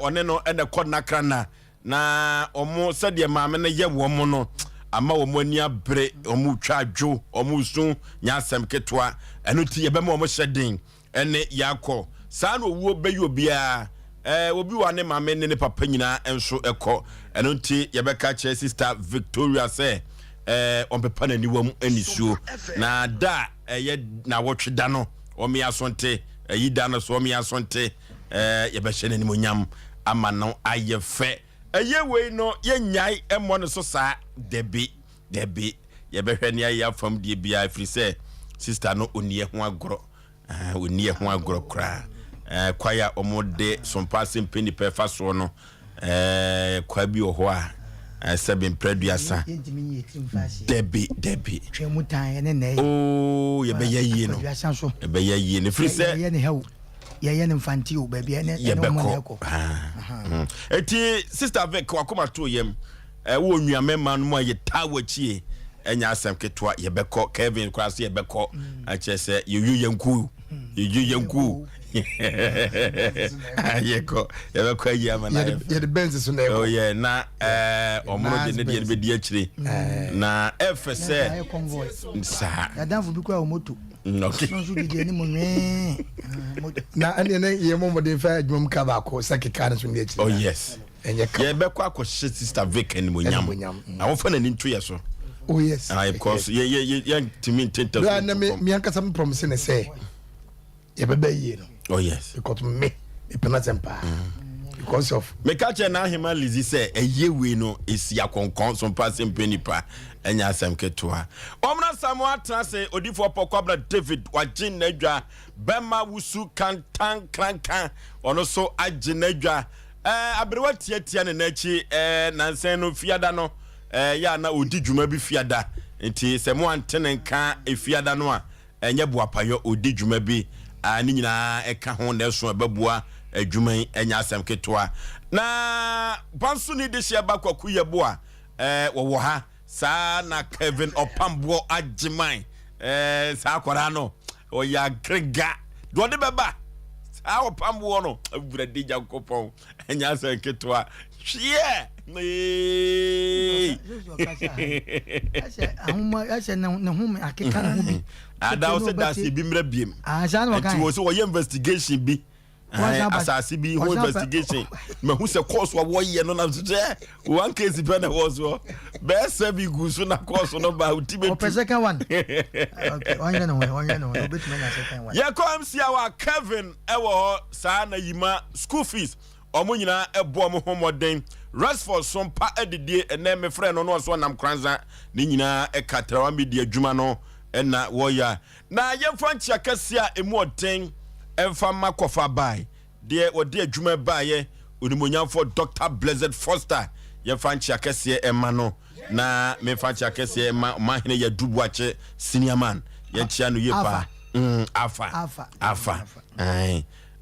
ɔne no ɛna kɔ nakrana na ɔmo sɛdeɛ maame no yɛ wɔn no ama wɔn ani abere, wɔn twa adwo, wɔn su nyɛ asɛm ketewa. Ɛno ti yɛbɛma wɔn hyɛ den ɛne yɛakɔ saa na owuo bɛyɛ obiara. Obi wa ne maame ne ne papa nyinaa nso ɛkɔ. Ɛno nti yɛbɛka kyerɛ Sister Victoria sɛ ɔmpepa n'aniwa mu anisuo na da a ɛyɛ nawɔtwe da no ɔme asonte ɛyi da no so ɔme asonte. Yɛbɛhyɛ n'animonyam ama no ayɛ fɛ. Ɛyɛ wei no yɛnyae ɛmmɔ no so saa. Dabi dabi, yɛbɛhwɛ ne ayɛ afam deɛ biara, ɛfiri sɛ sister no ɔnni ho agorɔ. Ɔnni ho agorɔ koraa. Kwae a wɔde sompa ase mpɛ nipa ɛfa soɔ no, kwa bi wɔ hɔ a sɛbe mprɛ 30. Dabi dabi, oo, yɛbɛyɛ yie no, yɛbɛyɛ yie no ɛfiri sɛ yɛyɛ no mfante o, baabi ɛne yɛbɛkɔ. Eti Sister Vic, wakoma to yam, wɔ nnuamɛma no mu a yɛtaa w'akyie, ɛnyɛ asɛm ketewa. Yɛbɛkɔ Kevin koraa so, yɛbɛkɔ akyerɛ sɛ yɛyu yɛnku, yɛyu yɛnku, yɛkɔ, yɛbɛkɔ ayi ama na yɛde Benz so na ɛkɔ. Oh yeah, na ɔmono de ne deɛ no bɛdi akyire na ɛfɛ sɛ saa. Yɛadamfo bi koraa wɔ moto. Nso didi anim nwee. Na ɛne ne yɛ mɔ mmɔden fɛ adwuma mu ka baako sɛ keka no so ne akyire. Oh yes. Ɛnyɛ ka. Yɛbɛkɔ akɔhyɛ Sister Vic animonyam na wɔfa n'ani nto yɛ so. Oh yes. Ah, because yɛ yɛ yɛ yɛntumi ntenta so. Bla na me ankasa me promise ne sɛ yɛbɛbɛ yie no. Oh yes. Because me mepɛ n'asɛm paa because of. Meka kyerɛ n'ahema Lizzy sɛ ɛyɛ wei no esi akɔnkɔn so mpa sɛ mpɛ nipa, ɛnyɛ asɛm ketewa. Ɔmena Samoa atena ase odifoɔ Pɔkwabra David wagye n'adwa, bɛma wusu kantan krankan ɔno so agye n'adwa. Aberewa tiatia ne n'akyi. Nansɛn no fiada no yɛ a na ɔdi dwuma bi fiada, nti sɛ mo ante ne nka fiada no a, ɛnyɛ boapayɔ, ɔdi dwuma bi a ne nyinaa ɛka ho na ɛso ɛbɛboa adwuma yi, ɛnyɛ asɛm ketewa. Na banso ne de hyɛ ba Kwaku Yɛboa wɔwɔ ha saa na Kevin Ɔpamboɔ Agyeman, saa akwadaa no ɔyɛ agrega deɛ ɔde bɛba saa ɔpamboɔ no. Awurade Nyankopɔn, ɛnyɛ asɛm ketewa hweɛ. Ɛsɛ ne ho akeka ne ho bi. Ada wo sɛ daase bi mmerɛ biem nti wɔ sɛ wɔyɛ investigation bi, asase bi ho investigation. Mahu sɛ course a wɔyɛ no nam so sɛ one case pɛ na ɛwɔ soɔ bɛɛ sɛ bi gu so na course no ba woti bɛtu. Ɔpɛ second one. Okay, ɔnyɛ ne ho, ɔnyɛ ne ho, obetumi anya second one. Yɛkɔ MC a wa Kevin ɛwɔ hɔ saa na yima school fees, ɔmo nyinaa ɛbɔ ɔmo ho mmɔden. Resford so mpa adidie ɛnɛ mefrɛ no no ɔso ɔnam kransa ne nyinaa ɛka Trawa Media adwuma no ɛna wɔyɛ. Na yɛmfa nkyia kɛseɛ a ɛmu ɔden ɛmfa ma kɔfa bae deɛ wɔde adwuma baeɛ, onimonyamfoɔ Dr Blessed Foster. Yɛmfa nkyia kɛseɛ ɛma no na memfa nkyia kɛseɛ ɛma ɔmahene Yɛdu Boakye senior man. Yɛnkyia no yie paa. Afa afa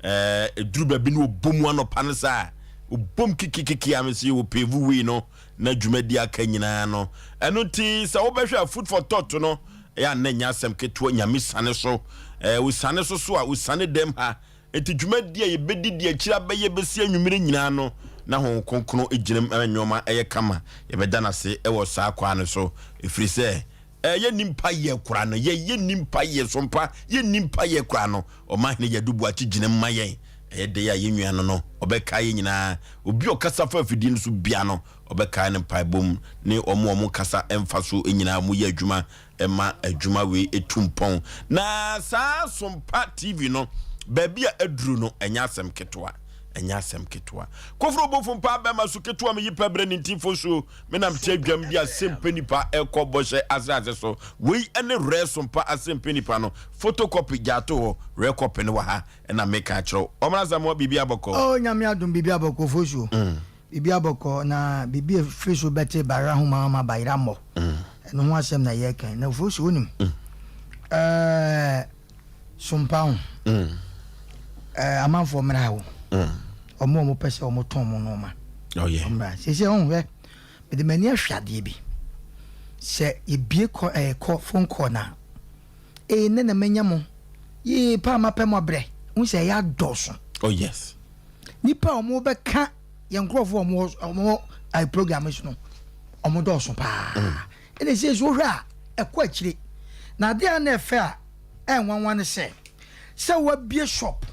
ɛduru baabi no ɔbɔ mu anɔpa no saa ɔbom kikikiki a mesɛ wɔ pave wei no na dwumadi aka nyinaa no. Ɛno nti sɛ wobɛhwɛ a, food for thought no ɛyɛ anna nya asɛm ketewa. Nyame sane so, wosane so so a wosane dɛm ha nti dwumadi a yɛbɛdidi akyiri abɛyɛ bɛsi anwummerɛ nyinaa no na Honhom Kronkron gyina mu ɛma nneɛma ɛyɛ kama. Yɛbɛda no ase ɛwɔ saa kwan no so, ɛfiri sɛ yɛ nimpa yɛ kora no, yɛyɛ nimpa yɛ so mpa yɛ nimpa yɛ kora no. Ɔmahene Yɛdu Boakye gyina mu ma yɛn. Ɛyɛ de a yɛn nua no ɔbɛkae yɛn nyinaa. Obi a ɔkasa fa afidie no so bia no ɔbɛkae no mpaebɔ mu ne ɔmo a ɔmo kasa ɛmfa so nyinaa ɔmo yɛ adwuma ɛma adwuma wei etu mpɔn. Na saa Sompa TV no baabi a aduru no ɛnyɛ asɛm ketewa, ɛnyɛ asɛm ketewa. Koforo bofo mpa bɛma so ketewa mi yi pɛ brɛ ne ntifo so menam te adwam bi asɛmpɛ nipa ɛkɔ bɔhyɛ asase so. Wei ɛne rɛ Sompa asɛmpɛ nipa no photocopy gyato hɔ, rɛ copy no wɔ ha ɛna meka akyerɛw ɔmena sɛ biribi abɔkɔ. Oh, Nyame adom, biribi abɔkɔ fosuo, biribi abɔkɔ na biribi efiri so bɛte bayera ho ma ama bayera mmɔ. Ɛno ho asɛm na yɛreka na fosuo wonim sompa ho amanfoɔ mmra wo ɔmo a ɔmo pɛ sɛ ɔmo tɔn mo nneɛma mmra sese ɔho hwɛ. Mede m'ani ahwɛ adeɛ bi sɛ yɛbie kɔ kɔ phone call na ne na manya mo yee paa mapɛ mo abrɛ wo sɛ ɛyɛ adɔɔso. Oh yes. Nnipa a wɔbɛka yɛn nkurɔfoɔ a wɔwɔ wɔwɔ ayi program yi so no, wɔdɔɔso paa. Ɛna ɛsei so wohwɛ a, ɛkɔ akyire. Na adeɛ a na ɛfɛ a ɛnwanwa ne sɛ, sɛ woabue shop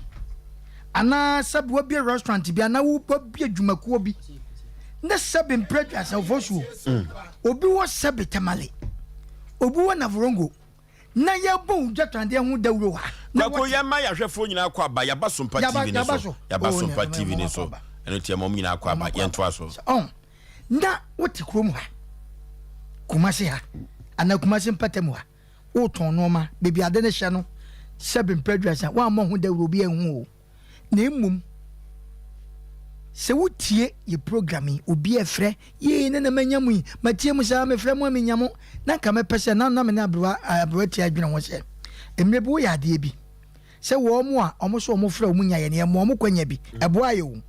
anaa sɛ woabue restaurant bi anaa woabue dwumakuo bi ne sɛbe mprɛ aduasa so obi wɔ sɛbe Tamale, obi wɔ Navrongo na yɛbɔ wo dwatwadeɛ ho dawuro wɔ ha. Kwaku yɛma yɛahwɛfoɔ nyinaa kɔ aba yɛaba Sompa TV no so yɛaba oh, Sompa TV no so ɛno nti ɛma ɔmo nyinaa kɔ aba yɛntoa so. Ɔn na wote kurom ha Kumasi ha anaa Kumasi mpatamu ha wotɔn nneɛma baabi ade no hyɛ no sɛbe mpɛ aduasa woammɔ ho dawuro obi anhu o. Na mmom sɛ wotie yɛ program yi, obi ɛfrɛ, yee ne na manya mu yi, matie mu saa, mefrɛ mo a menya mo, na nka mɛpɛ sɛ, na na me ne aberewa, aberewa tia adwene ho sɛ, mmerɛ bi woyɛ adeɛ bi, sɛ wɔn mo a wɔn so wɔn frɛ wɔn nya yɛ no, yɛmmoa wɔn kwanya bi, ɛboa yɛ o.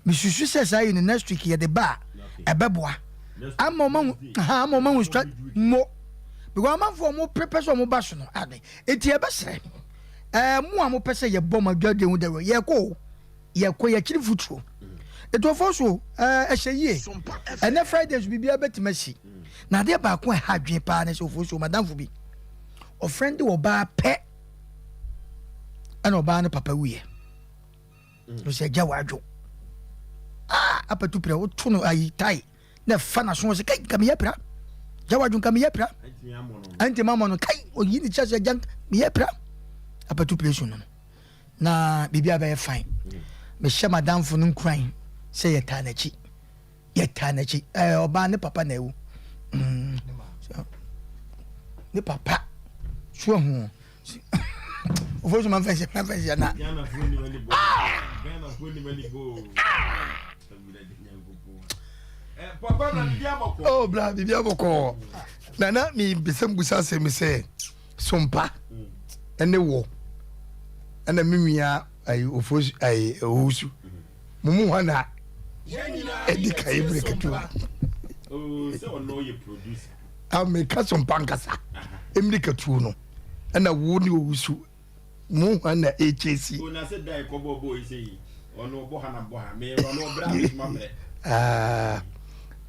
Mesusu sɛ saa yi no next week yɛde ba a, ɛbɛboa. Ama wɔn ahu, ha, ama wɔn ahu stra, mo. Because amanfoɔ wɔn prepare sɛ wɔn ba so no, ade. Eti yɛbɛsrɛ. Ɛɛ mo a mopɛ sɛ yɛbɔ mo adwadie ho dawuro, yɛkɔ o, yɛkɔ yɛkyiri futuro. Ɛtuofoɔ so ɛɛ ɛhyɛ yie. Ɛnɛ Friday nso biribiara bɛtumi asi. Na adeɛ baako a ɛha adwene paa ne sɛ ofuo so madamfo bi ɔfrɛnde ɔbaa pɛ ɛna ɔbaa no papa wuiɛ. No sɛ agya wadwo. Ah apatu pira woto no ayi tae. na ɛfa n'aso sɛ kai nka meyɛ pira gya wadwo nka meyɛ pira ɛnti ma mɔ no kai oyi ne kyɛ sɛ gya meyɛ pira apatu pira su no no na biribi abɛyɛ fine mehyɛ madamfo no nkuran sɛ yɛtaa n'akyi yɛtaa n'akyi ɛɛ ɔbaa ne papa na ewu mm. ne papa so ahu ofo so manfɛnhyɛ manfɛnhyɛ na Oh, bra biribi abɔkɔɔ na na mebisa mbusa asɛm sɛ sompa ɛne wɔ ɛna me nua ayi ofo ayi owusu mo mu hɔ na ɛdi ka yi bere ketewa meka sompa nkasa mmiri katuo no ɛna wo ne owusu Mo hwan na ɛkyɛsi. O na sɛ da ɛkɔ bɔ bɔ yi sɛ yi ɔno ɔbɔ ha na bɔ ha me ɔno ɔbrɛ a mesoma brɛ. Ah,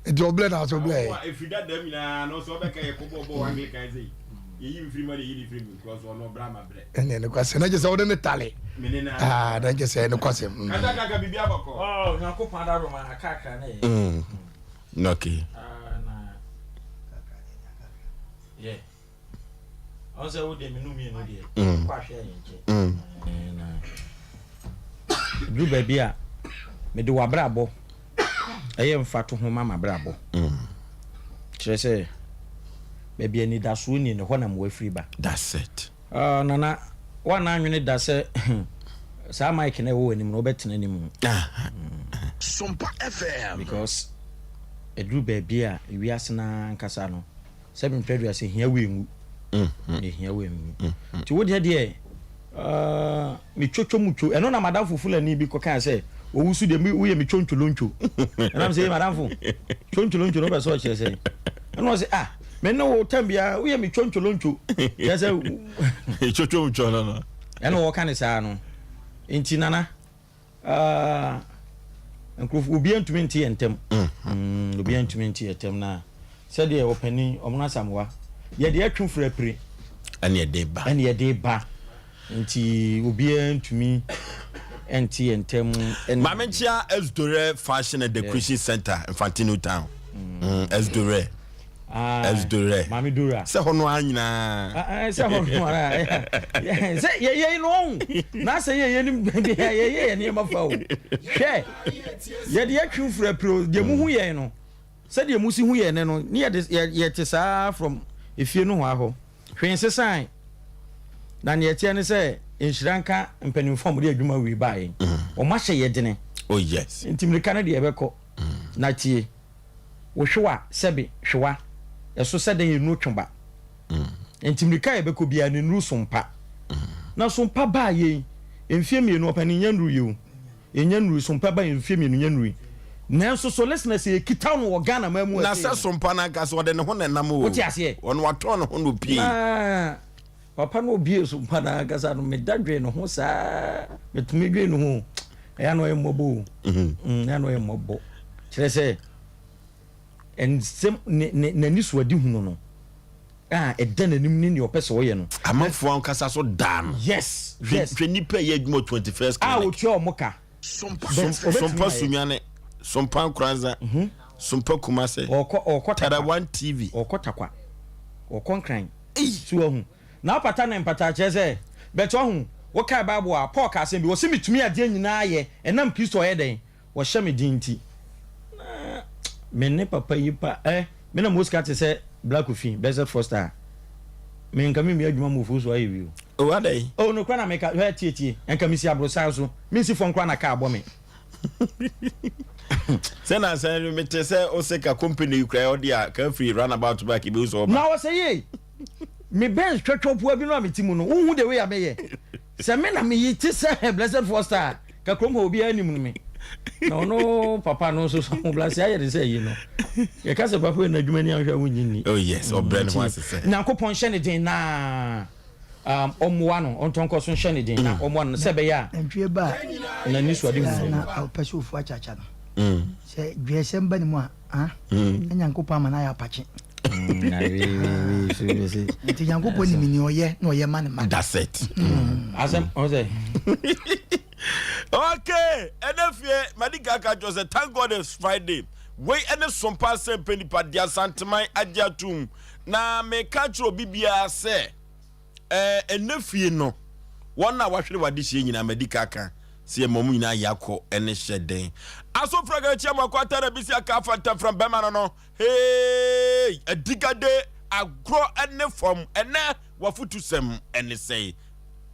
nti ɔbrɛ na aso brɛ. Ɔwɔ efiri dada mu nyinaa na ɔsɛ ɔbɛka yɛ kɔ bɔ bɔ Anglican sɛ yi yɛyi mfiri ma na yɛyi ne firi mu because ɔno ɔbrɛ ama brɛ. Ɛne ne kwasɛm na kyɛ sɛ wode ne tale. Mene na. Ah, na kyɛ sɛ ne kwasɛm. Kasa kaka biribi abɔkɔ. Oh, Nyankopɔn adaworo ma akakra na yɛ. Okay. Ah, na. Yeah. Ɔn sɛ wo deɛ menu mmienu deɛ mm. kɔ ahwɛ yɛn nkyɛn mm. na duru baabi a mede w'abrabɔ ɛyɛ mfato ho ma m'abrabɔ mm. kyerɛ sɛ baabi anidasoɔ ni no hɔ na mmoa firi ba. That's it. Uh, nana woana anwene da sɛ saa mic na ɛwɔ w'anim no wobɛtena anim. Sompa FM. Because ɛduru baabi a ewiase no ankasa no Sɛ me mpɛ aduasa hia wo enwu. Mm-hmm. Hia wo enwu. Mm-hmm. Ti wo deɛ deɛ uh, me twotwo mu two. Ɛno na madamfo Fulani bi kɔkaa sɛ owu so deɛ woyɛ me twontwolontwo. Ɛnam sɛ madamfo twontwolontwo no wopɛ sɛ ɔkyerɛ sɛ. Ɛna ɔsɛ ah me ne wo tam biara woyɛ me twontwolontwo. Kyerɛ sɛ twotwo mu two no no. Ɛna wɔka ne saa no. Nti nana Ah, nkurɔfo obiara ntumi nte yɛn ntam. Mm, obiara ntumi nte yɛn ntam na sɛdeɛ ɔpanin ɔmono asamoa yɛde atwe firi apire. Ɛne ɛde ba. Ɛne ɛde ba. Nti obiara ntumi nte yɛn ntam. Maame nkyia Esdore Fashion and Decoration Center Mfante New Town. Mm. Esdore. Esdore. Maame Dora. Sɛ hɔ no ara nyinaa. Ah, ah, sɛ hɔ no ara. Sɛ yɛyɛ no ɔho. Na sɛ yɛyɛ no yɛyɛ yɛ nneɛma fa o. Hwɛ. Yɛde atwi mfura pire o. Deɛ muhu yɛn no. Sɛdeɛ musi hu yɛn no, ne yɛde yɛte saa from efie no hɔ ahɔ. Hwee nsesae. Na nea ɛteɛ ne sɛ nhyira nka mpanimfoɔ a wɔde adwuma wei baeɛ. Wɔn ahyɛ yɛ dene. Oh yes. Nti mmirika no deɛ ɛbɛkɔ. Na tie. Wo hwewa sɛbe hwewa, ɛso sɛ dɛn nnuru twe ba. Nti mmirika a yɛbɛkɔ biara no nnuru so mpa. Na so mpa baa yei mfeɛ mmienu ɔpanin nnya nnuru yi o, nnya nnuru so mpa baa mfeɛ mmienu nnya nnuru yi. Nanso so listeners yɛkita no wɔ Ghana man mu Na sɛ so mpa no ankasa ɔde ne ho na ɛnam o. Wote aseɛ? Ɔno watɔn ne ho na opie. Na papa no obie so mpa no ankasa no meda dwen ne ho saa metumi dwen ne ho. Ɛyɛ na ɔyɛ mmɔbɔ o. Ɛyɛ na ɔyɛ mmɔbɔ. Kyerɛ sɛ nsɛm ne ne n'ani so adi hunu no a ɛda n'anim ne nea ɔpɛ sɛ ɔyɛ no. Amanfoɔ ankasa so daa no. Hwɛ nipa yɛ adwuma 21st A Clinic. otua ɔmo ka. Sompa Sunyane, Sompa Nkoranza, Sompa Kumase, Ɔkɔ Tara Takwa. One TV. Ɔkɔ Takwa. Ɔkɔ Nkran. So wahu? Na ɔpata ne mpata kyerɛ sɛ, but wahu, wokae Bible a, Paul ka asɛm bi, ɔse metumi adeɛ nyinaa yɛ, ɛnam Kristo a ɔyɛ dɛn? Ɔhyɛ me den nti. Na me ne papa yi pa, eh, me na mewɔ sika te sɛ Black Kofi, Blessed Foster a, me nka menwie adwuma ma Ofosu ayɛ bi o. Oh, adɛn? Oh, nokorɛ na meka, hwɛ, tie, tie, nka mesi aborosan so, mensi fam koraa na kaa bɔ me. Sɛ na sɛ mete sɛ ose ka company yi koraa ɔde a ka firi runabout back ebi sɛ ɔba. Na ɔsɛ yie me Benz twɛtwɛ bi no a mete mu no wohu the way a meyɛ sɛ me na meyi te sɛ Blessed Foster a ka kurom hɔ obiara nim no me na ɔno papa no nso so ahobrɛase ayɛ de sɛ yi no yɛka sɛ papa yi na adwuma ni ahwɛ a wonyi nni. Oh yes, ɔbrɛ ne ho ase sɛ. Nyankopɔn hyɛ ne den na ɔmmoa no, ɔntɔ nkɔ so nhyɛ ne den na ɔmmoa no sɛ ɛbɛyɛ a Nantwie ba a n'ani so ade hunu. Na ɔpɛ sɛ ofu akyakya no. Sɛ dwɛsɛm ba ne mu a, ah, na Nyankopɔn ama no ayɛ apakye. Nti Nyankopɔn nim nea ɔyɛ na ɔyɛ ma ne ma. That's it. Asɛm ɔsɛ. Okay, ɛnɛ fie madi kaka kyerɛ sɛ thank God it's Friday. Wei ɛne sompa asɛmpɛ nipa de Asanteman agye atum. Na meka kyerɛ obi biara sɛ ɛɛ ɛnɛ fie no wɔn a wahwere w'adehyeɛ nyinaa madi kaka sɛ yɛma wɔn nyinaa yakɔ ɛne hyɛ den. Aso fraga kyia mu akɔ atara bisi aka afa ntɛmfram bɛma no no. Hey! Adigade agorɔ ne fam ɛnɛ w'afotusɛm ne sɛe.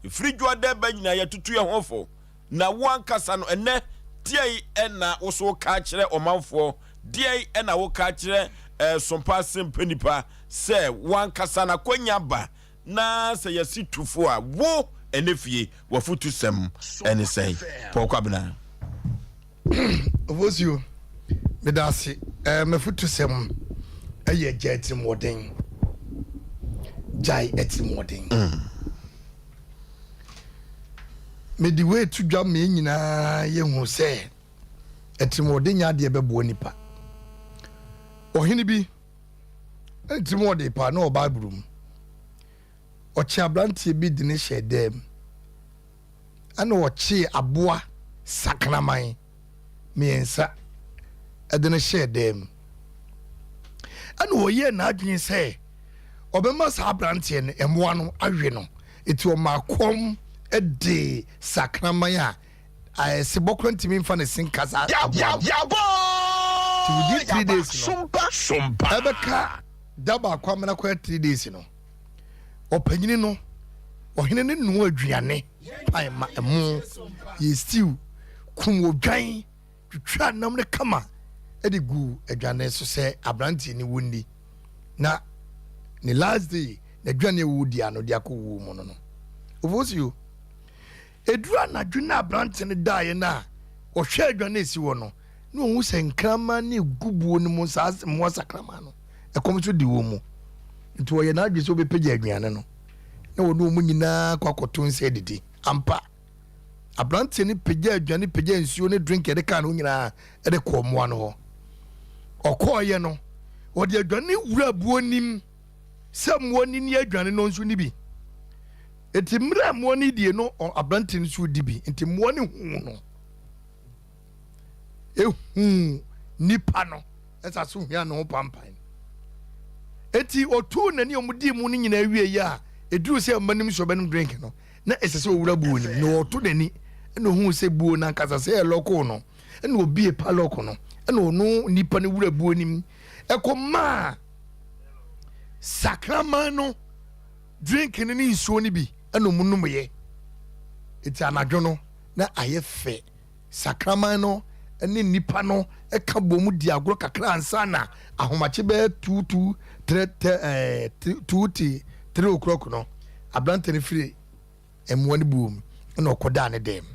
Ɛfiri dwoada ba nyinaa yɛatutu yɛn ho fo. Na wo ankasa no ɛnɛ deɛn na wo so woka kyerɛ ɔmanfoɔ? Deɛn na woka kyerɛ eh, Sompa Asɛmpa nipa sɛ wo ankasa no akwanya ba na sɛ yɛsi tu fo a wo ɛnɛ fie w'afotusɛm ne sɛe? Paul Kwabena. Ofosuo, meda ase. Eh, m'afutusɛm yɛ gyae atirimuɔden. Gyae atirimuɔden. Mm. Mede wei to dwa ma yɛn nyinaa yɛhu sɛ atirimuɔden nyɛ adeɛ bɛboa nipa. Ɔhene bi, na ne tirim paa na ɔwɔ Bible mu. Ɔkye aberanteɛ bi de ne hyɛɛ dan mu. Ɛnna ɔkyee aboa sakraman mmiɛnsa de no hyɛɛ dan mu. Ɛnna ɔyɛɛ n'adwene sɛ ɔbɛma saa aberanteɛ no mmoa no awe no. Enti ɔmaa kɔm dee sakraman a sebɔ koraa ntumi mfa ne se nka saa aboa no. Nti within 3 days no, ɛbɛka da baako amena kɔyɛ 3 days no, Ɔpanyini no, ɔhene no noa aduane pan ma ɛmo, yɛ stew, kum odwan, twitwa nam no kama de gu aduane so sɛ aberanteɛ no wɔnni. Na ne last day, n'aduane a wɔdi ano de akɔ wuo mu no no. Ofosuo, ɛduru anadwo no aberante no daeɛ no a, ɔhwɛ aduane a ɛsi hɔ no, na ɔhu sɛ nkraman no gu buo no mu, saa mmoa sakraman no. Ɛkɔm nso de wɔn mu. Nti wɔyɛ n'adwene sɛ wɔbɛpagya aduane no na wɔne wɔn nyinaa kɔ akɔto nsa adidi. Ampa, aberanteɛ no pagya aduane, pagya nsuo ne drink yɛde kaa no nyinaa de kɔɔ mmoa no hɔ. Ɔkɔɔeɛ no, wɔde aduane wura buo nim sɛ mmoa no ni aduane no nso ni bi. Nti mmerɛ a mmoa no die no, aberanteɛ no nso di bi. Nti mmoa no huu no. Ehuu nipa no. Ɛsa so hia ne ho pampan. Enti ɔtuu n'ani a wɔdii mu no nyinaa wieeɛ a, ɛduruu sɛ mma nim sɛ ɔbɛnom drink no, na ɛsɛ sɛ ɔwura buo no mu. Na ɔto n'ani na ɔhuu sɛ buo no ankasa sɛ ɛlɔkoo no, ɛna ɔbie padlock no, ɛna ɔno nipa no wura buo no mu ɛkɔmaa sakraman no drink no ne nsuo no bi ɛna ɔmo nomyɛ. Eti anadwo no na ayɛ fɛ. Sakraman no ne nnipa no ka bom di agorɔ kakra ansa na ahomakye bɛyɛ two to three tɛ ɛɛ two to 3 o'clock no, aberante no firi mmoa no buo mu na ɔkɔdaa ne dan mu.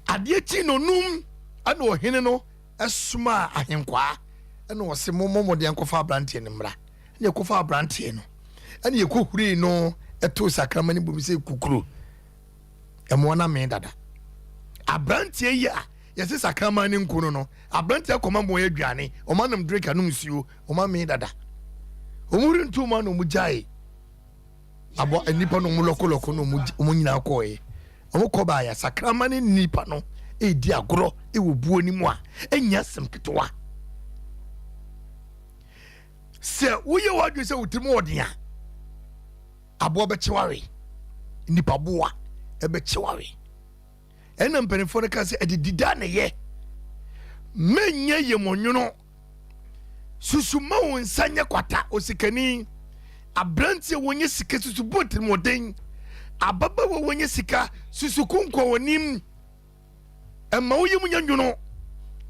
Adeɛ kyi no num ɛna ɔhene no somaa ahenkwaa ɛna ɔse mommɔ mmɔden nkɔfa aberanteɛ no mmra. Ɛna yɛkɔfa aberanteɛ no ɛna yɛkɔhurii no ɛtoo sakraman no bom sɛ kukuro. Mmoa no amee dada. Abranteɛ yi a yɛse sakraman ne nku no no, abranteɛ akɔma mmoa aduane, wɔn anom drink anom nsuo, wɔn amee dada. Wɔn huri nto mu a na wɔn gyae aboa nnipa no wɔn lɔkolɔko na wɔn nyinaa kɔɔɛ. Wɔn kɔ baayɛ sakraman ne nnipa no redi agorɔ wɔ buo no mu a ɛnyɛ asɛm ketewa. Sɛ woyɛ w'adwene sɛ wo tirim wɔ den a, aboa bɛkye wawe. Nnipa boa ɛbɛkye wawe. Ɛna mpanimfoɔ no ka sɛ ɛde dida na ɛyɛ. Menyɛ yɛmɔnwono. Susu ma wo nsa nyɛ kwata osikani. Aberanteɛ wɔnyɛ sika susu bɔ tirimɔden. Ababaawa wɔnyɛ sika susu konkɔn wɔnim. Mma wo yam nyɛ nwono.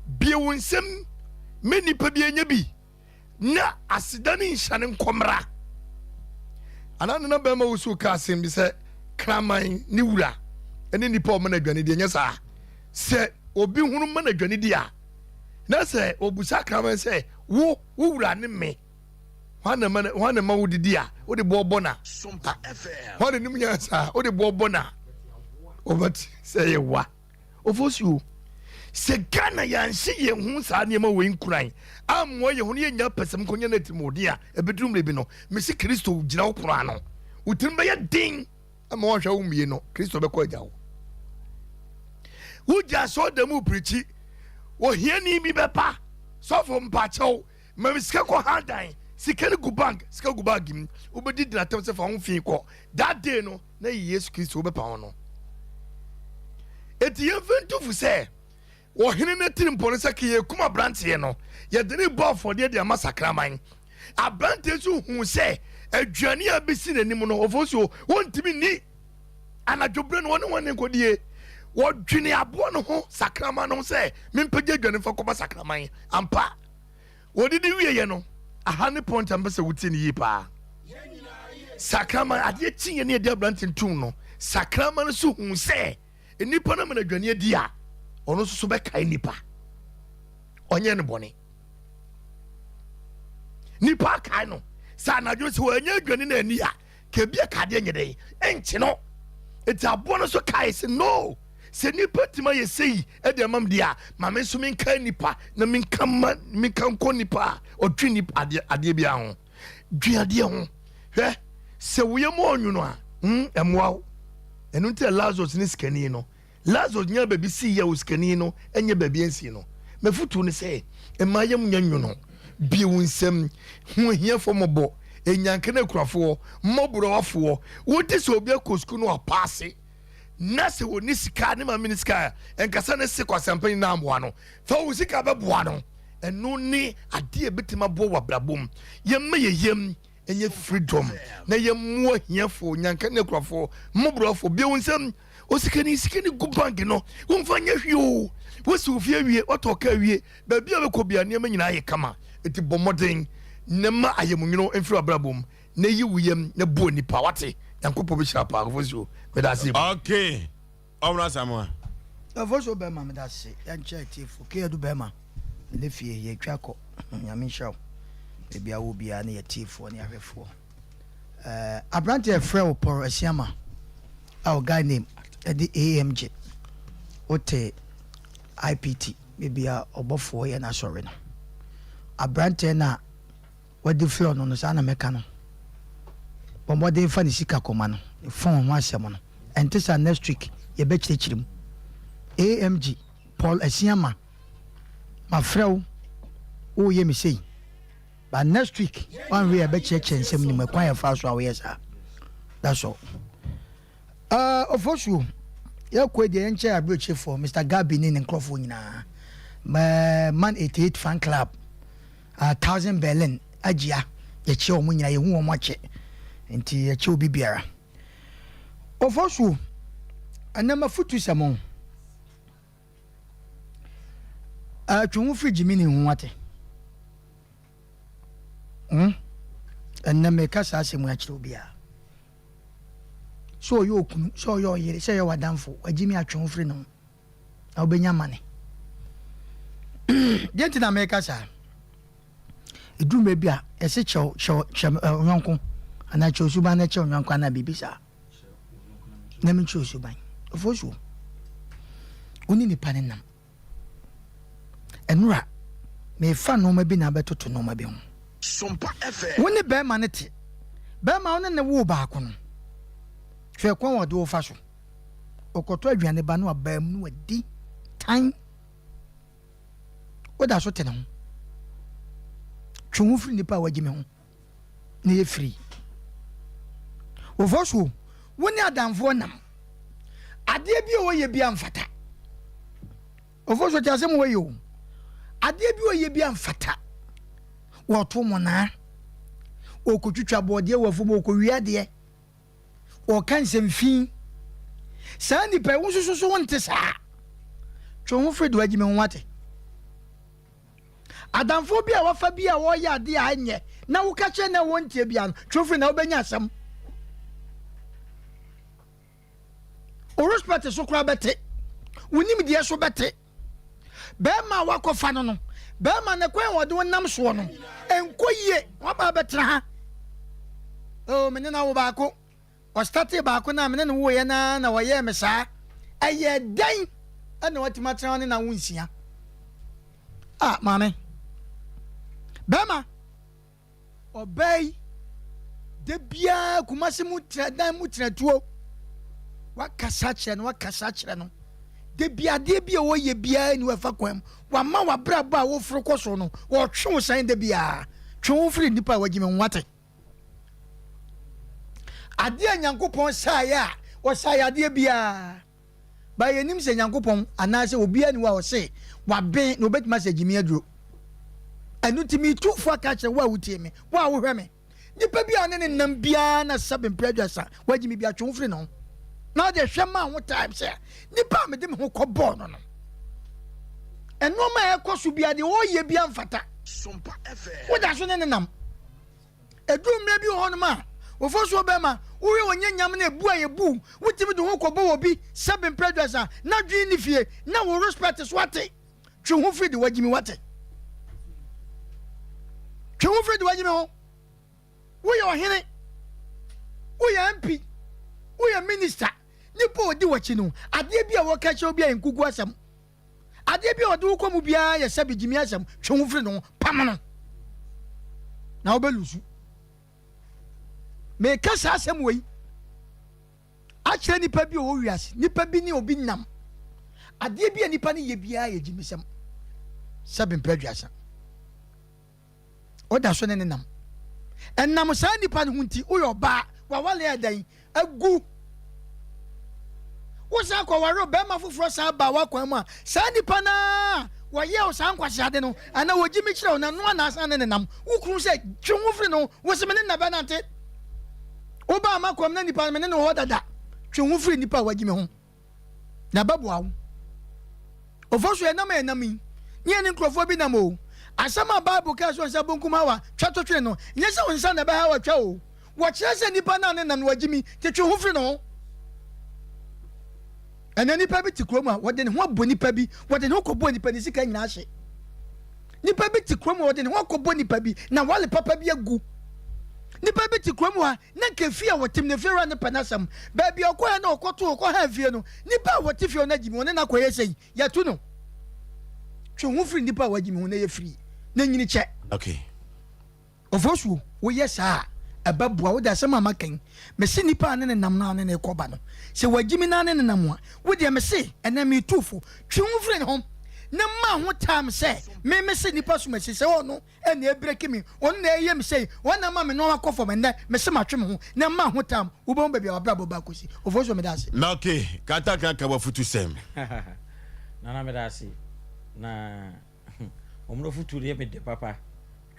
Bue wo nsam ma nnipa bi anya bi, na aseda ne nhyira no nkɔ mmra. Anaa nana bɛrima wusu ka asɛm bi sɛ kraman ne wura ne nnipa a ɔma no aduane di, ɛnyɛ saa? Sɛ obi hunu ma no aduane di a, na sɛ obusa kraman sɛ, wo, wo wura ne me, hwan na ma wodidi a, wode boɔ bɔ na? Hwan na nim nyansa a, wode boɔ bɔ na? Wɔbɛte sɛ yɛ wa. Ofosuo, sɛ Ghana yɛanhyɛ yɛn ho saa nneɛma wei nkuran ammoa yɛn ho na yɛnnya pɛsɛmenkonya ne atirimuɔden a, ɛbɛduru mmerɛ bi no, mese Kristo gyina wo pono ano. Wo tirim bɛyɛ den ma woanhwɛ wo mmie no, Kristo bɛkɔ agya wo. Wogya asɔɔdan mu pirikyi, ohiani bi bɛba, sɔfo mpakyɛw, ma me sika kɔ ha dan, sika no gu bank, sika gu bag mu, wobɛdi dinatam sɛ fa ho fi kɔ. That day no, na yɛ Yesu Kristo wobɛpa ho no. Enti yɛmfa ntu fo sɛ ɔhene no atirimpɔ no sɛ ka yɛkum aberanteɛ no, yɛde no bɔ afɔdeɛ de ama sakraman. Aberanteɛ nso huu sɛ aduane a bɛsi n'anim no, ɔfo so wɔntumi nni. Anadwo berɛ no wɔne wɔn ne nkɔdie. Wɔdwene aboa no ho, sakraman no ho sɛ mempɛgya aduane mfa kɔma sakraman. Ampa, Wɔdidi wieeɛ no, aha ne point a mepɛ sɛ wotie no yie paa. Sakraman, adeɛ kyeeɛ ne yɛde aberante no tum no, sakraman no nso huu sɛ nnipa no ama no aduane adi a, ɔno nso so bɛkae nnipa. Ɔnyɛ no bɔne. Nnipa akae no sɛ anadwo sɛ wɔanya aduane no ani a, ka ebi a ka adeɛ nyɛ dɛn ɛnkye no. Enti aboa no nso kae sɛ no, sɛ nnipa tumi ayɛ sei de ama me deɛ a, ma me nso menka nnipa na menka ma menka nkɔ nnipa a ɔdwe nnipa adeɛ adeɛ biara ho. Dwe adeɛ ho. Hwɛ, sɛ wo yam ɔnwono a, hmm, ɛmmoa wo. Ɛno nti na Lazarus ne sikani no Lazarus nyaa baabi sii a osikani no nyɛ baabi ansii no. M'afotu ne sɛ, mma yam nyɛ nwono. Bue wo nsam, hu ahiafoɔ mmɔbɔ, nnyanka ne akurafoɔ, mmɔborɔwafoɔ. Wote sɛ obi akɔ sukuu na wapaase, na sɛ ɔnni sika, ne maame nni sika a, nkasa ne se kwaseampa nyinaa mmoa no. Fa wo sika bɛboa no. Ɛno ne adeɛ a ɛbɛtumi aboa w'abrabɔ mu. Yɛmma yɛn yam nyɛ freedom na yɛmmoa ahiafoɔ, nnyanka ne akurafoɔ, mmɔborɔwafoɔ. Bue wo nsam. Osikani, sika no gu bank no, womfa nyɛ hwee o. Woasi wo fie awie, woatɔ kaa awie, baabi a wobɛkɔ biara nneɛma nyinaa ayɛ kama. Enti bɔ mmɔden na ma ayamnwono mfiri w'abrabɔ mu na yi wo yam na boa nnipa, wate? Nyankopɔn bɛhyira wo paa. Ofosuo, meda ase. Okay, Ɔmra Asamoah. Ofosuo bɛma meda ase, yɛnkyɛ atiefo. Keyadu bɛma, mene fie, yɛtwa kɔ. Nyame nhyira wo. Baabi a wɔ biara ne yɛtiefoɔ ne ahwɛfoɔ. Eh, aberanteɛ a yɛfrɛ wo Paul Asiama a wo guy name ɛde AMG wote IPT baabi a ɔbɔfoɔ yɛ n'asɔre no. Aberanteɛ no a wadi floor no no saa na mɛka no. Bɔ mmɔden fa ne sika kɔma no, ne phone ho asɛm no. Ɛnte saa next week yɛbɛkyerɛkyerɛ mu. AMG Paul Asiama mafrɛ wo woyɛ me sei. But next week one way ɛbɛkyerɛkyerɛ nsɛm no mu ɛkwan yɛfa so a woyɛ saa that's all. Uh, Ofosuo yɛkɔ deɛ yɛnkyɛ aburokyefoɔ Mr Gabi ne ne nkurɔfoɔ nyinaa Man 88 fan club uh, Thousand Berlin agyia yɛkyɛ wɔn nyinaa yɛhu wɔn akyɛ nti yɛkyɛ obi biara. Ofosuo ɛnɛ mafutu sɛ mo uh, twe ho firi Jimmy ne ho ate. Hmm? Ɛnnɛ meka saa asɛm yi akyerɛ obiara. Sɛ ɔyɛ okunu, sɛ ɔyɛ ɔyere, sɛ ɔyɛ w'adamfo, wagye mi atwe ho firi ne ho. Na wobɛnya amane. Deɛ nti na meka saa? Ɛduru mmerɛ bi a, yɛse kyɛw kyɛw kyɛ ɔyɔnko anaa kyɛw suban na kyɛw yɔnko anaa biribi saa. Na menkyerɛ suban. Ofosuo. Wo ne nipa no nam. Ɛnora, merefa nnoɔma bi na abɛtoto nnoɔma bi ho. Wo ne bɛrima no te. Bɛrima wo ne no woo baako no, hwɛ kwan a ɔde wo fa so. Ɔkɔtɔ aduane ba na wabaa mu na wadi tan. Woda so te ne ho. Twe wo ho firi nipa a wagye me ho na yɛ firi. Wɔfɔ so wo ne adamfoɔ nam. Adeɛ bi a wɔyɛ bi amfata. Wɔfɔ so te asɛm wɔyɛ o. Adeɛ bi wɔyɛ bi amfata. Wɔto mɔnaa. Wɔkɔtwitwa bɔɔdeɛ wɔ fam, wɔkɔwia adeɛ. Wɔka nsɛm fi. Saa nipa yi, wo nso so wonte saa. Twe wo ho firi deɛ wagye me ho wate. Adamfoɔ bi a wafa bi a ɔreyɛ adeɛ a ɛnyɛ na woka kyerɛ no a wɔntie biara no, twe firi na wobɛnya asɛm. Wo respect so koraa bɛte. Wo nimdeɛ so bɛte. Bɛrima a wakɔfa no no, bɛrima no kwan a wɔde wo nam soɔ no, ɛnkɔ yie. Waba abɛtena ha. Oh, me ne no awo baako. Ɔstartee baako no a me ne no woeɛ no ara na ɔyɛɛ me saa. Ɛyɛɛ dɛn na watumi atena hɔ ne no awo nsia? Ah, maame. Bɛrima, ɔbaa yi, da biara Kumasi mu tena dan mu tena tuo. Wakasa akyerɛ no, wakasa akyerɛ no. Da bi adeɛ bi a wɔyɛ biara ni wɔfa kwan mu. Wama wabrabɔ a woforo kɔ so no, wɔtwe wo san da biara. Twe wo firi nnipa a wɔagye me ho wate. Adeɛ a Nyankopɔn saeɛ a ɔsaeɛ adeɛ biara ba yɛnim sɛ Nyankopɔn anaasɛ obiara ni hɔ a ɔse waben na obɛtumi asɛ gyimi aduro. Ɛno nti metu fo aka akyerɛ wo a wotie me, wo a wohwɛ me, nipa bi a ɔne ne nam biara na sɛbe mprɛ aduasa wagye me bi atwe wo firi ne ho na ɔde hwɛ ma ho time sɛ nipa a mede me ho kɔbɔɔ no no ɛnoɔma a ɛkɔ so biara deɛ ɔyɛ biara mfata woda so ne ne nam. Ɛduru mmerɛ bi wɔ hɔnom a, ofosuo bɛma wohwɛ wɔ nyɛ nyam no ɛbu a yɛbu wo, wotumi de wo ho kɔbɔ wɔ bi sɛbe mprɛ aduasa na dwene nni fie na wo respect so ate. Twe ho firi de wagyimi wate. Twe ho firi de wagyimi ho. Woyɛ ɔhene, woyɛ MP, woyɛ minister, nipa a ɔdi w'akyi no, adeɛ bi a wɔka kyerɛ wo bi a yɛ nkuku asɛm. Adeɛ bi a ɔde wo kɔ mu biara yɛ sɛbe gyimi asɛm, twe ho firi ne ho, pam no, na wobɛlusu. Meka saa asɛm wei akyerɛ nipa bi a ɔwɔ wiase, nipa bi ne obi nam. Adeɛ bi a nipa no yɛ biara yɛ gyimisɛm, sɛbe mpɛ aduasa. Woda so ne ne nam. Ɛnam saa nipa no ho nti, woyɛ ɔbaa, w'awale ayɛ dɛn? Agu. Wosan kɔware ɔbarima foforɔ san ba w'akwan mu a, saa nipa no ara wɔyɛɛ wo saa nkwaseade no, anaa wɔgye mi kyerɛ wo na noa na asan ne ne nam. Wo kunu sɛ, twe wo ho firi ne ho, wo se me ne no na bɛnante. Wobaa m'akwan mu na nipa no me ne no wɔ hɔ dada. Twe wo ho firi nipa a wagye me ho. na ɛbɛboa wo. Ofosu yɛnam a yɛnam yi, ne yɛne nkurɔfoɔ bi nam o. Asɛm a Bible kaa sɛ nsa bonkum hawa twa to twene no, nyɛ sɛ wo nsa na ɛbɛhaw atwa o. Wɔkyerɛ sɛ nipa no a ne nam no wagye mi, nti twe ho firi ne ho. Ɛnɛ nipa bi te kurom a wɔde ne ho abɔ nipa bi, wɔde ne ho kɔbɔ nipa ne sika nyinaa ahye. Nipa bi te kurom a wɔde ne ho akɔbɔ nipa bi na wale papa bi agu. Nipa bi te kurom a Na nka efie a wɔte mu no, efiewura no pɛ n'asɛm. Baabi a ɔkɔeɛ na ɔkɔtoo, ɔkɔhaa fie no, nnipa a wɔte fie hɔ no agye me, wɔne no akɔyɛ sei, yɛatu no. Twe wo ho firi nnipa a wɔagye me ho na yɛ firi, na nyini kyɛ. Okay. Ofosuo, woyɛ saa a, ɛbɛboa wo. Wode asɛm a maka yi, mese nnipa a ne ne nam no a ne ne rekɔba no, sɛ wɔagye me na ne ne nam a, wo deɛ mese, ɛnnɛ meretu wo fo, twe wo ho firi ne ho, na ma ho time sɛ me mese nnipa som asi sɛ ɔno ɛna ɛbreki me, ɔno na ɛyɛ me sei, ɔno na ama me nnoɔma kɔ fam, ɛnnɛ mese matwe me ho na mma ho tam, wobɛhu baabi a w'abrabɔ bɛ akɔsi. Ofosuo meda ase. Na ok, Kanta ka w'afutusɛm. Nana meda ase na wɔn afutuo deɛ mede papa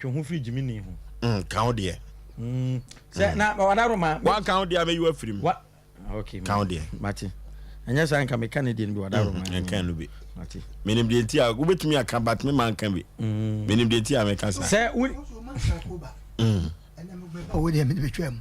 twe ho firi gyimini ho. Mm, ka ho deɛ. Mm, sɛ na wadaroma. Wanka ho deɛ a mɛyi wafiri mu. Wa Okay, ka ho deɛ. Mate. Ɛnyɛ saa nka meka ne deɛ no bi wada roma. Mm, nka no bi. Mate. Menim deɛ nti a wobɛtumi aka but me ma nka bi. Mm. Menim deɛ nti a meka saa. Sɛ wo Mm. Ɔwɔ deɛ mede bɛtwa mu.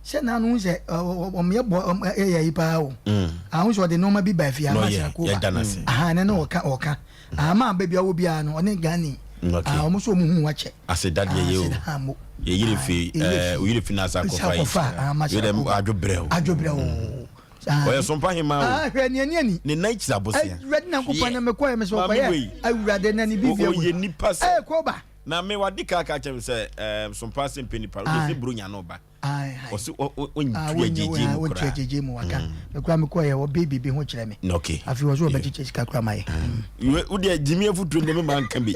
Sɛ na ano sɛ ɔmyɛ bɔ ɛyɛ yi paa o. Mm. Ahu sɛ ɔde nneɛma bi ba afie ama sɛ ko ba. Aha ne no ɔka ɔka. Ama baabi a wɔ biara no ɔne Gani. Okay. Ɔmo so ɔmo hu wakyɛ. Aseda deɛ yɛ o. Yɛyere fi ɛɛ oyere fi n'asa akɔfa yi. Akɔfa ama sɛ ko ba. Adwo brɛ o. Adwo brɛ o. Ɔyɛ sompa hemaa o. Ah, hwɛ nea ni ani. Ne nan kyiri abosea. Awurade Nyankopɔn na mekɔɛ me sɛ Maame wei. ɔkɔyɛ Awurade na ne bibia mu. Ɔyɛ nipa sɛ. Ee koba. Na me wadi kan aka kyerɛ me sɛ ɛɛm sompa ase mpɛ nipa. Ɔde sɛ buronya no ba. Ɔse ɔntua gyegye mu koraa. Ɔntua gyegye mu waka. Me koraa mekɔɛ ɔbɛ biribi ho kyerɛ me. Okay. Afei ɔse ɔbɛkyekyɛ sika koraa ma yɛ. Wo deɛ gyimi afutuo deɛ me ma nka bi.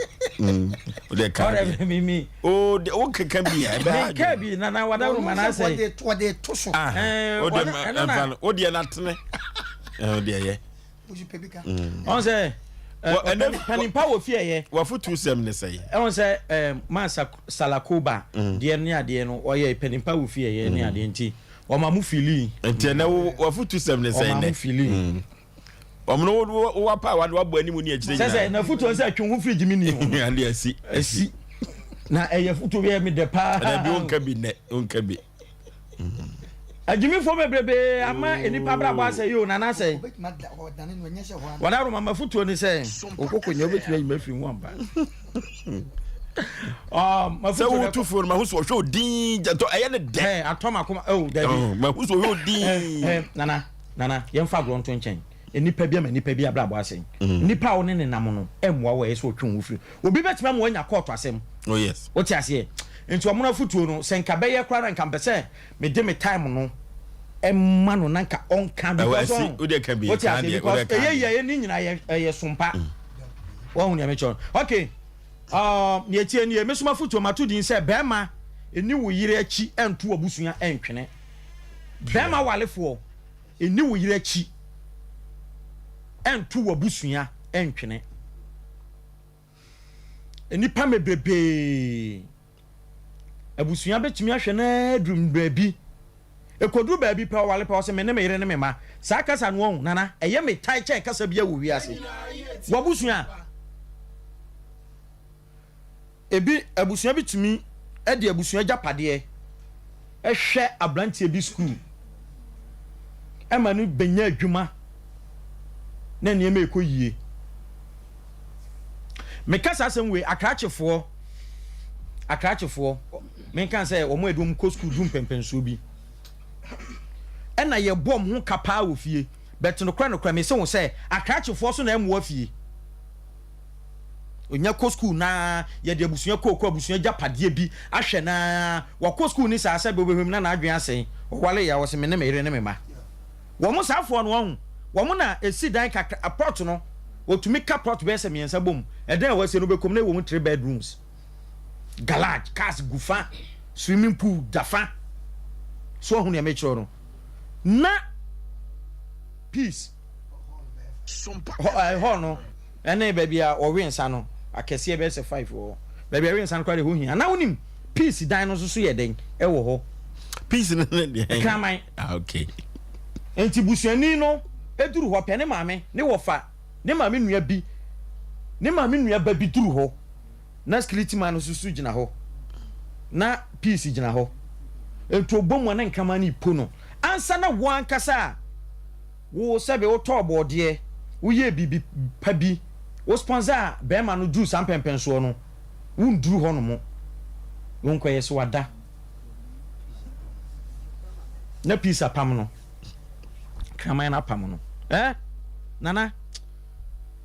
Wo deɛ ka deɛ. O de wo keka bi a ɛbɛ ha. Menka bi nana wadaworo ma na asɛ. Wɔde to so. O deɛ ɛnfa no o deɛ natene. O deɛ yɛ. Ɔn sɛ panimpa wɔ fie yɛ. Wafutu sɛm ne sɛ. Ɔn sɛ man salakoba deɛ ne adeɛ no ɔyɛ panimpa wɔ fie yɛ ne adeɛ nti ɔma mo fili. Nti ɛnɛ wafutu sɛm ne sɛ ɔma mo fili. Wɔn no wo wapa a wade wabɔ anim ne akyire nyinaa. Sɛ sɛ n'afutuo sɛ twe ho firi gyimi ni ho. Ade asi. Asi. Na ɛyɛ futuo bi yɛ mi dɛ paa. Ɛdɛ bi wonka bi nnɛ wonka bi. Agyimifoɔ bebrebe ama nnipa abrabɔ asɛ yi o nana sɛ. Wɔn aroma ma futuo ni sɛ okoko nyɛ obetumi ayi ma firi mu amba. Sɛ wotu fo no mahu sɛ ɔhwɛ odin gyatɔ ɛyɛ ne dɛ. Atɔ ma koma oh dabi. Mahu sɛ ɔhwɛ odin. Nana. Nana, yɛmfa agorɔ nto nkyɛn. Nnipa bi ama nnipa bi abrabɔ asɛe. Nnipa a wo ne no nam no mmoa wo a ɛyɛ sɛ ɔtwe wo ho firi. Obi bɛtumi ama woanya kɔɔto asɛm. Oh yes. Wote aseɛ? Nti ɔmo no afotuo no, sɛ nka bɛyɛ koraa na nka mpɛ sɛ mede me time no ma no na nka ɔnka Ɛwɔ because asi, ɔn, wodeɛ ka bi, wote ka aseɛ deɛ, because wodeɛ ka ɛyɛ deɛ. yie a yɛn nyinaa yɛ ɛyɛ sompa. Wahu nea mekyerɛ no? Okay, um, nea ɛteɛ nie, me nso m'afotuo mato din sɛ bɛrima nni wo yere akyi nto w'abusua ntwene. Bɛrima warefoɔ, nni wo yere akyi nto w'abusua ntwene. Nnipa mebrebee, abusua bɛtumi ahwɛ no aduru baabi. Ɛkɔduru baabi pɛ ɔware pɛ ɔsɛ me ne me yere ne me mma. Saa kasa no ɔhu, Nana, ɛyɛ me tan kyɛn kasa biara wɔ wiase. W'abusua. Ebi, abusua bi tumi de abusua agyapadeɛ hwɛ aberanteɛ bi sukuu ma no bɛnya adwuma na nneɛma ɛkɔ yie. Meka saa asɛm wei, akrakyefoɔ, akrakyefoɔ, menka sɛ wɔn a yɛde wɔn kɔ sukuu du mpɛmpɛnsoɔ bi, ɛna yɛbɔ wɔn ho ka paa wɔ fie, but nokorɛ nokorɛ mese wo sɛ akrakyefoɔ so na ɛmmoa fie. Onya kɔ sukuu na yɛde abusua kooko abusua agyapadeɛ bi ahwɛ no ara. Wakɔ sukuu ne saa sɛ bɛbɛhwɛ mu na n'adwene asɛe. Ɔware yɛ a ɔse me ne me yere ne me mma. Wɔn saa foɔ no wahu. Wɔn na ɛsi dan kakra plot no wɔtumi ka plot bɛyɛ sɛ mmiɛnsa bom. Ɛdan a wɔasie no wobɛkɔ mu na ɛwɔ mu three bedrooms, garage, cars gu fa, swimming pool da fa. So wahu nea mekyerɛ no? Na peace. Hɔ no ɛne baabi a wɔwe nsa no akɛseɛ bɛyɛ sɛ five wɔ hɔ. Baabi a wɔwe nsa no koraa deɛ ɛhɔ hia. Na wonim peace dan no nso so yɛ dɛn ɛwɔ hɔ. Peace no ne deɛ. Kraman. Ah, okay. Nti busuani no eduru hɔ pɛ ne maame ne wɔfa ne maame nua bi ne maame nua ba bi duru hɔ na security man no nso so gyina hɔ na peace gyina hɔ. Nti ɔbɔ mu a na nkraman no repo no ansa na wɔn ankasa a Wo sɛbe wo tɔɔ bɔɔdeɛ, wo yɛɛ biribi pa bi, wo sponsor a bɛɛma no duru saa mpɛnpɛnsoɔ no, wo nduru hɔ nom, wo nkɔyɛ so wada na peace apam no, kraman no apam no, eh Nana,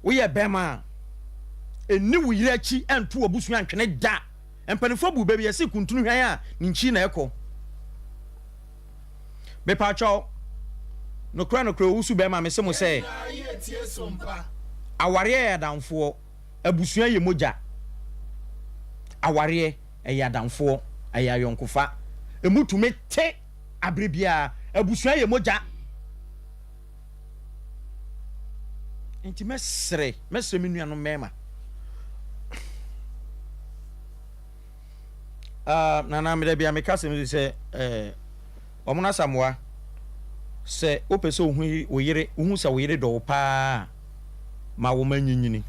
wo yɛ bɛɛma a, ɛnni wo yere akyi ɛnto w'abusua ntwene da, mpanifoɔ bu bɛ bi yɛse kuntunu hwan a ne nkyi na ɛkɔ. Mepakyɛw, nokorɛ nokorɛ owusu bɛɛma mese mo sɛ, awareɛ yɛ adamfoɔ, abusua yɛ mogya. Awareɛ ɛyɛ adamfoɔ, ɛyɛ ayɔnkofa, emu tumi te abere biara, abusua yɛ mogya. Nti mɛsrɛ, mɛsrɛ me nuanom mɛɛma. Ah, Nana, meda bia meka asɛm bi sɛ, eh, Ɔmono Asamoah, sɛ wopɛ sɛ wohu wo yere, wohu sɛ wo yere dɔ wo paa a, ma wo mma nyinyini.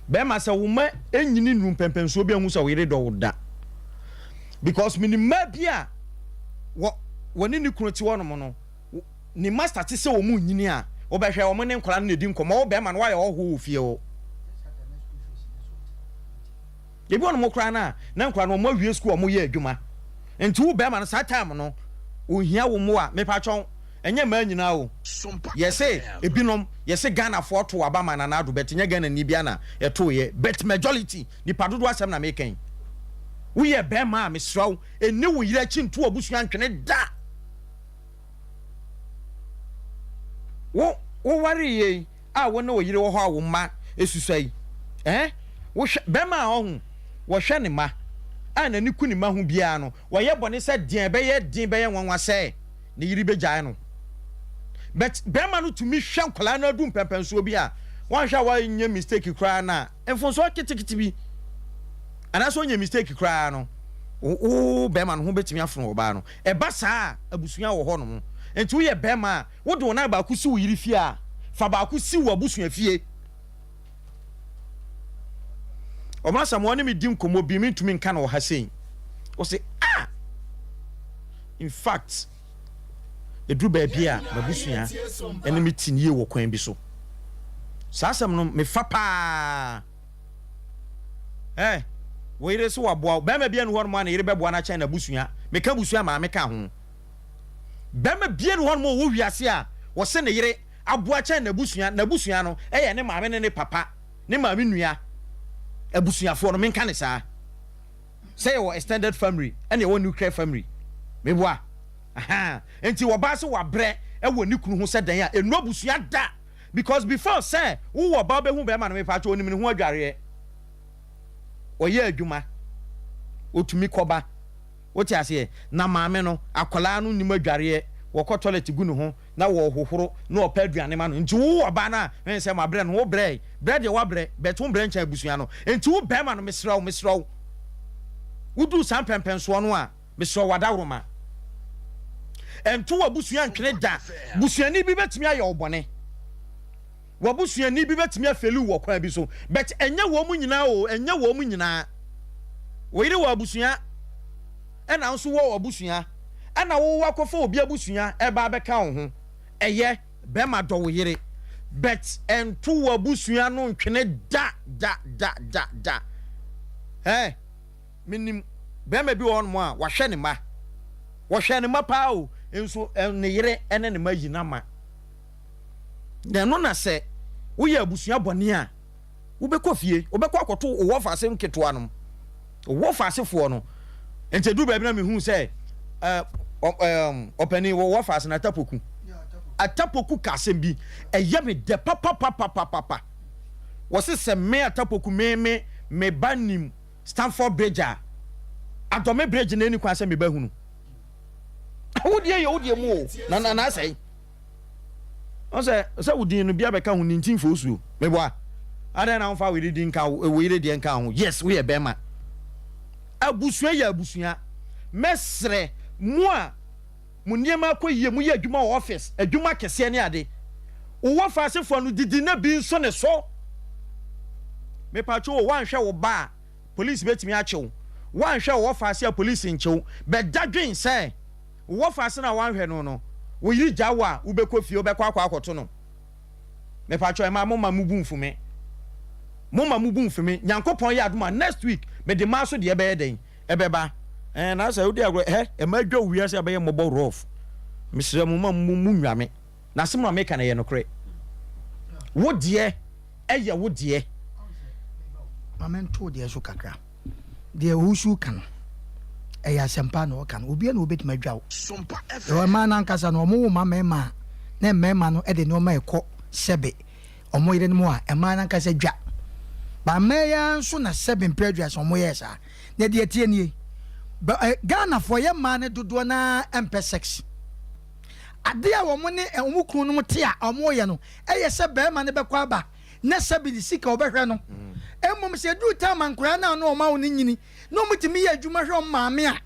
Bɛrima, sɛ wo mma nyini nnuru mpɛmpɛnsoɔ bi a, nhu sɛ wo yere dɔ wo da. Because menim mmaa bi a, wɔ, wɔne ne kunu te hɔnom no, ne mma starte sɛ wɔn renyini a, wobɛhwɛ wɔn ne nkwadaa no na ɛdi nkɔmmɔ, wo bɛrima no woayɛ ɔhɔhoɔ wɔ fie hɔ. Ebi wɔ nom koraa no a na nkwadaa no wɔn awie sukuu a wɔn yɛ adwuma nti wo bɛrima no saa time no ohia wo mmoa mepakyɛw. Ɛnyɛ mmaa nyinaa o. Yɛse ebinom, yɛse Ghanafoɔ too aba maa Nana Addo but nyɛ Ghanani biara na ɛtooeɛ but majority, nipa dodoɔ asɛm na meka yi. Woyɛ barima a mesrɛ wo, nni wo yere akyi nto w'abusua ntwene da. Wo, wowareeɛ yi a wo ne wo yere wɔ hɔ a wo mma susua yi, eh, wohwɛ, barima a ɔho, wɔhwɛ ne mma a n'ani ku ne mma ho biara no, wɔyɛ bɔne sɛ deɛn ɛbɛyɛ den bɛyɛ nwanwa sɛ ne yere bɛgyae no. But bɛrima no tumi hwɛ nkwadaa no adu mpɛmpɛnsoɔ bi a, wanhwɛ a wanyɛ mistake koraa no a, mfomsoɔ ketekete bi anaasɛ ɔnyɛ mistake koraa no, wo bɛrima no ho bɛtumi afono ɔbaa no. Ɛba saa a, abusua wɔ hɔ nom. Nti woyɛ bɛrima a, wode wo nan baako si wo yere fie a, fa baako si w'abusua fie. Ɔmo Asamoah ne me di nkɔmmɔ bi mentumi nka no wɔ ha sei. Ɔse ah! In fact, ɛduru baabi a m'abusua ne me te nie wɔ kwan bi so. Saa asɛm no mefa paa. Eh, wo yere so waboa wo. Bɛrima bi anu hɔ nom a ne yere bɛboa no akyɛn n'abusua. Meka abusua maame ka ho. Bɛrima bi anu hɔ nom a ɔwɔ wiase a wɔse ne yere aboa kyɛn n'abusua, n'abusua no yɛ ne maame ne ne papa, ne maame nua abusuafoɔ no, menka ne saa. Sɛ yɛwɔ extended family ɛna yɛwɔ nuclear family, meboa? Ahaa, nti ɔbaa sɛ wabrɛ wɔ ne kunu ho sɛ dɛn a, ɛnnu abusua da, because before sɛ wowɔ ɔbaa wobɛhu bɛrima no, mepaakyɛw ɔnim ne ho adwareɛ, ɔyɛ adwuma, ɔtumi kɔba. Wote aseɛ? Na maame no, akwadaa no nnim adwareɛ, wɔkɔ toilet gu ne ho na wɔhohoro na wɔpɛ aduane ma no. Nti wo ɔbaa no a, hwɛ sɛ mabrɛ no, wo brɛe, brɛ deɛ woabrɛ, but wo mbrɛ nkyɛn abusua no. Nti wo barima no, mesrɛ wo, mesrɛ wo, woduru saa mpɛnpɛnsoɔ no a, mesrɛ wo adaworoma. Nto w'abusua ntwene da. Busuani bi bɛtumi ayɛ wo bɔne. W'abusuani bi bɛtumi afeli wo wɔ kwan bi so but ɛnyɛ wɔn nyinaa oo, ɛnyɛ wɔn nyinaa. Wo yere wɔ abusua ɛna wo nso wɔ w'abusua ɛna wo wakɔfa obi abusua ɛba abɛka wo ho. Ɛyɛ, bɛrima dɔ wo yere but ɛnto w'abusua no ntwene da da da da da. Ɛɛ, menim bɛrima bi wɔ hɔnom a wahwɛ ne mma, wɔhwɛ ne mma paa o, nso ne yere ɛne ne mma yi no ama. Na ɛno na sɛ woyɛ abusua bɔne a, wobɛkɔ fie, wobɛkɔ akɔto wo wɔfaase nketewa nom, wo wɔfaasefoɔ no. Nti ɛduru baabi na mehuu sɛ ɔpanin wɔ wɔfaase no Atapoku. Atapoku ka asɛm bi, ɛyɛ me dɛ papapapapapa. Wɔse sɛ me Atapoku me me me ba nim Stamford Bridge a, Adɔme Bridge na ɛni kwan sɛ me ba hunu. Wo deɛ yɛ wo deɛ mu o, na na na asɛe. Ɔn sɛ sɛ wo din no bia bɛka ho nintin fosuo. Meboa. Adɛn na womfa wo yere din nka wo yere deɛ nka ho? Yes, woyɛ bɛrima. Abusua yɛ abusua. Mɛsrɛ mo a mo nneɛma akɔ yie, moyɛ adwuma wɔ office, adwuma kɛseɛ ne ade. Wo wɔfaasefoɔ no didi na bi nso ne so. Mepatwo o, woanhwɛ wo ba a, police bɛtumi akye wo. Woanhwɛ wo wɔfaase a police nkye wo. Bɛda dwen sɛ. Wo wɔfaase no a woanhwɛ no no, wo yere gyaa wo a, wobɛkɔ fie, wobɛkɔ akɔ akɔto no. Mepakyɛw, mmaa momma mo bo mfu me. Momma mo bo mfu me. Nyankopɔn yɛ adom a, next week, mede mmaa so deɛ ɛbɛyɛ dɛn? Ɛbɛba. Ɛɛ, na sɛ wodi agorɔ, hɛ, mmaa dwa wo wiase a bɛyɛ mmɔbɔ rough. Mesrɛ mo, mma mo mo nnwa me. Na asɛm a meka no ɛyɛ nokorɛ. Wo deɛ, ɛyɛ wo deɛ. Ma mento wo deɛ so kakra. Deɛ Owusu ka no, ɛyɛ asɛmpa na ɔka no. Obiara na obetumi adwa wo. Ɛwɔ mmaa no ankasa no, wɔn wo mma mmarima a, na mmarima no de nneɛma ɛkɔ sɛbe wɔn yerenom a, mmaa no ankasa dwa. Ba mmaa yi ara nso na sɛbe mpɛ aduasa wɔn yɛɛ saa. Na deɛ ɛteɛ nie, ba ɛ Ghanafoɔ yɛ mmaa no dodoɔ no ara mpɛ sex. Adeɛ a wɔn ne wɔn kununom te a wɔyɛ no, ɛyɛ sɛ barima no bɛkɔ aba na sɛbi ne sika ɔbɛhwɛ no. Mmom sɛ ɛduru time a nkwadaa no a na wɔn awo no nyini na wɔtumi yɛ adwuma hwɛ wɔn maame a,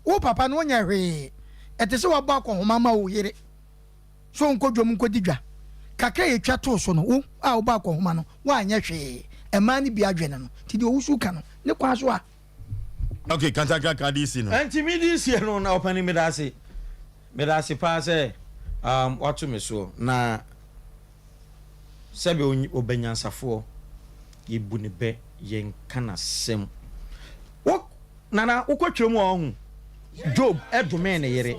wo papa no wonyɛ hwee. Ɛte sɛ wabɔ akɔnhoma ama wo yere sɛ ɔnkɔ dwam nkɔdi dwa. Kakra a yɛtwa too so no, wo a wobɔ akɔnhoma no, woanyɛ hwee. Mmaa no bi adwene no. Nti deɛ ɔwusu ka no, ne kwan so a. Okay, kantanka ka de si no. Ɛnti me de sie no na ɔpanin meda ase. Meda ase paa sɛ um, wato me soɔ na Sɛbe ɔbɛ nyansafoɔ, yɛbu ne bɛ, yɛnka n'asɛm. Wo, Nana, wokɔ twerɛ mu a ɔhu, Job domee ne yere.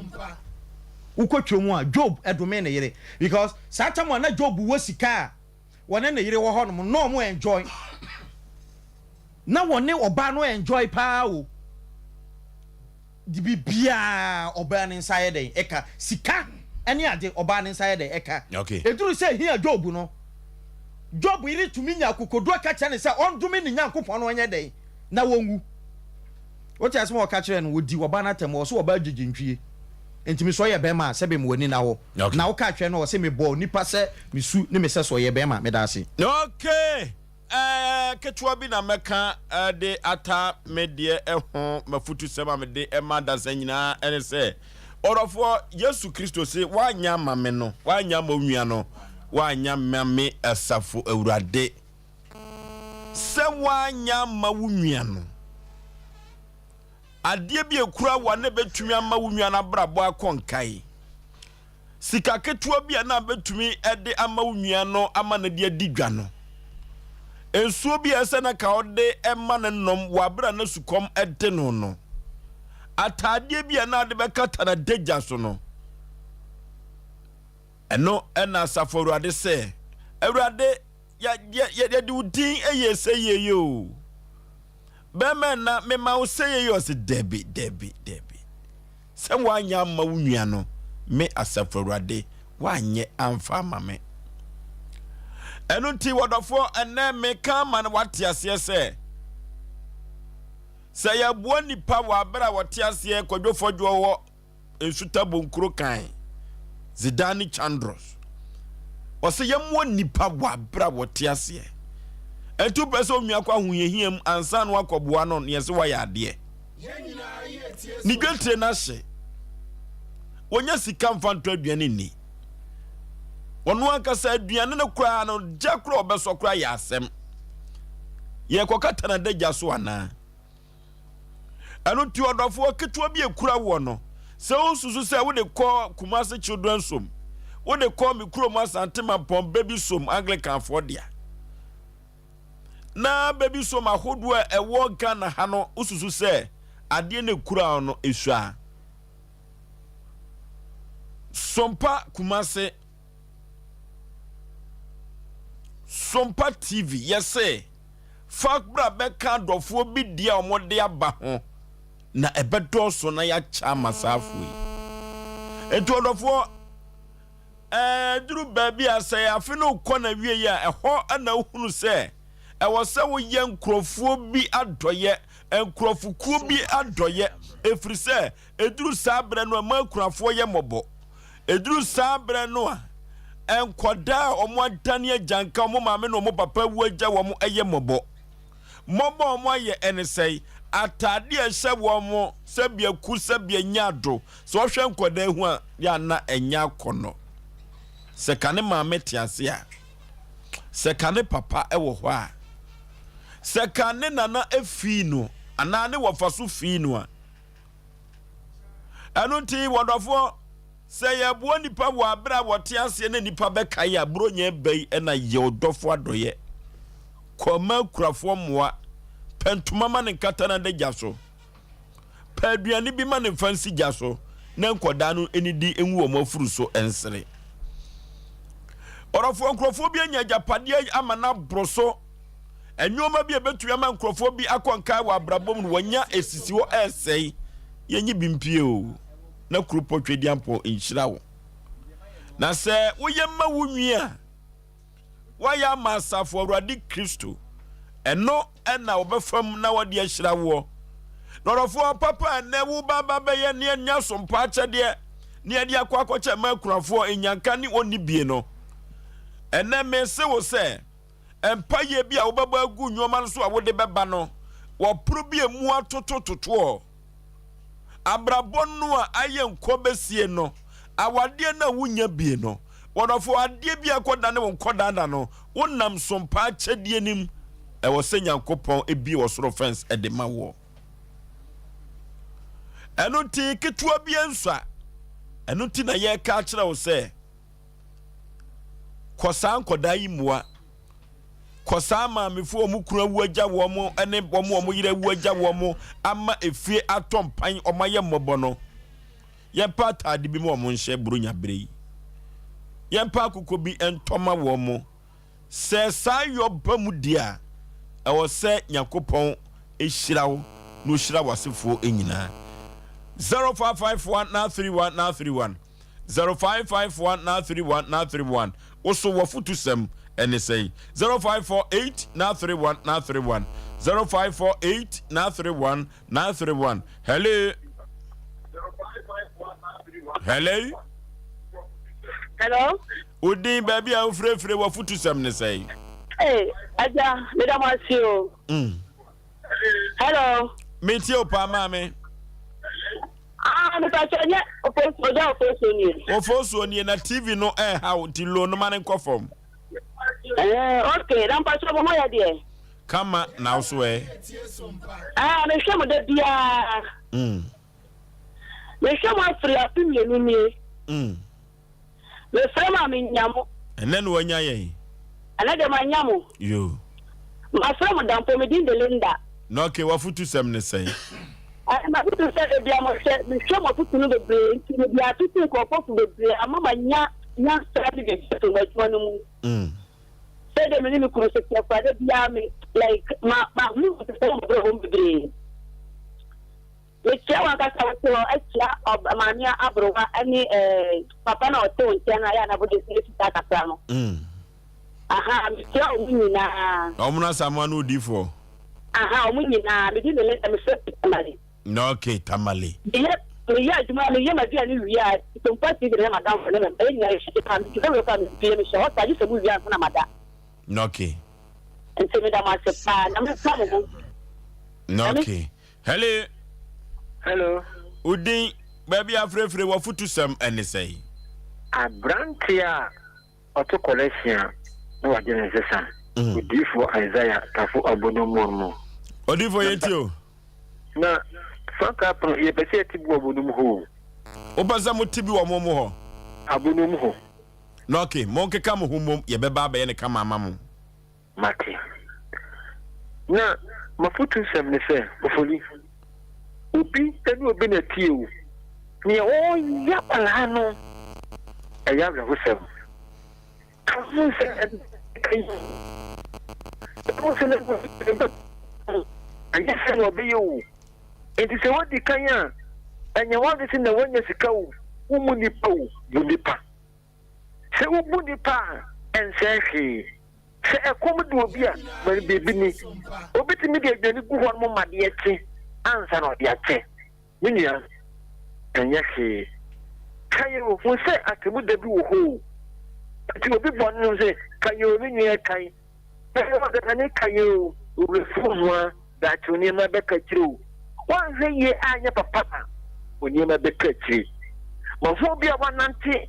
Wokɔ twerɛ mu a, Job domee ne yere because saa tam a na Job wɔ sika a wɔne ne yere wɔ hɔ nom na wɔn enjoy. Na wɔne ɔbaa no enjoy paa o. De biribiara ɔbaa ne nsa yɛ dɛn ɛka sika ne ade ɔbaa ne nsa yɛ dɛn ɛka. Okay. Ɛduru sɛ ɛhia Job no, Job yere tumi nya akokoduo ka kyerɛ no sɛ ɔndome ne Nyankopɔn na ɔnyɛ dɛn na wɔnwu. Wote asɛm a ɔka kyerɛɛ no, ɔdi ɔbaa no atɛm, ɔse ɔbaa gyegyentwie nti me sɛ ɔyɛ bɛrima a sɛbe ma w'ani nna hɔ. Okay. Na woka kyerɛ no ɔse mebɔɔ nipa sɛ me su ne me sɛso ɔyɛ bɛrima. Meda ase. Okay. Ɛɛ, ketewa bi na mɛka de ata me deɛ ho. M'afutusɛm a mede ma adasa nyinaa ne sɛ, ɔdɔfoɔ, Yesu Kristo se, woanyɛ ama me no, woanyɛ ama wo nua no, woanyɛ ama me Asafo Awurade. Sɛ woanyɛ ama wo nua no, adeɛ bi a ɛkura wo a na ɛbɛtumi ama wo nua no abrabɔ akɔ nkae. Sika ketewa bi a na betumi de ama wo nua no ama no de adi dwa no. Nsuo bi a ɛsɛ na ka ɔde ma no nom wɔ abere a na sukɔm de no no. Ataadeɛ bi a na ade bɛkata n'adagya so no. Ɛno na asafo Awurade sɛ, Awurade, yɛde wo din yɛ sɛ yie o. Bɛrima nna mema wo sɛ yie ɔse dabi dabi dabi. Sɛ woanyɛ amma wo nua no, me, Asafo Awurade, woanyɛ amfa amma me. Ɛno nti, wɔdɔfoɔ, ɛnnɛ meka ama no wate aseɛ sɛ, sɛ yɛboa nnipa wɔ abere a wɔte aseɛ kwadwofɔdwoɔ wɔ nsuta bonkuro kan Zidane Chandros ɔsɛ yɛmmoa nnipa wɔ abere a wɔte aseɛ. Ɛnti wopɛ sɛ onua kɔ ahohiahia mu ansa na wakɔboa no neɛ sɛ woayɛ adeɛ. Ne dwetire no ahye. Wɔnya sika mfa ntɔ aduane nni. Ɔno ankasa aduane no koraa no gya koraa ɔbɛsɔ koraa yɛ asɛm. Yɛkɔkata n'adagya so anaa? Ɛno nti ɔdɔfoɔ ketewa bi ekura woɔ no, sɛ wosusu sɛ wode kɔ Kumasi Children's Home, wode kɔ me kurom Asante Mampɔn Babies Home Anglicanfoɔ dea, na Babies Home ahodoɔ a ɛwɔ Ghana ha no, wosusu sɛ adeɛ no ekura wo no esua. Sompa Kumasi Sompa TV yɛse fa bra bɛka adɔfoɔ bi deɛ a wɔde aba ho na ɛbɛdɔɔso na yɛakyɛ ama saa afoɔ yi. Nti ɔdɔfoɔ ɛduru baabi a sɛ afe no kɔ na wie a ɛhɔ na wohunu sɛ ɛwɔ sɛ woyɛ nkurɔfoɔ bi adɔyɛ, nkurɔfokuo bi adɔyɛ, ɛfiri sɛ Ɛduru saa berɛ no a, ɛma akunafoɔ yɛ mmɔbɔ. Ɛduru saa berɛ no a, nkwadaa a wɔadane agyanka, wɔn maame ne wɔn papa awu agya wɔn yɛ mmɔbɔ. Mmɔbɔ a wɔayɛ ɛne sɛe, ataadeɛ a ɛhyɛ wɔn sɛbea ku sɛbea nya ado. Sɛ wɔhwɛ nkwadaa hu a, yɛ a na ɛnyɛ akɔnnɔ. Sɛ ka ne maame te ase a, sɛ ka ne papa wɔ hɔ a, sɛ ka ne nana fii no anaa ne wɔfa so fii no a, Ɛno nti, wɔdɔfoɔ, sɛ yɛboa nnipa wɔ abere a wɔte aseɛ na nnipa bɛkae a, Buronya ɛba yi ɛna yɛ ɔdɔfoɔ adɔyɛ. Kɔ ma akurafoɔ mmoa. Pɛ ntoma ma ne nkata n'adagya so. Pɛ aduane bi ma ne mfa nsi gya so na nkɔdaa no nidi ngu wɔn afuru so nsere. Ɔdɔfoɔ, nkurɔfoɔ bi anya agyapadeɛ ama no aboro so. Nneɛma bi a ebetumi ama nkurɔfoɔ bi akɔ nkan wɔ abrabɔ mu no, wɔanya esisi hɔ ɛresɛe. Yɛnyi bi mpie o, na kuropɔ Tweduampɔn nhyira wo. Na sɛ woyɛ ma wo nwi a, woayɛ ama asafo Awurade Kristo. Ɛno ɛna wɔbɛfa mu na wɔde ahyira woɔ. Na ɔdɔfoɔ papa a ɛnɛ wo ba ba bɛyɛ ne anya sompa akyɛdeɛ ne ɛde akɔ akɔkyɛ ma akunafoɔ, nnyanka ne ɔnni bie no. Ɛnɛ mese wo sɛ, Mpaeɛ bi a wobɛbɔ agu nneɛma no so a wode bɛba no, wɔpono bi a emu atotototoɔ. Abrabɔ no a ayɛ nkɔ bɛsie no, awadeɛ no a wonya bie no, wɔdɔfo adeɛ bi a ɛkɔdane wo nkɔdaada no, wonam sompa akyɛdeɛ no mu. Ɛwɔ sɛ Nyankopɔn ebie ɔsoro fɛns de ma woɔ. Ɛno nti ketewa bi nsua. Ɛno nti na yɛreka akyerɛ wo sɛ, Kɔ saa nkɔdaa yi mmoa. Kɔ saa maamefo wɔn kunu awu agya wɔn ne wɔn wɔn yere awu agya wɔn ama efie atɔ mpan wɔn ayɛ mmɔbɔ no. Yɛmpɛ ataade bi ma wɔn nhyɛ Buronya bere yi. Yɛmpɛ akokɔ bi ntɔ ma wɔn. Sɛ saa yɔ ba mu deɛ a, ɛwɔ sɛ Nyankopɔn hyira wo na ɔhyira w'asefoɔ nyinaa. 0551 931 931 0551 931 931 Wo so w'afotusɛm ne sɛn? 0548 931 931 0548 931 931 Hello Hello Hello. Wo din baabi a wofirefire w'afotusɛm ne sɛn? Ee, agya, meda mo ase o. Hello. Metie o paa maame. Ah, mepa kyɛ nyɛ ofosuo, ɔgya ofosuo nie. Ofosuo nie na TV no ɛɛha wo nti low no ma no nkɔ fam. Eh, okay, na mpa kyɛ mo ho yɛ deɛ. Kama na wo so ɛ. Ah, mehwɛ mo da biara. Mehwɛ mo afiri afe mmienu nie. Mefrɛ mo a mennya mo. Ɛnnɛ na wanya yɛn. Ɛnnɛ deɛ manya mo. Yoo. Mafrɛ mo da mpo, me din de Linda. Na okay, w'afotusɛm ne sɛn? Ɛɛ, m'afotu sɛ da biara mohwɛ, mehwɛ mo afotu no bebree nti mede atoto nkurɔfoɔ fo bebree ama manya nyansa ne biribi ato m'adwuma no mu. Sɛdeɛ me ne me kunu so teɛ koraa, da biara me like ma mahunu nsesɛe wɔ m'abrabɔ mu bebree. Mekyia w'ankasa wo te hɔ akyia ɔb maame aberewa ne eh, papa na ɔte wo nkyɛn no a yɛ a n'abɔdwesɛ yɛ fitaa kakra no. Aha, mekyia wɔn nyinaa. Wɔn no Asamoah ne odiifoɔ. Aha, wɔn nyinaa. Medi ne leta, mefrɛ fi Tamale. Na okay, Tamale. Meyɛ meyɛ adwuma, meyɛ m'aduane wie a, Sompa TV na ɛyɛ m'adamfo ne me mma. Yɛn nyinaa yɛhyɛ paa. Medwuma wie koraa a, mempue, mehyɛ hɔ saa, gye sɛ mowie ansa na mada. Na okay. Nti meda mo ase paa. Nyame nka mo ho. Na okay. Hello. Hello. Wo din, baabi a afirefire, w'afutusɛm ne sɛn? Aberanteɛ a ɔto kɔlɛhyen a na wagye ne nsesa, Odiyifoɔ Isaiah Tafo Abonomuon mu. Odiyifoɔ yɛntie o. Na frankaa pono, yɛpɛ sɛ yɛte bi wɔ abonom hɔ o. Wopɛ sɛ mote bi wɔ mo mo hɔ? Abonom hɔ. Na okay, monkeka mo ho mmom, yɛbɛba abɛyɛ no kama ama mo. Mate. Na m'afotusɛm ne sɛ, Ofori, obi ne obi na ɛteɛ o, nea ɔreyɛ akwadaa no, ɛyɛ awerɛhosɛm. Ka ho sɛ ɛka yi o, ka ho sɛ na ɛnyɛ sɛ na ɔbɛyɛ o. Enti sɛ woadi kan a, ɛnyɛ w'adwene sɛ na woanya sika o, wommu nnipa o, bu nnipa. Sɛ wobu nnipa a, ɛnsɛe hwee. Sɛ ɛkɔm de obi a, ma no biribi nni. Obi tumi de aduane gu hɔnom ma adeɛ kye ansa na ɔde akyɛ. Me nua, ɛnyɛ hwee. Kae o, hu sɛ atemmuda bi wɔ hɔ o. Enti obi bɔne no sɛ, Kae o, me nua, kae. Ɛyɛ ɔdasani kae o, owurafuo hoa, daakye wo nneɛma bɛka akyire o. Woanhwɛ yie anyɛ papa a, wo nneɛma bɛka akyire. Mahu obi a wanante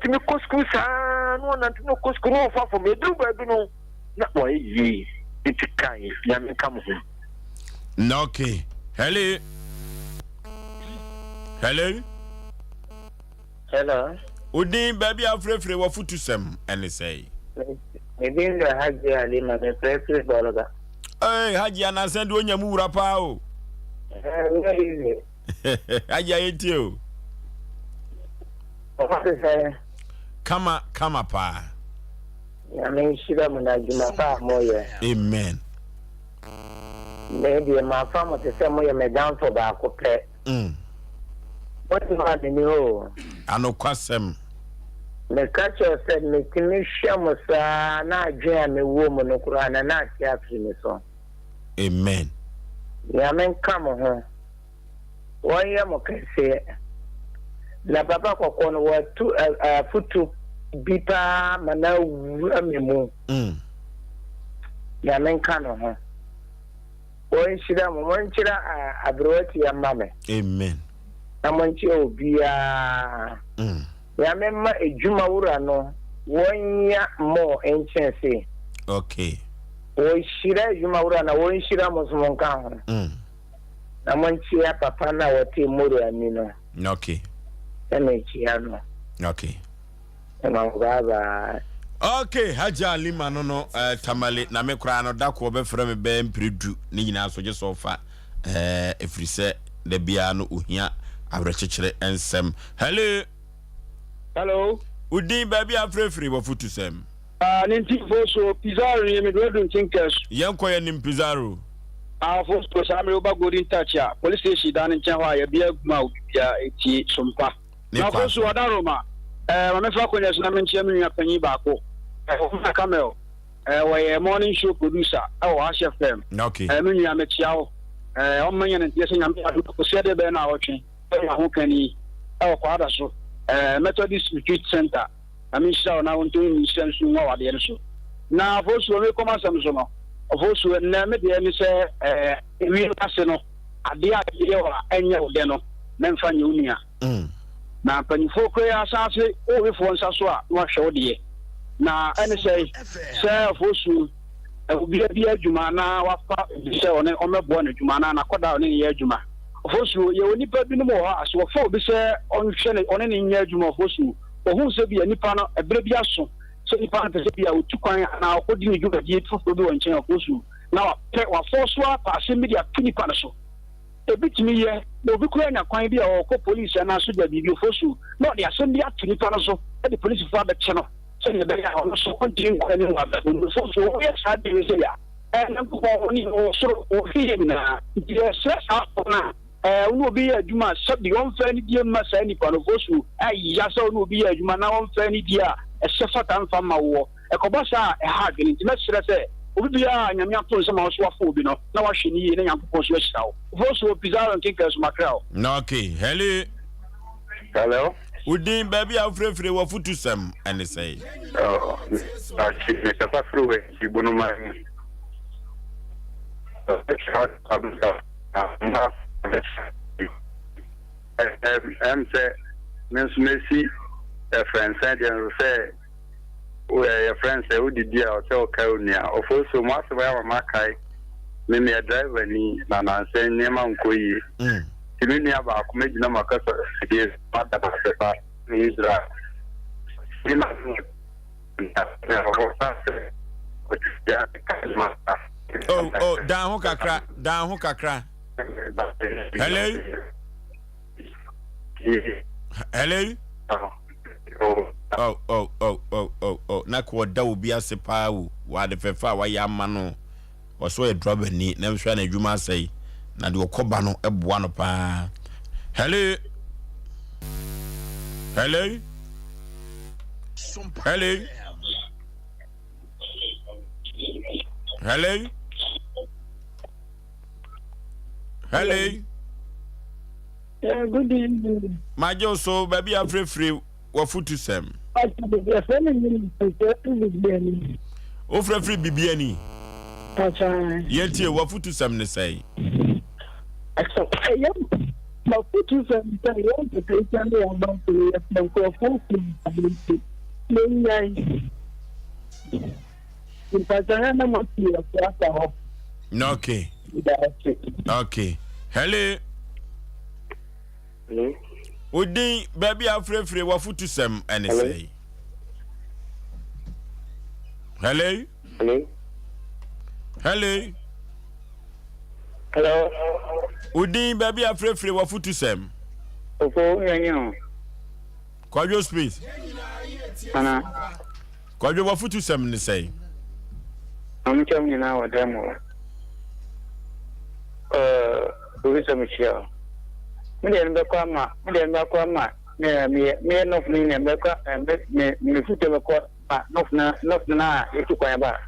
tumi kɔ sukuu saa na ɔnante na ɔkɔ sukuu na ɔfa fam, ɛduru baabi no na wayɛ yie. Nti kae, Nyame nka mo ho. Na okay. Hello. Hello. Hello. Wo din, baabi a wofrɛfrɛ, w'afotusɛm ne sɛe? Me din de Hajia Halima, mefrɛ firi Bolga. Hey, Hajia nansa de onya mu wura paa o. Ɛnyɛ easy. Hajia yɛntie o. Ɔmo te sɛ. Kama kama paa. Nyame nhyira mo na adwuma pa a moyɛ. Amen. Me deɛ mafa mo te sɛ moyɛ me damfo baako pɛ. Mm. Wonni hɔ a menni hɔ o. Anokwasɛm. Meka kyerɛ wo sɛ metumi hwɛ mo saa na adwene a mewɔ mu no koraa na na ate afiri me so. Amen. Nyame nka mo ho. Wɔnyɛ mo kɛseɛ. Na papa kɔkɔɔ no watu afutu bi paa ma no awura me mu. Mm. Nyame nka no ho. Wɔnhyira mo. Monkyerɛ aberewa tia mma me. Amen. Na monkyerɛ obiara. Mm. Nyame mma edwuma wura no wɔnya more nkyɛnse. Okay. Wɔnhyira edwuma wura na wɔnhyira mo nso monka ho. Mm. Na monkyea papa no a wɔte Moro ani no. Okay. Sɛ mekyea no. Okay. Ɛma mo bye bye. Ok Hajia Alima no no eh, Tamale na me koraa no da ko ɔbɛfrɛ me bɛyɛ mpere du ne nyinaa so gye sɛ ɔfa eh, ɛfiri sɛ da biara no ohia. Awerɛkyekyerɛ nsɛm. Hello. Hello. Wo din, baabi a afirafiri, w'afutusɛm. Ah, ne nti Fosuo, Pizarro nie, mede wadu Ntinkɛs. Yɛnkɔ yɛn nim Pizarro. Ah, Fosuo, saa mmerɛ woba Golden Touch a, police station dan no nkyɛn hɔ a, yɛbea agu mu a obi biara ɛtie sompa. Ne Na kwan Fosuo, so. Adaroma, eh, ma memfa akonnwa so na menkyea me nua panyin baako, eh, Omar Kamel, eh, wɔyɛ morning show producer ɛwɔ Ash FM. Okay. Eh, me nua mekyea wo, eh, ɔmma nya ne nteɛ sɛ Nyame adom akɔsi adeɛ bɛyɛ naawɔtwe. Ɛyɛ ahokani wɔ Kwada so Methodist Retreat Centre. Nyame nhyira wo na ɔntɔ ne nhyira nsu ngu awadeɛ no so. Na Ofosuo, merekɔ m'asɛm so no, Ofosuo, nnɛ me deɛ ne sɛ ewiem ase no, adeɛ a yɛyɛ wɔ a ɛnyɛ wo dɛ no, mɛmfa nyɛ wo nua. Na mpanyinfoɔ kura yi asaase wo wefoɔ nsa so a na wahwɛ wo deɛ. Na ɛne sɛ, sɛ Ofosuo, obia bi adwuma na wafa obi sɛ ɔne ɔmmɛboa no adwuma anaa n'akɔdaa a ɔne no yɛ adwuma. Ofosuo, yɛwɔ nnipa binom wɔ hɔ a, sɛ wɔfa obi sɛ ɔnhwɛ ne, ɔne no nyɛ adwuma Ofosuo, wɔhu sɛ bi a nipa no, ɛberɛ bi aso sɛ nipa no pɛ sɛ bi a ɔtu kwan anaa ɔkɔdi ne dwumadie foforɔ bi wɔ nkyɛn Ofosuo, na wapɛ, wafɔɔso ara pɛ asɛm bi de ato nipa no so. Ebi tumi yɛ na obi koraa nya kwan bi a ɔrekɔ polisi anaa sogya biribi Ofosuo, na ɔde asɛm bi ato nipa no so de polisifoɔ abɛkye no sɛdeɛ ɛbɛyɛ a ɔno nso ɔntumi nkɔ n'anim wɔ abrabɔ mu. Ofosuo, woyɛ saa adeɛ wei sei a, Ɛɛ, Nyankopɔn, Ɔne Ɔwɔ soro, Ɔhwɛ yɛn nyinaa. Nti yɛsrɛ saa foɔ no a, ɛɛ, wo ne obi yɛ adwuma a, sɛbi ɔmfa anidie mma saa nipa no, fosuo, ɛya sɛ wo ne obi yɛ adwuma na ɔmfa anidie a ɛsɛ fata mfa mma woɔ. Ɛkɔba saa a, ɛha adwene. Nti mɛsrɛ sɛ, obi biara a Nyame ato nsa ma wo sɛ wafa obi no, na wahwɛ no yie na Nyankopɔn nso ahyira wo. Fosuo, Pizarro Nkenkae so makra wo. Ok, hello. Hello. Wo din, baabi a wofirefire, w'afutusɛm ne sɛn? Oh, akyi mekasa firi wɔ akyi bonoman mu. Ɛm sɛ me nso mesi ɛfrɛnsɛn deɛ nso sɛ yɛfrɛ no sɛ wodidi a ɔsɛ ɔkae onua. Ɔfo so mo asɛm ayɛ ama makae. Me meyɛ driver ni na nansa nneɛma nkɔ yie. Nti me nua baako mɛgyina makasa fidie so mada no ase paa ne Israel. Bi na Oh, oh, dan ho kakra, dan ho kakra. Hello? Hello? Oh, oh, oh, oh, oh, oh. Na ka ɔda obi ase paa o. Wɔ ade fɛfɛ a wayɛ ama no. Ɔsɛ ɔyɛ driver ni na nso a n'adwuma asɛe. Na deɛ ɔkɔba no boa no paa. Hello? Hello? Hello? Hello? Hello? Yeah, good evening. Magye wo so baabi a frɛfrɛ wafutu sɛm. Wofrɛfrɛ bibiani. Yɛntie wafutu sɛm ne sɛe. Mafutu sɛm sɛ yɛn nketesia ne yɛn abamfo yɛpɛ nkurɔfoɔ fi nti yɛnyan. Mpakyɛ na mo ti yɛ so asa hɔ. Okay. Okay. Hello. Hello. Odin baabi a afirafire wafutu sɛm ɛne sɛe. Hello. Hello. Hello. Hello. Odin baabi a afirafire wafutu sɛm. Ofo yɛnyɛ o. Kwadwo Smith. Ana. Kwadwo w'afutusɛm ne sɛn? Maame kyia mo nyinaa wɔ dan mu hɔ. Ɛɛ obi sɛ mekyia o. Me deɛ no bɛkɔ ama me deɛ no bɛkɔ ama me meyɛ meyɛ nɔf no nyinaa bɛkɔ me me me futuo bɛkɔ ma nɔf na nɔf na a yɛtu kwan ba.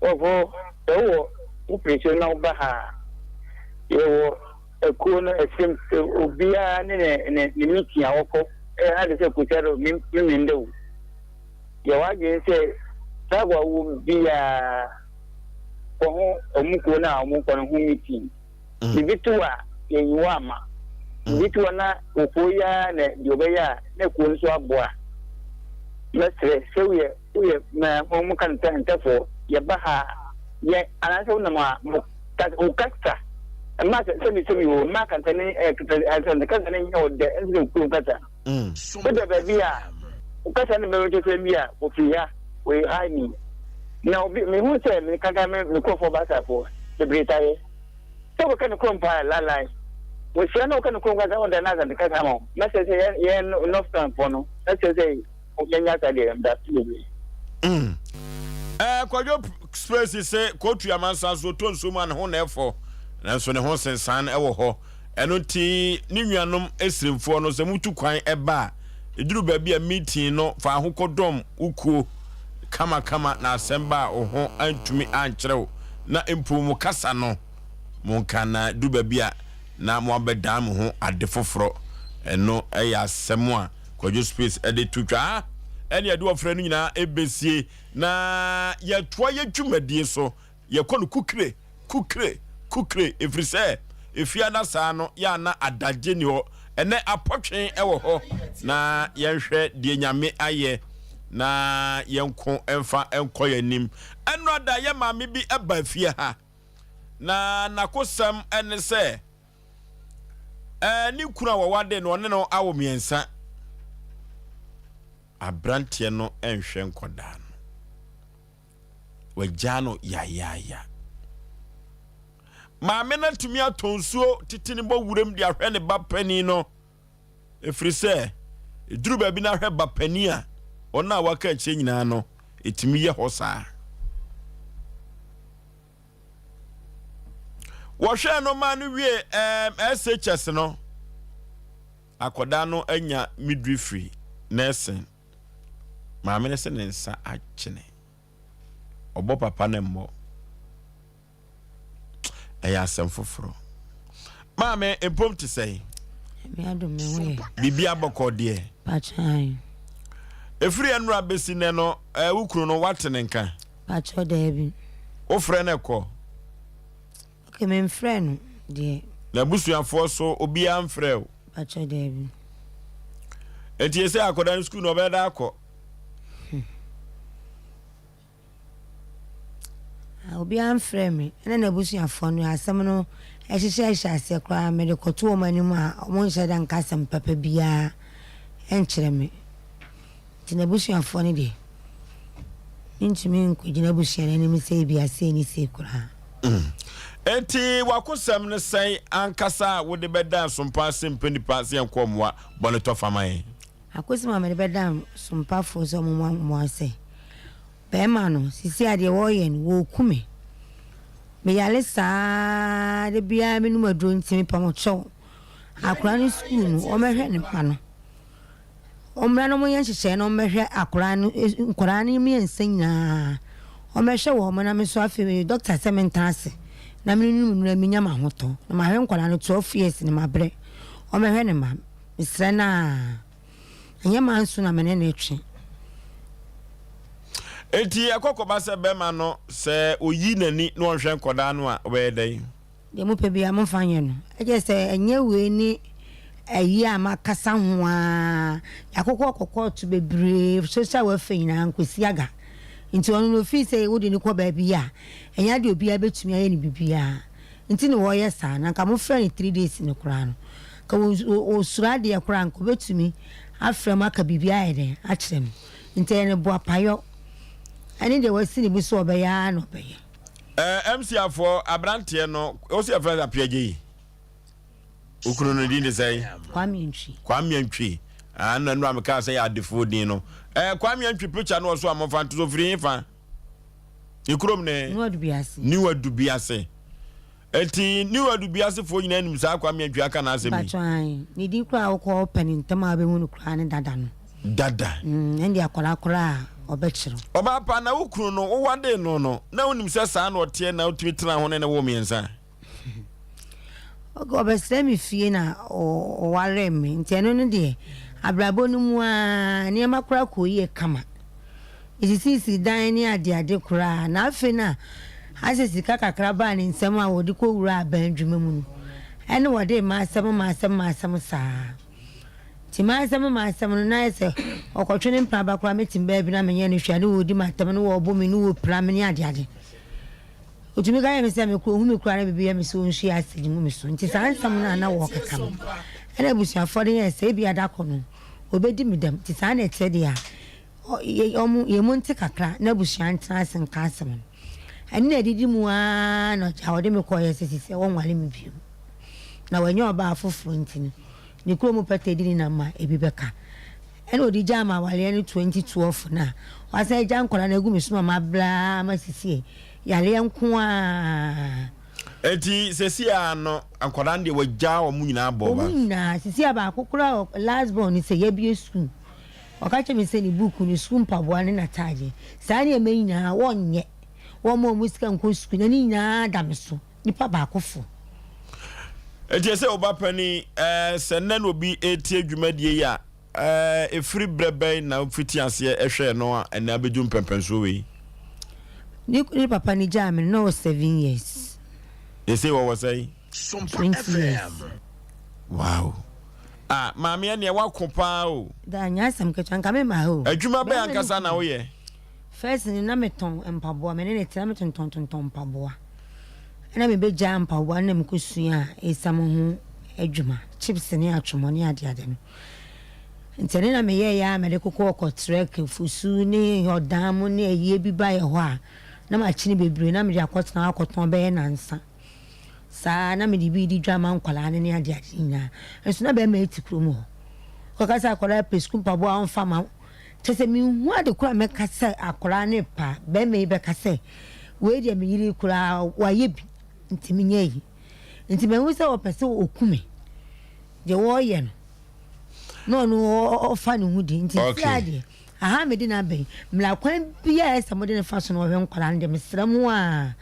Wɔfo sɛ wowɔ wo pirikyiri na woba ha a yɛwɔ akuo no ɛsɛm obiara ne ne ne ne meeting a wɔkɔ ɛyɛ ade sɛ kuta me me menda o. Yɛ w'adwene sɛ tribe a wowɔ mu biara kɔ ho ɔmo kuo no a ɔmo kɔ no ho meeting. Biribi to a yɛnyi wo ama. Biribi to a na okuo yi ara na deɛ ɔbɛyɛ a na kuo no nso aboa. Mɛsrɛ sɛ woyɛ woyɛ mɛ mo ka no sɛ ntɛfoɔ yɛba ha a yɛ anaasɛ wonam a mo kasa wo kasa mma sɛ sɛbi sɛbi o mma kasa ne ɛ kasa ne nyɛ ɔdɛ ɛnsɛ sɛ okuo kasa. Woda baabi a wo kasa no bɛbɛkyɛ sɛ bi a wɔfiri ha, wɔyɛ ha ni. Na obi, mehu sɛ me kankan me me nkurɔfoɔ Basafoɔ bebree taa yɛ. Sɛ wobɛka ne kurom paa lalai. Wɔhyia na wɔka no kurom kasa wɔda no asante kasa ma wo. Mɛsrɛ sɛ yɛn yɛn North Town foɔ no mɛsrɛ sɛ yɛnyɛ saa deɛ meda ase bebree. Mm. Eh, Kwadwo Space se kootu amansan so ɔtɔ nsuo mu a ne ho na ɛfɔ, nanso ne ho nsensan wɔ hɔ. Ɛno nti ne nuanom Esrimfoɔ no, sɛ motu kwan ba a, ɛduru baabi a meeting no, fa ho kɔdɔm wo kuo kamakama na asɛm ba a wo ho antumi ankyerɛ wo, na mpo mo kasa no monka, na ɛduru baabi a na moabɛdan mo ho ade foforɔ. Ɛno yɛ asɛm a Kwadwo Space de to dwa. Ha ɛne yɛde ɔfrɛ no nyinaa ɛbɛsie na yɛtoa yɛ dwumadie so. Yɛkɔ no kukire, kukire, kukire, ɛfiri sɛ efiada saa no yɛ a na adagye nni hɔ. Ɛnnɛ apɔtwe wɔ hɔ na yɛnhwɛ deɛ Nyame ayɛ na yɛnko mfa nkɔ yɛn anim. Ɛnnora da yɛ maame bi baa fie ha na n'akosɛm ne sɛ ɛɛ ne kunu a wɔwade no ɔne no awo mmiɛnsa. Aberanteɛ no nhwɛ nkɔdaa no. Wagyaa no yayaaya. Maame no atumi atɔ nsuo tete ne bɔ wuram de ahwɛ ne ba panin no, ɛfiri sɛ ɛduru baabi no ahwɛ ba panin a ɔno a waka akyire nyinaa no, ɛtumi yɛ hɔ saa. Wɔhwɛɛ no maa no wie um, SHS no, akwadaa no anya midwifery nursing. Maame no se ne nsa akyene. Ɔbɔ papa no mmɔ. Ɛyɛ asɛm foforɔ. Maame, mpom te sɛn? Biribi abɔkɔ deɛ. Ɛfiri ɛnora bɛsi nnɛ no, wo kunu no woate ne nka? Pakyɛ daabi. Wofrɛ no kɔ? Ok, memfrɛ no deɛ. N'abusuafoɔ so obiara mfrɛ wo? Pakyɛ daabi. Enti ɛsɛ akwadaa no sukuu no ɔbɛyɛ dɛ akɔ? Hmm. Ah, obiara mfrɛ me ɛna n'abusuafoɔ no asɛm no ɛhyehyɛ hyɛ aseɛ koraa mede kɔto wɔn anim a wɔn nhyɛ da nka asɛm papa biara ɛnkyerɛ me. Nti n'abusuafoɔ no deɛ, mentumi nkɔgyina abusua no anim sɛ ebia sei ne sei koraa. Enti w'akosɛm ne sɛn ankasa a wode bɛdan sompa ase mpɛ nnipa sɛ yɛnkɔ mmoa bɔne tɔ fa ma yɛn? Akosɛm a mede bɛdan sompafoɔ sɛ wɔmmoa mmoa sɛ, Bɛrima no, seesei a deɛ wɔreyɛ no, wɔreku me. Meyare saa ara, da biara menom aduro nti mepɛ mo kyɛw. Akwadaa no sukuu no, wɔmmɛhwɛ ne mma no. Wɔmmra na wɔnyɛ nhyehyɛe na wɔmmɛhwɛ akwadaa no nkwadaa no mmiɛnsa nyinaa. Wɔmmɛhwɛ wɔn na me nso afei meyɛ dɔkta sɛ mentena ase na menom nnuru na menya m'ahotɔ. Na mahwɛ nkwadaa no 12 years no mabrɛ. Wɔmmɛhwɛ ne mma. Mesrɛ no ara. Ɛnyɛ manso na me ne no retwe. Enti ɛkɔkɔba sɛ bɛrima no sɛ oyi n'ani na ɔnhwɛ nkwadaa no a, ɔbɛyɛ dɛn? Deɛ mopɛ biara momfa nyɛ no. Ɛkyerɛ sɛ ɛnyɛ wei ne ayi a makasa ho ara. Yɛakokɔ kɔ kɔɔto bebree, social welfare nyinaa nkosi aga. Nti ɔno no ofii sɛ wode no kɔ baabi a, ɛnyɛ adeɛ obiara bɛtumi ayɛ no biribiara. Nti na wɔyɛ saa. Na nka mofrɛ no 3 days no koraa no, nka ɔsuro adeɛ koraa nka ɔbɛtumi afrɛ mo aka biribi ayɛ dɛn akyerɛ mo. Nti ɛyɛ no boapayɔ ɛne deɛ wasi ne bo sɛ ɔbɛyɛ ara na ɔbɛyɛ. Eh, MC afoɔ, aberanteɛ no, wo sɛ yɛfrɛ no Apiagye yi? Wo kunu no din de sɛn? Kwame Antwi. Kwame Antwi. Ah, nna nnura mekaa sɛ yɛ adefoɔ din no. Eh, Kwame Antwi picture no wɔ so a momfa nto so firi he fa? Ne kurom ne? New Adubiase. New Adubiase. Enti New Adubiasefoɔ nyinaa nim saa Kwame Antwi aka n'asɛm yi? Mpakyɛ ae. Ne din koraa a wokɔ pɛ no ntɛm a wobɛhu no koraa ne dada no. Dada. Mm, ɛnde akwadaa koraa a ɔbɛkyerɛ wo. Ɔbaa pa, na wo kunu no, wowadee no no, na wonim sɛ saa na ɔteɛ na wotumi tenaa ho ne no woo mmiɛnsa? Ok, ɔbɛsrɛ me fie na ɔwaree me, nti ɛno no deɛ, abrabɔ no mu ara, nneɛma koraa kɔɔ yie kama. Mesisisii dan ne adeade koraa, na afei na asɛ sika kakra baa ne nsam a wɔde kɔwuraa aban adwuma mu no, ɛne wɔde m'asɛm m'asɛm m'asɛm saa. Nti m'asɛm m'asɛm no, na ayɛ sɛ ɔkɔtwe ne mpena ba koraa mɛtim baabi na menyɛ no hwee a ne wɔredi m'atɛm ne wɔrebɔ me ne wɔpira me ne adeade. Ɔtumi ka kyerɛ me sɛ me kora ɔhu me koraa na biribi yɛ me sɛ ɔnhwie acid ngu me so. Nti saa nsɛm no a na wɔrekeka no, ɛna abusuafoɔ no yɛɛ sɛ ebia da koro no ɔbɛdi me dɛm. Nti saa na ɛteɛ deɛ a, Wɔn, yɛn mu nte kakra na abusua ntena ase nka asɛm no. Ɛno na ɛdidi mu ara na ɔgya ɔde me kɔeɛ sɛ sisi wɔnware me bio. Na wanya ɔbaa foforɔ nti no, ne kurom pɛtɛ di ne nam ma ebi bɛka. Ɛna ɔde gyaa me awareɛ no 2012 no a, wasan agya nkwadaa no agu me so ma mabrɛ ara ma sesie yareɛ nko ara. Enti sesie ara no nkwadaa no deɛ wagyaa wɔn nyinaa bɔ ba? Wɔn nyinaa, sesie a baako koraa last born no sɛ yɛabue sukuu, ɔka kyerɛ me sɛ ne book no, sukuu mpaboa ne n'ataadeɛ, saa nneɛma yi nyinaa wɔnyɛ, wɔmma wɔn sika nkɔ sukuu na ne nyinaa da me so. Nipa baako fo. Enti ɛsɛ wo ba panin, ɛɛ, sɛ nnɛ na obi retie dwumadie yi a, ɛɛ, ɛfiri berɛ bɛn na wofiti aseɛ hwɛɛ no a ɛnnɛ abɛdu mpɛmpɛnsoɔ wei? Ne ne papa no gyaa me no na ɔwɔ 7 years. Seesei wɔwɔ sɛn? 20 years. Wow. Ah, maame ɛneɛ woako paa o. Daa nyɛ asɛm ketewa, nka me mma ha o. Adwuma bɛn Bɛrima no ankasa na kum. woyɛ? First no na metɔn mpaboa, me ne no te na metontɔn tontɔn mpaboa. Ɛna mebɛgyaa mpaboa no na mekɔsuaa esiam ho adwuma, chips ne atwomɔ ne adeade no. Nti ɛno na meyɛeɛ a mede kokɔɔ kɔtrɛk, fusu ne ɔdan mu ne ayie bi baeɛ hɔ a, na makyini bebree na mede akɔtena hɔ akɔtɔn bɛyɛ nansa. Saa ara na mede bi redi dwa ma nkwadaa no ne adeade nyinaa. Nso na bɛrima yi te kurom hɔ. Kɔka sɛ akwadaa pɛ sukuu mpaboa a ɔmfa ma wo. Kyerɛ sɛ menhu ade koro a mɛka sɛ akwadaa no repɛ a, barima yi bɛka sɛ, wei deɛ me yere yi koraa wayɛ bi nti menyɛ yi. Nti mahu sɛ ɔpɛ sɛ ɔku me. Deɛ ɔreyɛ no, na ɔno ɔfa ne ho di. Nti seesei deɛ, aha a mede no aba yi, mmara kwan biara a ɛsɛ sɛ mode no fa so na ɔhwɛ nkwadaa no deɛ, mesrɛ mo ara,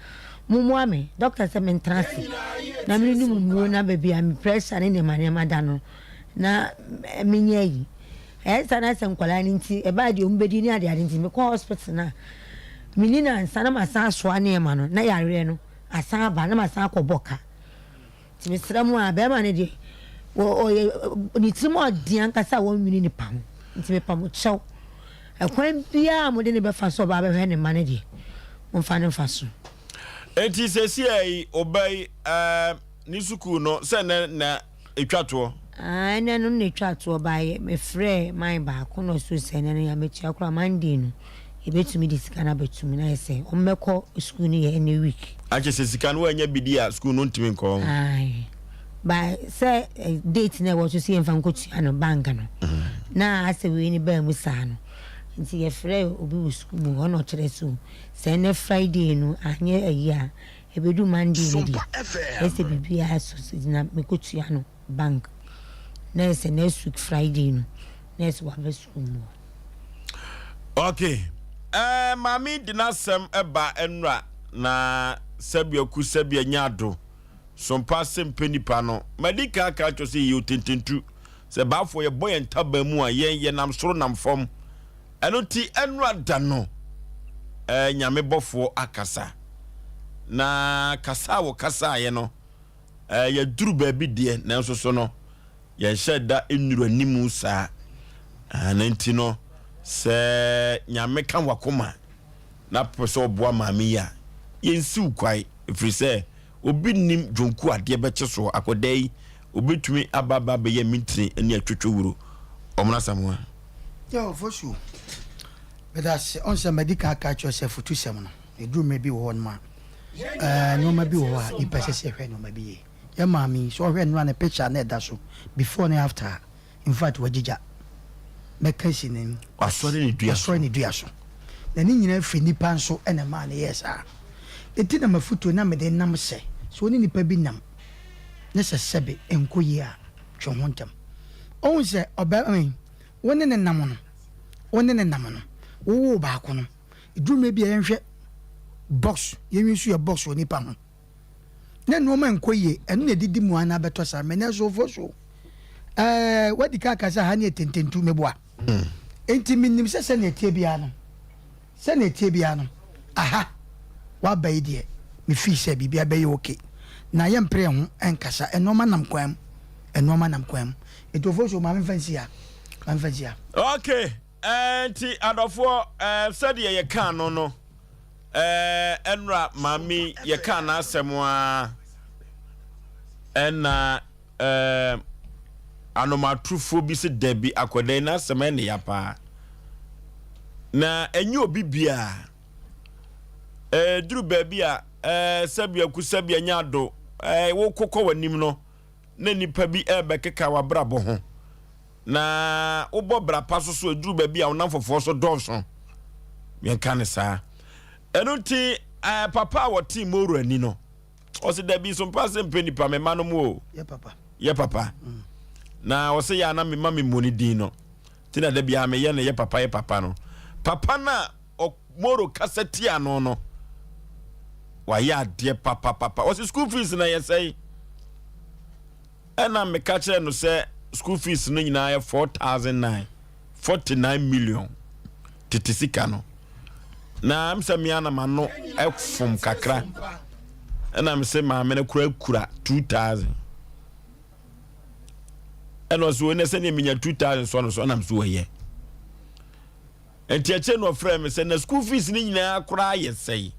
mommoa me. Dɔkta sɛ mentena ase na mennom nnuro na baabi a me pressure ne nneɛma nneɛma da no, na menyɛ ayi. Ɛyɛ saa na sɛ nkwadaa no nti ɛbaa deɛ wɔn bɛdi ne adeade nti mekɔ hospital no a menni no ansa na masan asoa nneɛma no na yareɛ no asan aba na masan akɔbɔ ka. Nti mesrɛ mo a bɛrima no deɛ ɔyɛ ne tirim ɔden ankasa a wɔnwene nipa ho nti mepa mo kyɛw ɛkwan biara a mode ne bɛfa so ɔbaa bɛhwɛ ne mma no deɛ momfa no mfa so. Enti seesei yi ɔba yi ɛɛ ne sukuu no sɛ nɛ na Etwa toɔ. Aah ɛnɛ no na etwa toɔ baeɛ me frɛɛ man baako na ɔsoo sɛ ɛnɛ no yɛamɛtua koraa Monday no yɛbɛtumi de sika no abɛtum na ayɛ sɛ ɔmo bɛkɔ sukuu no yɛ ɛnɛ week. Akyɛ sɛ sika no wannya bi di a sukuu no ntumi nkɔ hɔ. Ae but sɛ date no a ɛwɔ so sɛ yɛmfa nkɔtua no bank no na asɛ wei no baa mu saa no nti yɛfrɛɛ obi wɔ sukuu mu hɔ na ɔkyerɛ sɛ o sɛ ɛnɛ Friday no anyɛ ayi a Ɛbɛdu Monday no deɛ, ɛyɛ sɛ biribiara so na mekɔtua no bank. Na ɛyɛ sɛ next week Friday no, na ɛyɛ sɛ waba sukuu mu hɔ. Okay. Eh, maame di n'asɛm ɛba ɛnura na sɛbi aku sɛbi anya ado. Sompa se mpɛ nipa no. Madi kan aka akyerɛ sɛ yɛyɛ otententu. Sɛ baafoɔ yɛbɔ yɛn ntaban mu a, yɛn yɛnam soro nam fam. Ɛno nti ɛnora da no eh, Nyame bɔfoɔ akasa. Na kasa a wɔkasaeɛ no, eh, yɛduru baabi deɛ, nanso so no, yɛnhyɛ da nnuru animu saa. Ɛno nti no, sɛ Nyame ka wakoma na pɛ sɛ ɔboa maame yi a, yɛnsiw kwae, ɛfiri sɛ obi nnim dwonku adeɛ bɛkye soɔ. Akɔdaa yi, obɛtumi aba aba abɛyɛ mintini ne atwotwowuro. Ɔmono Asamoah. Yo, Fosu, meda ase. Ɔn sɛ madi kan aka akyerɛ wo sɛ afutusɛm no, ɛduru mmerɛ bi wɔ hɔ nom a, ɛɛ, nnoɔma bi wɔ hɔ a, nnipa ɛsɛ sɛ yɛhwɛ nnoɔma bi yie. Yɛn maame yi, sɛ ɔhwɛ nnora ne picture a na ɛda so, before ne after a, in fact, wagyigya. Mɛka asi n'anim. Wasɔre ne dua so. Wasɔre ne dua so. Na ne nyinaa firi nnipa nso na ɛmaa no yɛɛ saa. Enti na m'afutuo na mede nam sɛ, sɛ wo ne nnipa bi nam, na sɛ sɛbe ɛnkɔ yie a, twe wo ho ntɛm. Wohu sɛ ɔbarima yi, wo ne no nam no, wo ne no nam no, wowoo baako no, ɛduru mmerɛ bi a yɛnhwɛ box, yɛnwi nso yɛ box wɔ nipa ho. Na nneɛma nkɔ yie, ɛno na ɛdidi mu ana bɛtɔ saa mɛ nanso ofo so. Ɛɛ wadi ka aka sɛ ha ne yɛ tententu meboa. Enti menim sɛ sɛnea ɛteɛ biara no, Sɛnea ɛteɛ biara no, aha w'aba yi deɛ, me feel sɛ biribiara bɛyɛ ok. Na yɛmpere yɛn ho nkasa, nnoɔma nam kwan mu, nnoɔma nam kwan mu. Nti Ofosuo, ma memfa nsi ha, ma memfa nsi ha. Ok, eh, nti adɔfoɔ, eh, sɛdeɛ yɛkaa no no, eh, ɛnora maame yɛkaa n'asɛm a, ɛna Ɛɛm, anomatorofoɔ bi se dabi, akwadaa yi n'asɛm ɛne ya paa. Na ɛnyɛ obi biara. Ɛduru baabi a, ɛɛ, sɛbi aku sɛbi anya ado, ɛɛ, wokokɔ w'anim no, na nnipa bi rebɛkeka w'abrabɔ ho. Na wobɔ bra pa so so ɛduru baabi a wonam fofoɔ so dɔɔso. Yɛnka ne saa. Ɛno nti eh, papa a wɔte Moro ani no, ɔse dabi so mpa sɛ mpɛ nipa me mma no mu o. Yɛ papa. Yɛ papa. Na ɔse yɛ ana mema me mmɔ ne din no. Nti na da biara meyɛ no yɛ papa yɛ papa no. Papa no a Moro kasa tia no no, wayɛ adeɛ papapapa. Ɔse school fees na yɛ sɛe. Ɛna meka kyerɛ no sɛ school fees no nyinaa yɛ 4,009, 49 million tete sika no. Na m sɛ mea na m'ano ɛfom kakra. Ɛna me sɛ maame no kura kura 2,000. Ɛna ɔsɛ wɔn sɛ nea menya 2,000 sɔ no so ɛna m so wɔyɛ. Nti akyire no ɔfrɛɛ me sɛ na school fees no nyinaa koraa yɛ sɛe.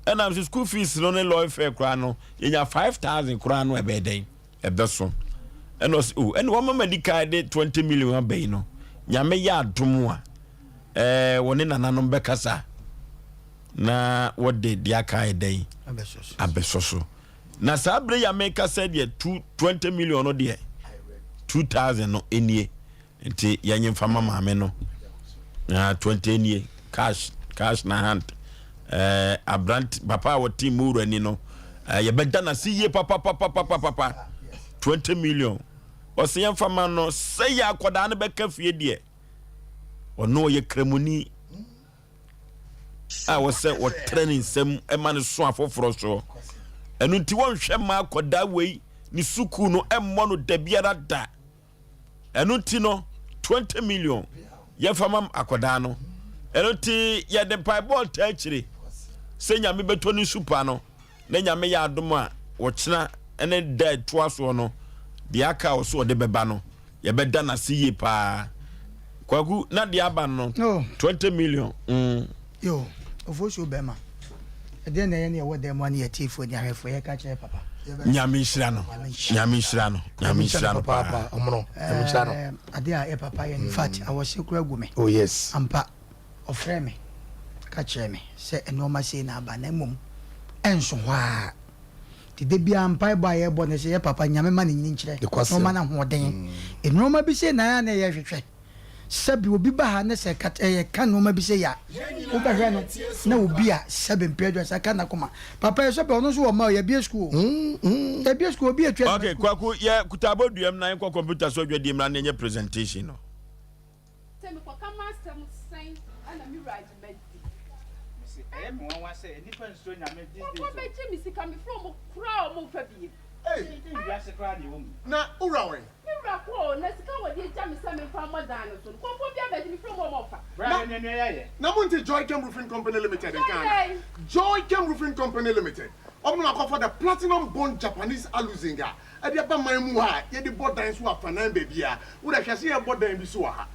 Ɛna sɛ school fees no ne lɔre fare koraa no yɛnya 5000 koraa no ɛbɛyɛ dɛn ɛbɛso. Ɛna ɔsɛ o ɛna wɔma ma di kan de 20 million aba yi no nyame yɛ adom a ɛɛ wɔne nananom bɛkasa na wɔde deɛ aka ayɛ dɛn abɛsɔ so. Na saa bere yi a meka sɛ deɛ 20 million no deɛ 2000 no nie. Nti yɛnye mfa ma maame no. Na 20 nie cash cash na hand. Eh, abrant papa a wɔte mu wura ni no. Eh, yɛbɛda n'ase yie papapapapapa. 20 million. Ɔsɛ yɛmfa ma no sɛ yɛ akwadaa no bɛka fie deɛ. Ɔno ɔyɛ kramoni a wɔsɛ wɔtrɛ ne nsam ma no so afoforɔ soɔ. Ɛno nti wɔnhwɛ ma akwadaa wei ne sukuu no mmɔ no da biara da. Ɛno nti no, 20 million yɛfa ma akwadaa no. Ɛno nti yɛde mpaebɔ taa akyire sɛ Nyame bɛtɔ ne supa no na Nyame yɛ adom a wɔkyena ne da ɛtoa soɔ no deɛ aka a ɔso ɔde bɛba no yɛbɛda n'ase yie paa. Kwaku na deɛ aba no 20 million. Mm. Yo, ofosuo bɛrima. Ɛdeɛn na yɛne yɛwɔ dan mu a ne yɛtiefoɔ ne ahwɛfoɔ yɛka kyerɛ papa? Nyame nhyira no. Nyame nhyira no. Nyame nhyira no paa. Ɔmono. Nyame nhyira no. Adeɛ a yɛ papa yɛ no, in fact, awɔse koraa gu me. Oh yes. Ampa, ɔfrɛɛ me ka kyerɛɛ me sɛ nnoɔma sei na aba na mmom ɛnso hɔ ara. Nti da biara mpaebɔ a yɛbɔ ne sɛ yɛ papa Nyame ma no nyini nkyerɛ na ɔma no ahoɔden. Nnoɔma bi sei na ɛyɛ a na yɛhwehwɛ. Sɛbi obi ba ha ne sɛ kat ɛyɛ ka nnoɔma bi sei a, wobɛhwɛ no na obi a sɛbi mpɛ aduasa ka n'akoma. Papa yɛ sɔpɛ ɔno nso wɔ mma o, yɛabue sukuu o. Yɛabue sukuu obi atua ne mma sukuu Okay, Kwaku, yɛ kuta abɔduam na yɛnkɔ computer so adwadie mmra na yɛnyɛ presentation no. Sɛ mekɔka m'asɛm sɛn na me wura agye madi. Mese ɛyɛ me nwanwa sɛ nnipa nsuro Nyame these days o. Nkurɔfoɔ bɛgye me sika mefrɛ ɔmo koraa a ɔmo mfa biem. Ei! Wiase koraa na ɛwɔ mu yi. Na wo wura wɛn? Me wura kɔ o, na sika a wɔde agya me sɛ memfa mmɔ dan no so no, nkurɔfoɔ bi abɛgye mefrɛ ɔmo a ɔmo mfa. Bra Na yɛ nua nua yɛayɛ. Na monte Joychem Roofing Company Limited Joy nka anaa? dɛn? Joychem Roofing Company Limited, wɔn na wɔakɔfa the Platinum Bond Japanese Aluzinc a ɛde aba man mu ha a yɛde bɔ dan so afanan baabiara. Wo deɛ hwɛ sɛ yɛbɔ dan bi so wɔ ha.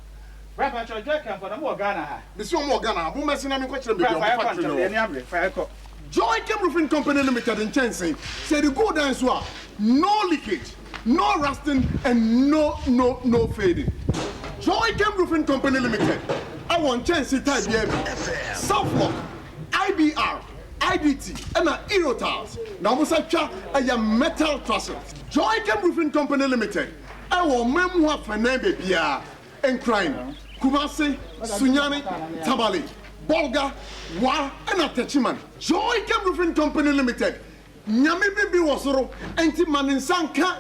Bra pakyɛw Joy Camp foɔ no ɔmo wɔ Ghana ha? Mese ɔmo wɔ Ghana ha, mo mmɛse na menkɔ kyerɛ Bra baabi a fa ɔmo yɛkɔ factory ntɛm no yɛn wɔ. ani abere fa yɛkɔ. Joy Camp Roofing Company Limited nkyɛnse, sɛ yɛde gu wo dan so a, no leakage, no rusting and no no no fading. Joy Camp Roofing Company Limited ɛwɔ nkyɛnse type biara bi, Southlock, IBR, IDT ɛna Eurotiles na wɔn nsa twa ɛyɛ metal trusses. Joychem Roofing Company Limited ɛwɔ ɔman mu hɔ afanan baabiara, Nkran, Kumasi, Sunyani, Tamale, Bolga, Wa ɛna Techiman. Joychem Roofing Company Limited Nyame bi bi wɔ soro nti ma ne nsa nka.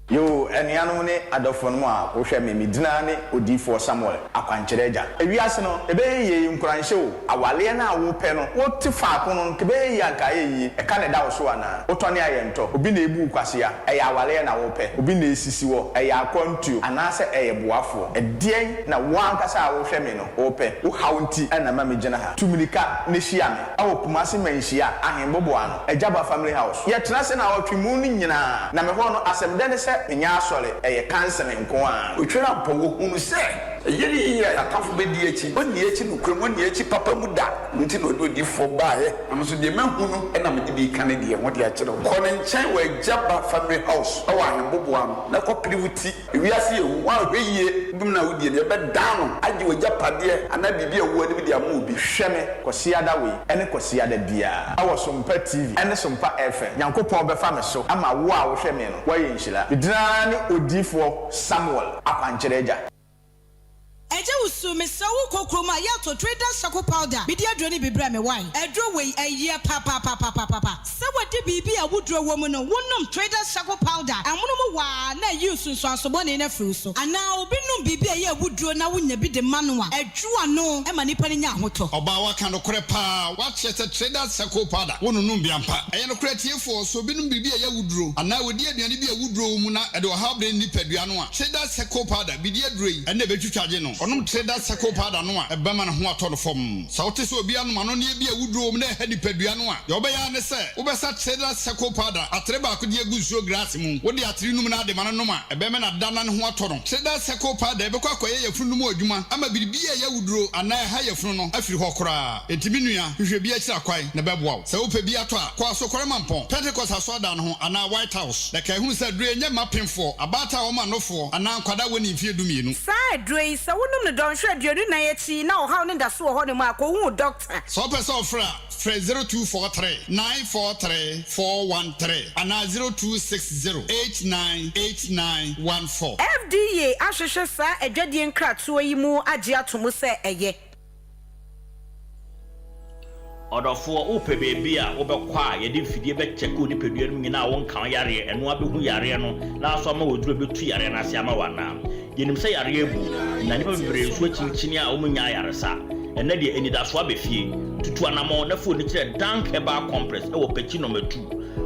Yoo, anuanom ne adɔfonom a wohwɛ me, me dina ne Odiyifoɔ Samuel, Akwankyerɛ Agya. Ewiase no, ɛbɛyɛ yie, nkuranhyɛ o, awaleɛ no a wopɛ no, wote faako no, nka ɛbɛyɛ yie a nka ayɛ yie, ɛka na ɛda wo so anaa? Wotɔne a yɛntɔ, obi na ebu wo kwasea, ɛyɛ awaleɛ na wopɛ, obi na esisi wɔ, ɛyɛ akwantuo, anaasɛ ɛyɛ boafoɔ? Ɛdeɛn na wo ankasa a wohwɛ me no wopɛ? Wo haw nti na ɛma megyina ha. Tu mirika na hyia me. Ɛwɔ Kumasi Manhyia Ahenboboano, Agyaba Family House. Yɛtena ase naawɔtwe mu no nyinaa, na me hɔ no asɛm dɛ ne sɛ menyɛ asɔre, ɛyɛ counseling nko ara. Otwerampɔ, wɔhunu sɛ. Ɛyɛ ne yiye a yɛn atamfo bɛdi akyi. Wɔnni akyi nokorɛ mu, wɔnni akyi papa mu da. Ɛno nti na ɔde odiyifoɔ baeɛ. Na me nso deɛ mahu no na mede bi reka ne deɛ ho de akyerɛ wo. Kɔ ne nkyɛn wɔ Agya Ba Family House wɔ Ahemboboa ano na kɔpere wo ti. Ewiase yɛ hu, woanhwɛ yie bem na wodie no, yɛbɛdan no agye w'agyapadeɛ anaa biribi a ɛwɔ w'anim de ama obi. Hwɛ me Kwasiada wei ne Kwasiada biara wɔ Sompa TV ne Sompa FM. Nyankopɔn bɛfa me so ama wo a wohwɛ me no woayɛ nhyira. Me din ara ne Odiyifoɔ Samuel Akwankyerɛ Agya. Agya Wusu mesrɛ wo kɔ kurom a yɛ tɔ trader shako powder medi aduro no bi brɛ me wai aduro wei ɛyɛ papapapapapa sɛ wadi biribi a awuduro wɔ mu no wo nom trader shako powder amono mu waa na ayi nsunsuanso bɔne no afiri wo so anaa obi nom biribi a ɛyɛ awuduro na wo nya bi de ma no a ɛdwo ano ma nipa no nya ahotɔ. Ɔbaa waka nokorɛ paa wakyerɛ sɛ traders circle powder wo nonom bi ampa ɛyɛ nokorɛ atiefoɔ sɛ obi nom biribi a ɛyɛ awuduro anaa ɔdi aduane bi a awuduro wɔ mu na ɛde ɔhaw brɛ ne nipadua no a traders circle powder bidi aduro yi ɛna ɛbɛtwitwa agye no ɔnom traders circle powder no a ɛbɛma ne ho atɔ no fam sɛ wote sɛ obi anom anonneɛ bi a awuduro wɔ mu na ɛha nipadua no a deɛ wobɛyɛ ara ne sɛ wobɛsa traders circle powder atere baako de agu nsuo glass mu wode atere num na ade ma no nom a ɛbɛma no ada na ne ho atɔ no. Traders Circle Powder bɛkɔ akɔyɛ yafunu no mu adwuma ama biribi a ɛyɛ awuduro anaa ɛha yafunu no afiri hɔ koraa. Enti me nua, hwehwɛ bi akyiri akwan na ɛbɛboa wo. Sɛ wopɛ bi atɔ a, kɔ Asokore Mampɔn, Pentecost Asɔredan no ho anaa White House. Na kae hunu sɛ aduro yi nyɛ mma pemfoɔ, abaatan a wɔma nofoɔ anaa nkwadaa a wɔnnii mfeɛ dumienu. Saa aduro yi, sɛ wonom no dɔnhwere 24 akyi na ɔhaw no da so wɔ hɔnom a, kɔhu wo dɔkta. Sɛ wopɛ sɛ wofrɛ a, Frɛ 0243 943 413 anaa 0260 8989 14. FDA ahwehwɛ saa adwadie nkratoɔ yi mu agye ato mu sɛ ɛyɛ. Ɔdɔfoɔ, wopɛ baabi a wobɛkɔ a yɛde mfidie bɛkyɛke wo nipadua no mu nyinaa a wonka wo yareɛ, ɛno ara bɛhu yareɛ no na aso ama wo aduro a ɛbɛtu yareɛ no ase ama wo anaa? Yɛnim sɛ yareɛ abu, na nnipa bebree nso akyinkyini a wɔnnya ayaresa. Ɛnnɛ deɛ, anidasoɔ aba fie. Tutu anammɔn na fa w'ani kyerɛ Dank Herbal Complex wɔ Pekyi Nɔma Tu.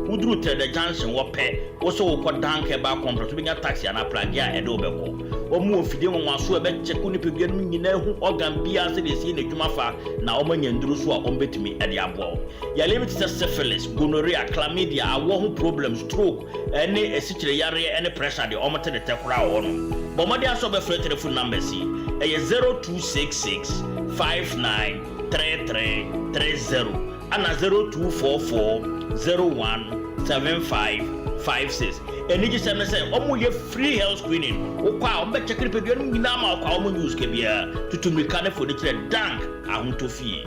Woduru Trɛdɛ Junction hɔ pɛ, wo sɛ worekɔ Dank Herbal Complex, wobɛnya taxi anaa pragea a ɛde wo bɛkɔ. Wɔwɔ mfidie nwanwasoɔ a ɛbɛkyɛke wo nipadua no mu nyinaa ahu organ biara sɛdeɛ ɛsi yɛ n'adwuma fa, na wɔanya nnuro nso a wɔbɛtumi de aboa wo. Yareɛ bi te sɛ syphilis, gonorrhea, chlamydia, awoɔ ho problems, stroke, ne asikyire yareɛ ne pressure deɛ wɔn te ne tɛ koraa wɔ hɔ nom. Bɔ mmɔden ara sɛ wobɛfrɛ telephone numbers yi, ɛyɛ 0266 59 33 30 ɛna 0244 01 75 56. Anigyesɛm ne sɛ wɔn yɛ free health screening, wokɔ a wɔn bɛ check nipadua no nyinaa ma wokɔ a wɔn nyi wo sika biara. Tutu mmirika ne fa w'ani kyerɛ Dank Ahotɔ Fie.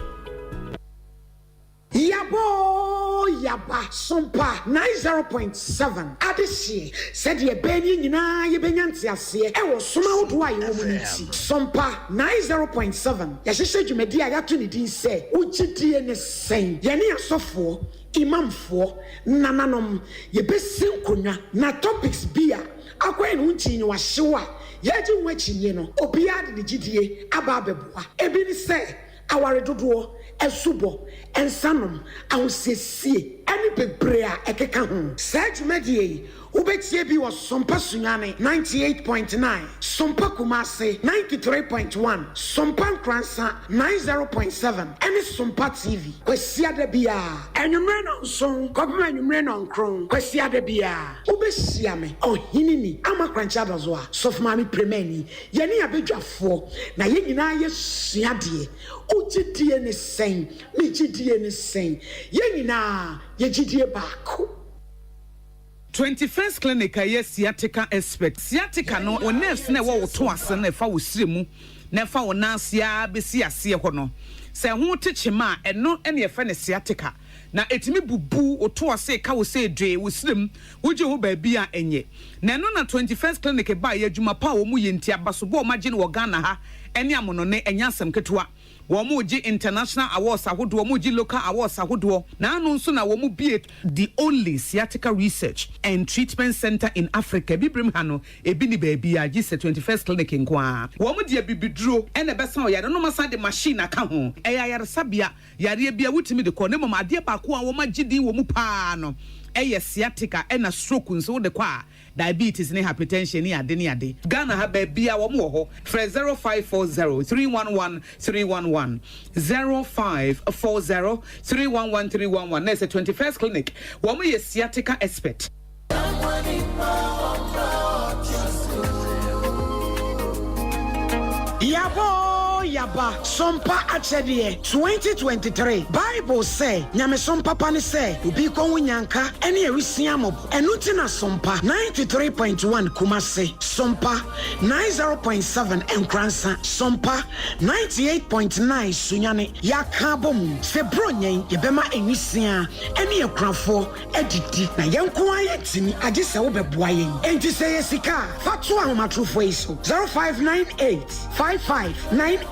Yaba oo yaba, Sompa 90.7 adehyeɛ, sɛdeɛ ɛbɛyɛ ne yɛn nyinaa yɛbɛnya nteaseɛ wɔ som ahodoɔ a yɛwɔ mu no nti, Sompa 90.7 yɛahyehyɛ dwumadie a yɛato ne din sɛ Wo Gyedie Ne Sɛn? Yɛne asɔfoɔ, imamfoɔ, nananom, yɛbɛsi nkonnwa na topics bi a akɔ yɛn ho nkyinyiwahyew a yɛregye ho akyinnye no, obiara de ne gyedie aba abɛboa. Ebi ne sɛ, Aware dodoɔ, asubɔ, nsanom, ahosiesie ne bebree a ɛkeka ho. Saa dwumadie yi, wobɛtie bi wɔ Sompa Sunyani 98.9, Sompa Kumasi 93.1, Sompa Nkoransa 90.7 ne Sompa TV Kwasiada biara anwummerɛ nnɔnson kɔpem anwummerɛ nnɔnkron Kwasiada biara. Wobɛhyia me, Ɔheneni Ama Korankye Adazoa, Sɔfo Maame Premani, Yɛne abadwafoɔ, na yɛn nyinaa yɛsua adeɛ. Wo gyedie ne sɛn? Me gyedie ne sɛn? Yɛn nyinaa yɛ gyedie baako. 21st Clinic a ɛyɛ sciatica expert. Sciatica no, wo nerves no a ɛwɔ wo to ase no ɛfa wo srɛ mu na ɛfa wo nan ase ara bɛsi aseɛ hɔ no, sɛ ɛho te kyema a, ɛno na yɛfrɛ no sciatica. Na ɛtumi bubu wo to ase, ka wo sɛ dwee, wo srɛ mu, wogye ho baabi a ɛnyɛ. Na ɛno na 21st Clinic baeɛ, adwuma pa a wɔn yɛ nti, abasobɔ a wɔn agye no wɔ Ghana ha ne amonɔne, ɛnyɛ asɛm ketewa. Wɔn regye international awards ahodoɔ, wɔn regye local awards ahodoɔ, na ano nso na wɔn bue the only sciatica research and treatment centre in Africa, Abibirem ha no, ebi nni baabiara gye sɛ 21st Clinic nko ara. Wɔn de abibiduro na ɛbɛsa ɔyare no, na wɔasan de machine aka ho. Ɛyɛ ayaresabea Yareɛ biara wotumi de kɔ na mmom adeɛ baako a wɔagye din wɔ mu pa ara no yɛ sciatica ɛna stroke nso wode kɔ a diabetes ne hypertension ne ade ne ade. Ghana ha baabiara wɔn wɔ hɔ frɛ 0540 311 311 0540 311 311 na ɛsɛ 21st clinic wɔn yɛ sciatica expert. Yaba oo yaba, Sompa akyɛdeɛ 2023 Bible sɛ, Nyamesom papa ne sɛ obi kɔ ho nyanka ne awisia mmɔbɔ. Ɛno nti na Sompa 93.1 Kumasi, Sompa 90.7 Nkoransa, Sompa 98.9 Sunyani yɛaka abɔ mu sɛ Buronya yi yɛbɛma nwisiaa ne akunafoɔ adidi. Na yɛn nko ara yɛntumi, agye sɛ wobɛboa yɛn. Enti sɛ ɛyɛ sika a, fa to ahomatorofoɔ yi so, 0598 55 98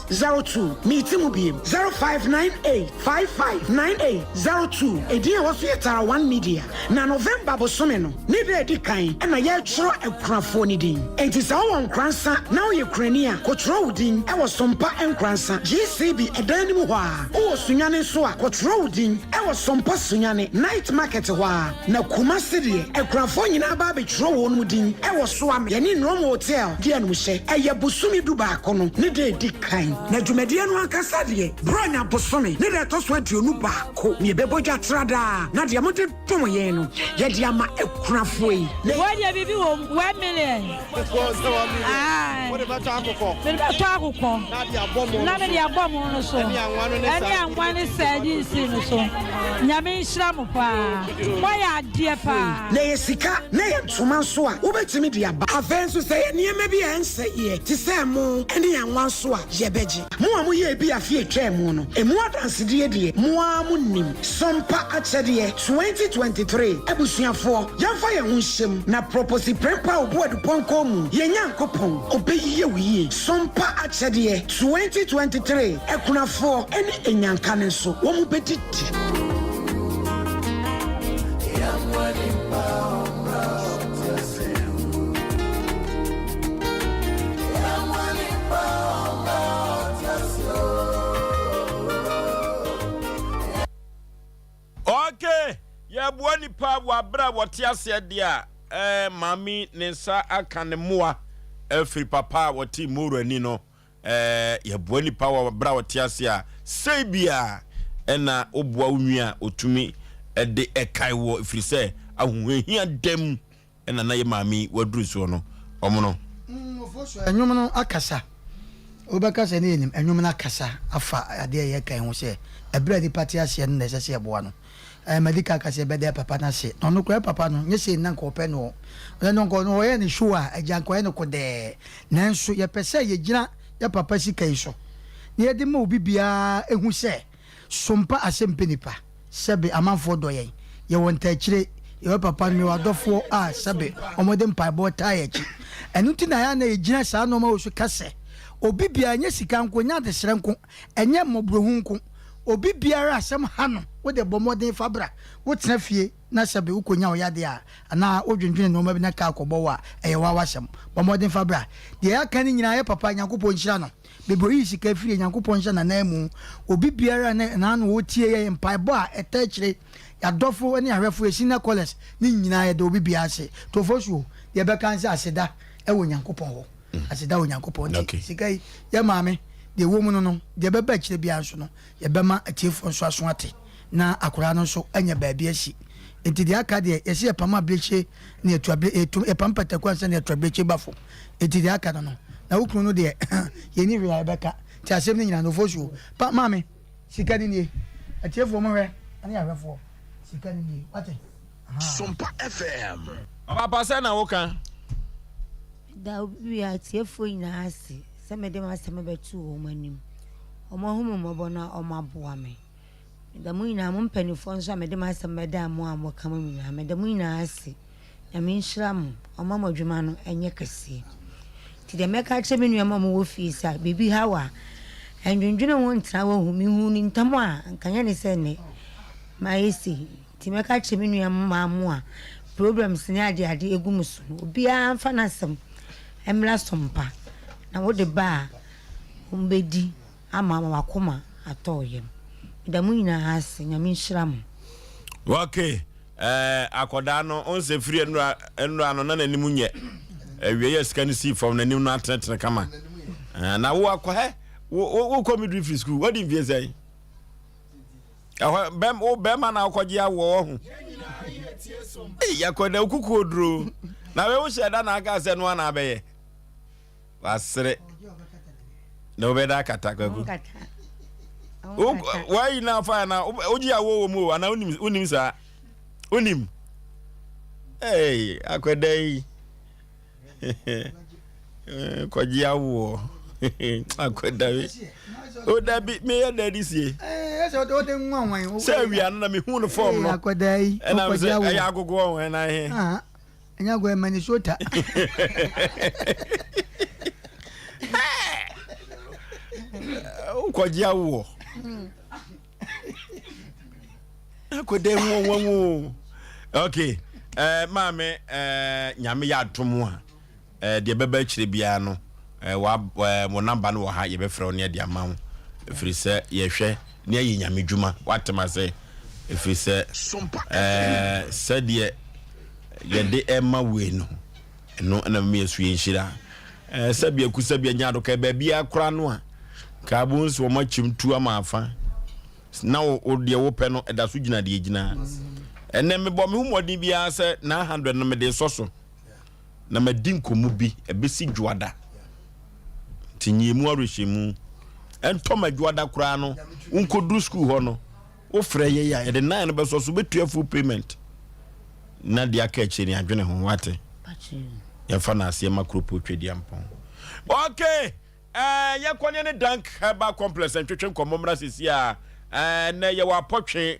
02. Meti mu biem, 0598 55 98 02. Edin a ɛwɔ so yɛ Tara One Media. Na November bosome no ne da a ɛdi kan na yɛretwerɛ akunafoɔ no din. Enti sɛ wowɔ Nkoransa na woyɛ kunani a, kɔtwerɛ wo din wɔ Sompa Nkoransa, GCB ɛdan no mu hɔ ara. Wowɔ Sunyani nso a, kɔtwerɛ wo din wɔ Sompa Sunyani, Night Market hɔ ara. Na Kumasi deɛ, akunafoɔ nyinaa ba abɛtwerɛ wɔn din wɔ Soame, yɛne Nrom Hotel di animhyɛ. Ɛyɛ bosome dubaako no ne da a ɛdi kan. Na dwumadie no ankasa deɛ, Buronya bosome ne da a ɛtɔ so 21 na yɛbɛbɔ dwa tra daa, na deɛ mode dom yɛn no, yɛde ama akunafoɔ yi. Na. Wei deɛ biribi wɔ mu, 1 million. Ae. Wode bɛtɔ akokɔ. Mede bɛtɔ akokɔ. Na de abɔ mo Na mede abɔ mo no so. Ɛne anwa no ne Ɛne anwa ne sardines no so. Nyame nhyira mo paa. Moayɛ adeɛ paa. Na ɛyɛ sika na ɛyɛ ntoma nso a, wobɛtumi de aba. Afei nso sɛ ɛyɛ nneɛma bi a ɛnsɛeɛ te sɛ ɛmo ne anwa nso a, yɛbɛgye. Mo a moyɛɛ bi afe a ɛtwaa mu no, ɛmu adansedie deɛ, mo ara monim. Sompa Akyɛdeɛ 2023 Abusuafoɔ, yɛmfa yɛn ho nhyɛ mu na Proposi Prempeh a ɔbu adupɔnkɔ mu, yɛn Nyankopɔn, ɔbɛyie wo yie. Sompa Akyɛdeɛ 2023 Akunafoɔ ne Anyanka no nso, wɔn bɛdidi. Okay, yɛboa nipa wɔ abere a wɔte aseɛ deɛ a, ɛɛ maame ne nsa aka ne mmoa afiri papa a wɔte Moro ani no. Ɛɛ yɛboa nipa wɔ abere a wɔte aseɛ a, sei bia ɛna woboa wo nua a otumi ɛde ɛkae wɔ ɛfiri sɛ ahohiahia dam ɛna na yɛ maame yi waduru soɔ no, wɔn no. Nnwom no akasa. Wobɛka sɛ ne yɛnim. Nnwom no akasa afa adeɛ a yɛreka yi ho sɛ, ɛberɛ a nipa te aseɛ no na ɛsɛ sɛ yɛboa no. Ɛɛ madi kan aka sɛ yɛbɛda yɛ papa no ase. Na ɔno koraa yɛ papa no, nyɛ sei na nka ɔpɛ noɔ. Ɔno no nka ɔno ɔyɛ ne show a, agya nka ɔyɛ no kodɛɛ. Nanso yɛpɛ sɛ yɛgyina yɛ papa sika yi so na yɛde ma obi biara hu sɛ, Sompa asɛm pɛ nipa, sɛbe amanfoɔ dɔ yɛn, yɛwɔ ntaakyire, yɛwɔ papa no, mewɔ adɔfoɔ a sɛbe wɔde mpaebɔ taa yɛn akyi. Ɛno nti na ɛyɛ a na yɛgyina saa nnoɔma wei so ka sɛ, obi biara, ɛnyɛ sika nko, ɛnyɛ adesrɛ nko, ɛnyɛ mmɔborɔhu nko, obi biara a asɛm ha no, wode bɔ mmɔden fa bra, wotena fie na sɛbe wokɔnya wo yadeɛ a, anaa wodwendwene nnoɔma bi na kaa kɔbɔ wo a, ɛyɛ wo ara w'asɛm. Bɔ mmɔden fa bra. Deɛ yɛaka no nyinaa, yɛ papa, Nyankopɔn nhyira no. Baabi a ɔyii sika firie, Nyankopɔn nhyɛ n'ananmu. Obi biara a ne n'ano ɔretie yɛn mpaebɔ a ɛta akyire, y'adɔfo ne ahwɛfo, yɛ senior callers ne nyinaa yɛda obi biara ase. Tofosuo, deɛ yɛbɛka ne sɛ aseda wɔ Nyankopɔn hɔ. Aseda wɔ Nyankopɔn nti sika yi, yɛ maame, deɛ ɛwɔ mu no no, deɛ ɛbɛba akyire biara nso no, yɛbɛma atiefoɔ nso aso ate na akwadaa no nso anya baabi asi. Nti deɛ aka deɛ, yɛse yɛpam abirekyie na yɛtu abire, yɛtu, yɛpam pataku ansa na yɛtu abirekyie ba fam. Nti deɛ aka no no, na wo kunu no deɛ, yɛnni hwee a yɛbɛka. Nti asɛm no nyinaa no, Ofosuo, pa, maame, sika no nie. Atiefoɔ monhwɛ, ne ahwɛfoɔ, sika no nie, wate? Ahaa. Sompa FM. Papa sɛ na woka. Meda obi atiefoɔ nyinaa ase sɛ mede m'asɛm bɛto wɔn anim. Wɔahu me mmɔbɔ na wɔaboa me. Meda mo nyinaa, mo mpanimfoɔ nso a mede m'asɛm bɛdaa mo a moka mo nyinaa, meda mo nyinaa ase. Nyame nhyira mo, ɔmma mo adwuma no nyɛ kɛseɛ. Nti deɛ mɛka akyerɛ me nuanom a wɔwɔ fie sɛ biribi haw a, ɛndwendwene ho ntena hɔ hu. Mehuu no ntɛm a, anka nyɛ ne sɛ nnɛ mayɛ sei. Nti mɛka akyerɛ me nua mmaa mo a problems ne ade ade egu mo so no, obiara mfa n'asɛm mmra Sompa na wode ba a, wɔbɛdi ama wakoma atɔ wo yam. Meda mo nyinaa ase, Nyame nhyira mo. Okay, eh, akɔdaa no ɔnsɛ firi nnura nnura no na n'anim nyɛ awie yɛ sika no sii fam n'anim no atenetene kama. Eh, na wo akɔ hɛ wo wo kɔ midwifery school wadi mfie sɛn? Ɛhɔ bɛm wo bɛrima na wokɔgye awoɔ wɔ ho. Ei akɔda wo kukuo duro na wei wohyɛ da na aka sɛ no ana abɛyɛ. Wasere. Na wobɛda akata kwaku. Wayi na afa na wogye awo wɔ mu o anaa wonim wonim saa wonim. Hey, akɔda yi kɔgye awoɔ akɔda bi o dabi meyɛ da de sie sɛ awia no na mehu no fɔm no ɛna sɛ ɛyɛ agogoɔ ho ɛna he Ɛnyɛ agorɔ Minnesota. Wokɔgye awoɔ. Akɔda hu wɔn o. Okay. Eh, maame eh, nyame yɛ adom a eh, deɛ ɛbɛba akyire biara no eh, wa, eh, mo namba no wɔ ha yɛbɛfrɛ wo ne ɛde ama wo ɛfiri sɛ yɛhwɛ ne ayɛ nyame dwuma woatem ase ɛfiri sɛ eh, sɛdeɛ yɛde ɛma wei no ɛno ɛna mɛma yɛsu yɛ nhyira ɛɛ sɛbi aku sɛbi anya ado ka baabi akora no a ka abo nso wɔn akyim tu ama afa na wo deɛ wopɛ no ɛda so gyina deɛ gyina ɛnɛ mebɔ me ho mmɔden biara sɛ 900 no mede sɔ so na madi nkɔmmɔ bi ɛbɛsi dwoada nti nyiemu awerɛhyɛmu ɛntɔ ma dwoada koraa no wonkɔduru sukuu hɔ no Wofrɛ yɛn a, yɛde nine no bɛsɔ so, wobɛtua full payment na deɛ aka akyire no yɛadwene ho, wate? Yɛmfa no aseɛ ma Kuropɔn Tweduampɔn. Okay, eh, yɛnkɔ ne ne Dank Herbal Complex ntwetwe nkɔmmɔ mmra sisi a. Eh, nnɛ yɛwɔ apɔtwe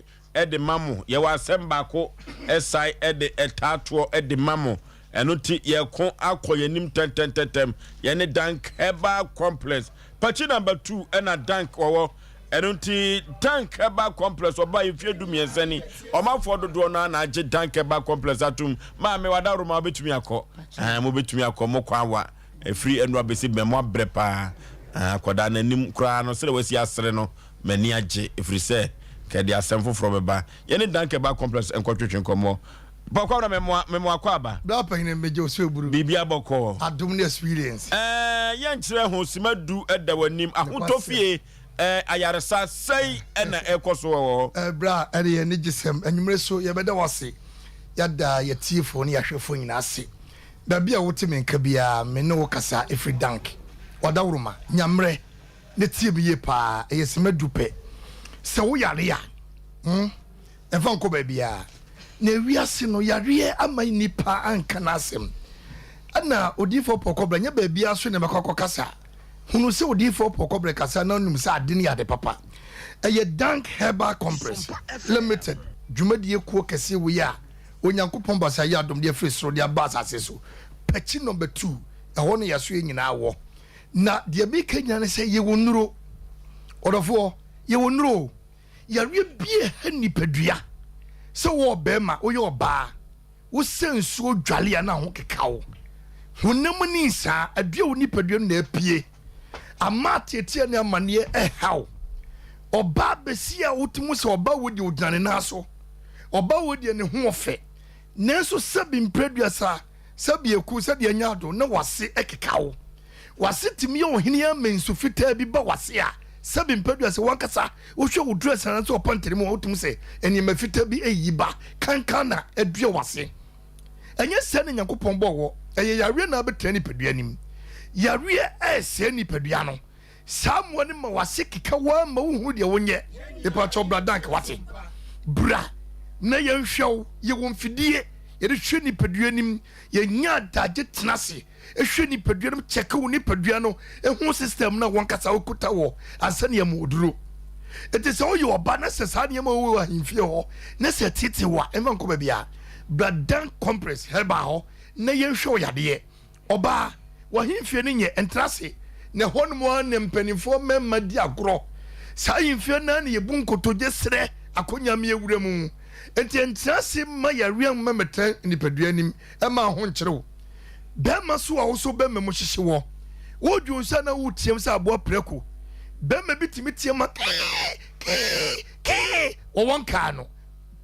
de ma mo, yɛwɔ asɛm baako ɛsae de ɛtaatoɔ de ma mo. Ɛno nti yɛko akɔ yɛn anim tɛntɛntɛntɛm. Yɛne Dank Herbal Complex. Pakyi number 2 ɛna Dank wɔwɔ. Ɛno nti Dank Herbal Complex ɔbaa mfeɛ du mmiɛnsa ni. Ɔmanfoɔ dodoɔ no ara na agye Dank Herbal Complex atom. Maame wadaworoma wobɛtumi akɔ. Ɛɛ mobɛtumi akɔ mo kwan wa. Ɛfiri ɛno abɛsi bɛn mo abrɛ paa. Ɛɛ akwadaa n'anim koraa no sɛdeɛ wasi asere no m'ani agye ɛfiri sɛ kɛde asɛm foforɔ bɛba. Yɛne Dank Herbal Complex nkɔtwetwe nkɔmmɔ. Bɔkɔ na memoa memoa kɔ aba. Bra panyin megye wo so eburu. Biribi abɔkɔ. Adom ne experience. Ɛɛ yɛnkyerɛ ho sima du da w'anim ahotɔ fie ɛɛ ayaresa sɛi ɛna ɛkɔ so wɔ hɔ. Ɛɛ bra ɛne yɛn anigyesɛm anwummere so yɛbɛda wo ase yɛada yɛtiefoɔ ne yɛahwɛfoɔ nyinaa ase baabi a wote me nka biara me ne wo kasa ɛfiri Dank Wadaworoma nya mmerɛ na tie me yie paa ɛyɛ sima du pɛ sɛ wo yare a hmm. Ɛmfa nkɔ baabiara. Na wiase no, yareɛ ama nnipa anka n'asɛm. Ɛna Odiyifoɔ Paul Kɔbrɛ, nyɛ baabiara so na ɛbɛkɔ akɔkasa. Hunu sɛ Odiyifoɔ Paul Kɔbrɛ kasa na ɔnim sɛ ade no yɛ ade papa. Ɛyɛ Dank Herbal Compress Limited dwumadie kuo kɛseɛ wei a Onyankopɔn basa yɛ adom de afiri soro de aba asase so. Pakyi number 2, ɛhɔ na yɛasoɛ nyinaa wɔ. Na deɛ meka nyinaa ne sɛ yɛwɔ nnuro. Ɔdɔfoɔ, yɛwɔ nnuro o. Yareɛ bi a ɛha nipadua, sɛ wowɔ ɔbarima, woyɛ ɔbaa, wosɛ nsuo dwale a na ho keka wo. Honam ani nsaa, adua wo nipadua no na apue. Ama ateatea ne amaneɛ ɛha wo. Ɔbaa bɛsi a wote mu sɛ ɔbaa wei deɛ ɔgyina ne nan so, ɔbaa wei deɛ ne ho ɔfɛ. Nanso sɛbi mprɛduasa, sɛbi aku, sɛbi anya ado na wase ɛkeka wo. W'ase tumi yɛ ɔhene ara ma nsu fitaa bi ba w'ase a, sɛbi mpadua sɛ w'ankasa wohwɛ wo dress anaasɛ wo pantene mu a wotumi sɛ nneɛma fitaa bi ayiyi ba kankan na adua w'ase. Ɛnyɛ sɛɛ na Nyankopɔn bɔɔ wɔ, ɛyɛ yareɛ na abɛtena nipadua no mu. Yareɛ ɛresɛe nipadua no. Saa mmoa no ma w'ase keka wo ara ma wohunu deɛ wonyɛ. Mepakyɛw bra Dank wate. Bra na yɛnhwɛ wo. Yɛwɔ mfidie yɛde hwɛ nipadua anim. Yɛnya adagye tena ase hwɛ nipadua no kyɛke wo nipadua no ho system no a wankasa wokuta wɔ ansa ne yɛma oduro. Nti sɛ woyɛ ɔba na sɛ saa nneɛma wɔ wɔ ahemfie hɔ na sɛ ɛtete wo a ɛmfa nkɔ baabi a bra Dank Compress Herbal hɔ na yɛnhwɛ wo yadeɛ. Ɔbaa, w'ahemfie no nyɛ, ɛntra ase, na ɛhɔnom ara na mpanimfoɔ mmarima di agorɔ. Saa ahemfie no ara na yɛbu nkotodwe srɛ akɔnya me awura mu. Enti ɛntra ase mma yareɛ mma mmɛtena nipadua anim mma ho nkyere wo. Barima so a wo so bɛma mu hyehye wɔ. Wodwo nsa na woteam sɛ aboa prako. Barima bi tumi team ma kee kee kee wɔ wɔn kaa no.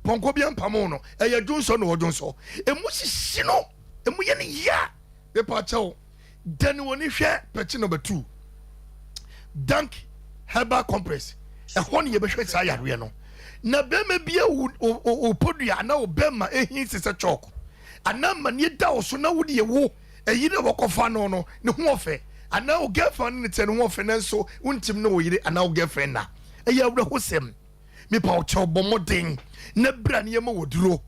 Pɔnkɔ bi ampamo no, ɛyɛ dwonsɔ na ɔdwonsɔ. Emu hyehye no, emu yɛ no ya. Mepa kyɛw, dane w'ani hwɛ pɛkye number 2. Dank Herbal Compress. Ɛhɔ ne yɛbɛhwɛ saa yareɛ no. Na bɛrima bi a wo podua anaa wo bɛrima ehin te sɛ chalk anaa amaneɛ da wo so na wo deɛ wo ɛyere a wɔkɔfa no no ne ho ɔfɛ. Anaa wo girlfriend ne ne teɛ no ho ɔfɛ nanso wontim ne wo yere anaa wo girlfriend na. Ɛyɛ awerɛhosɛm. Mepa wo kyɛw bɔ mmɔden na bra ne yɛma wo aduro.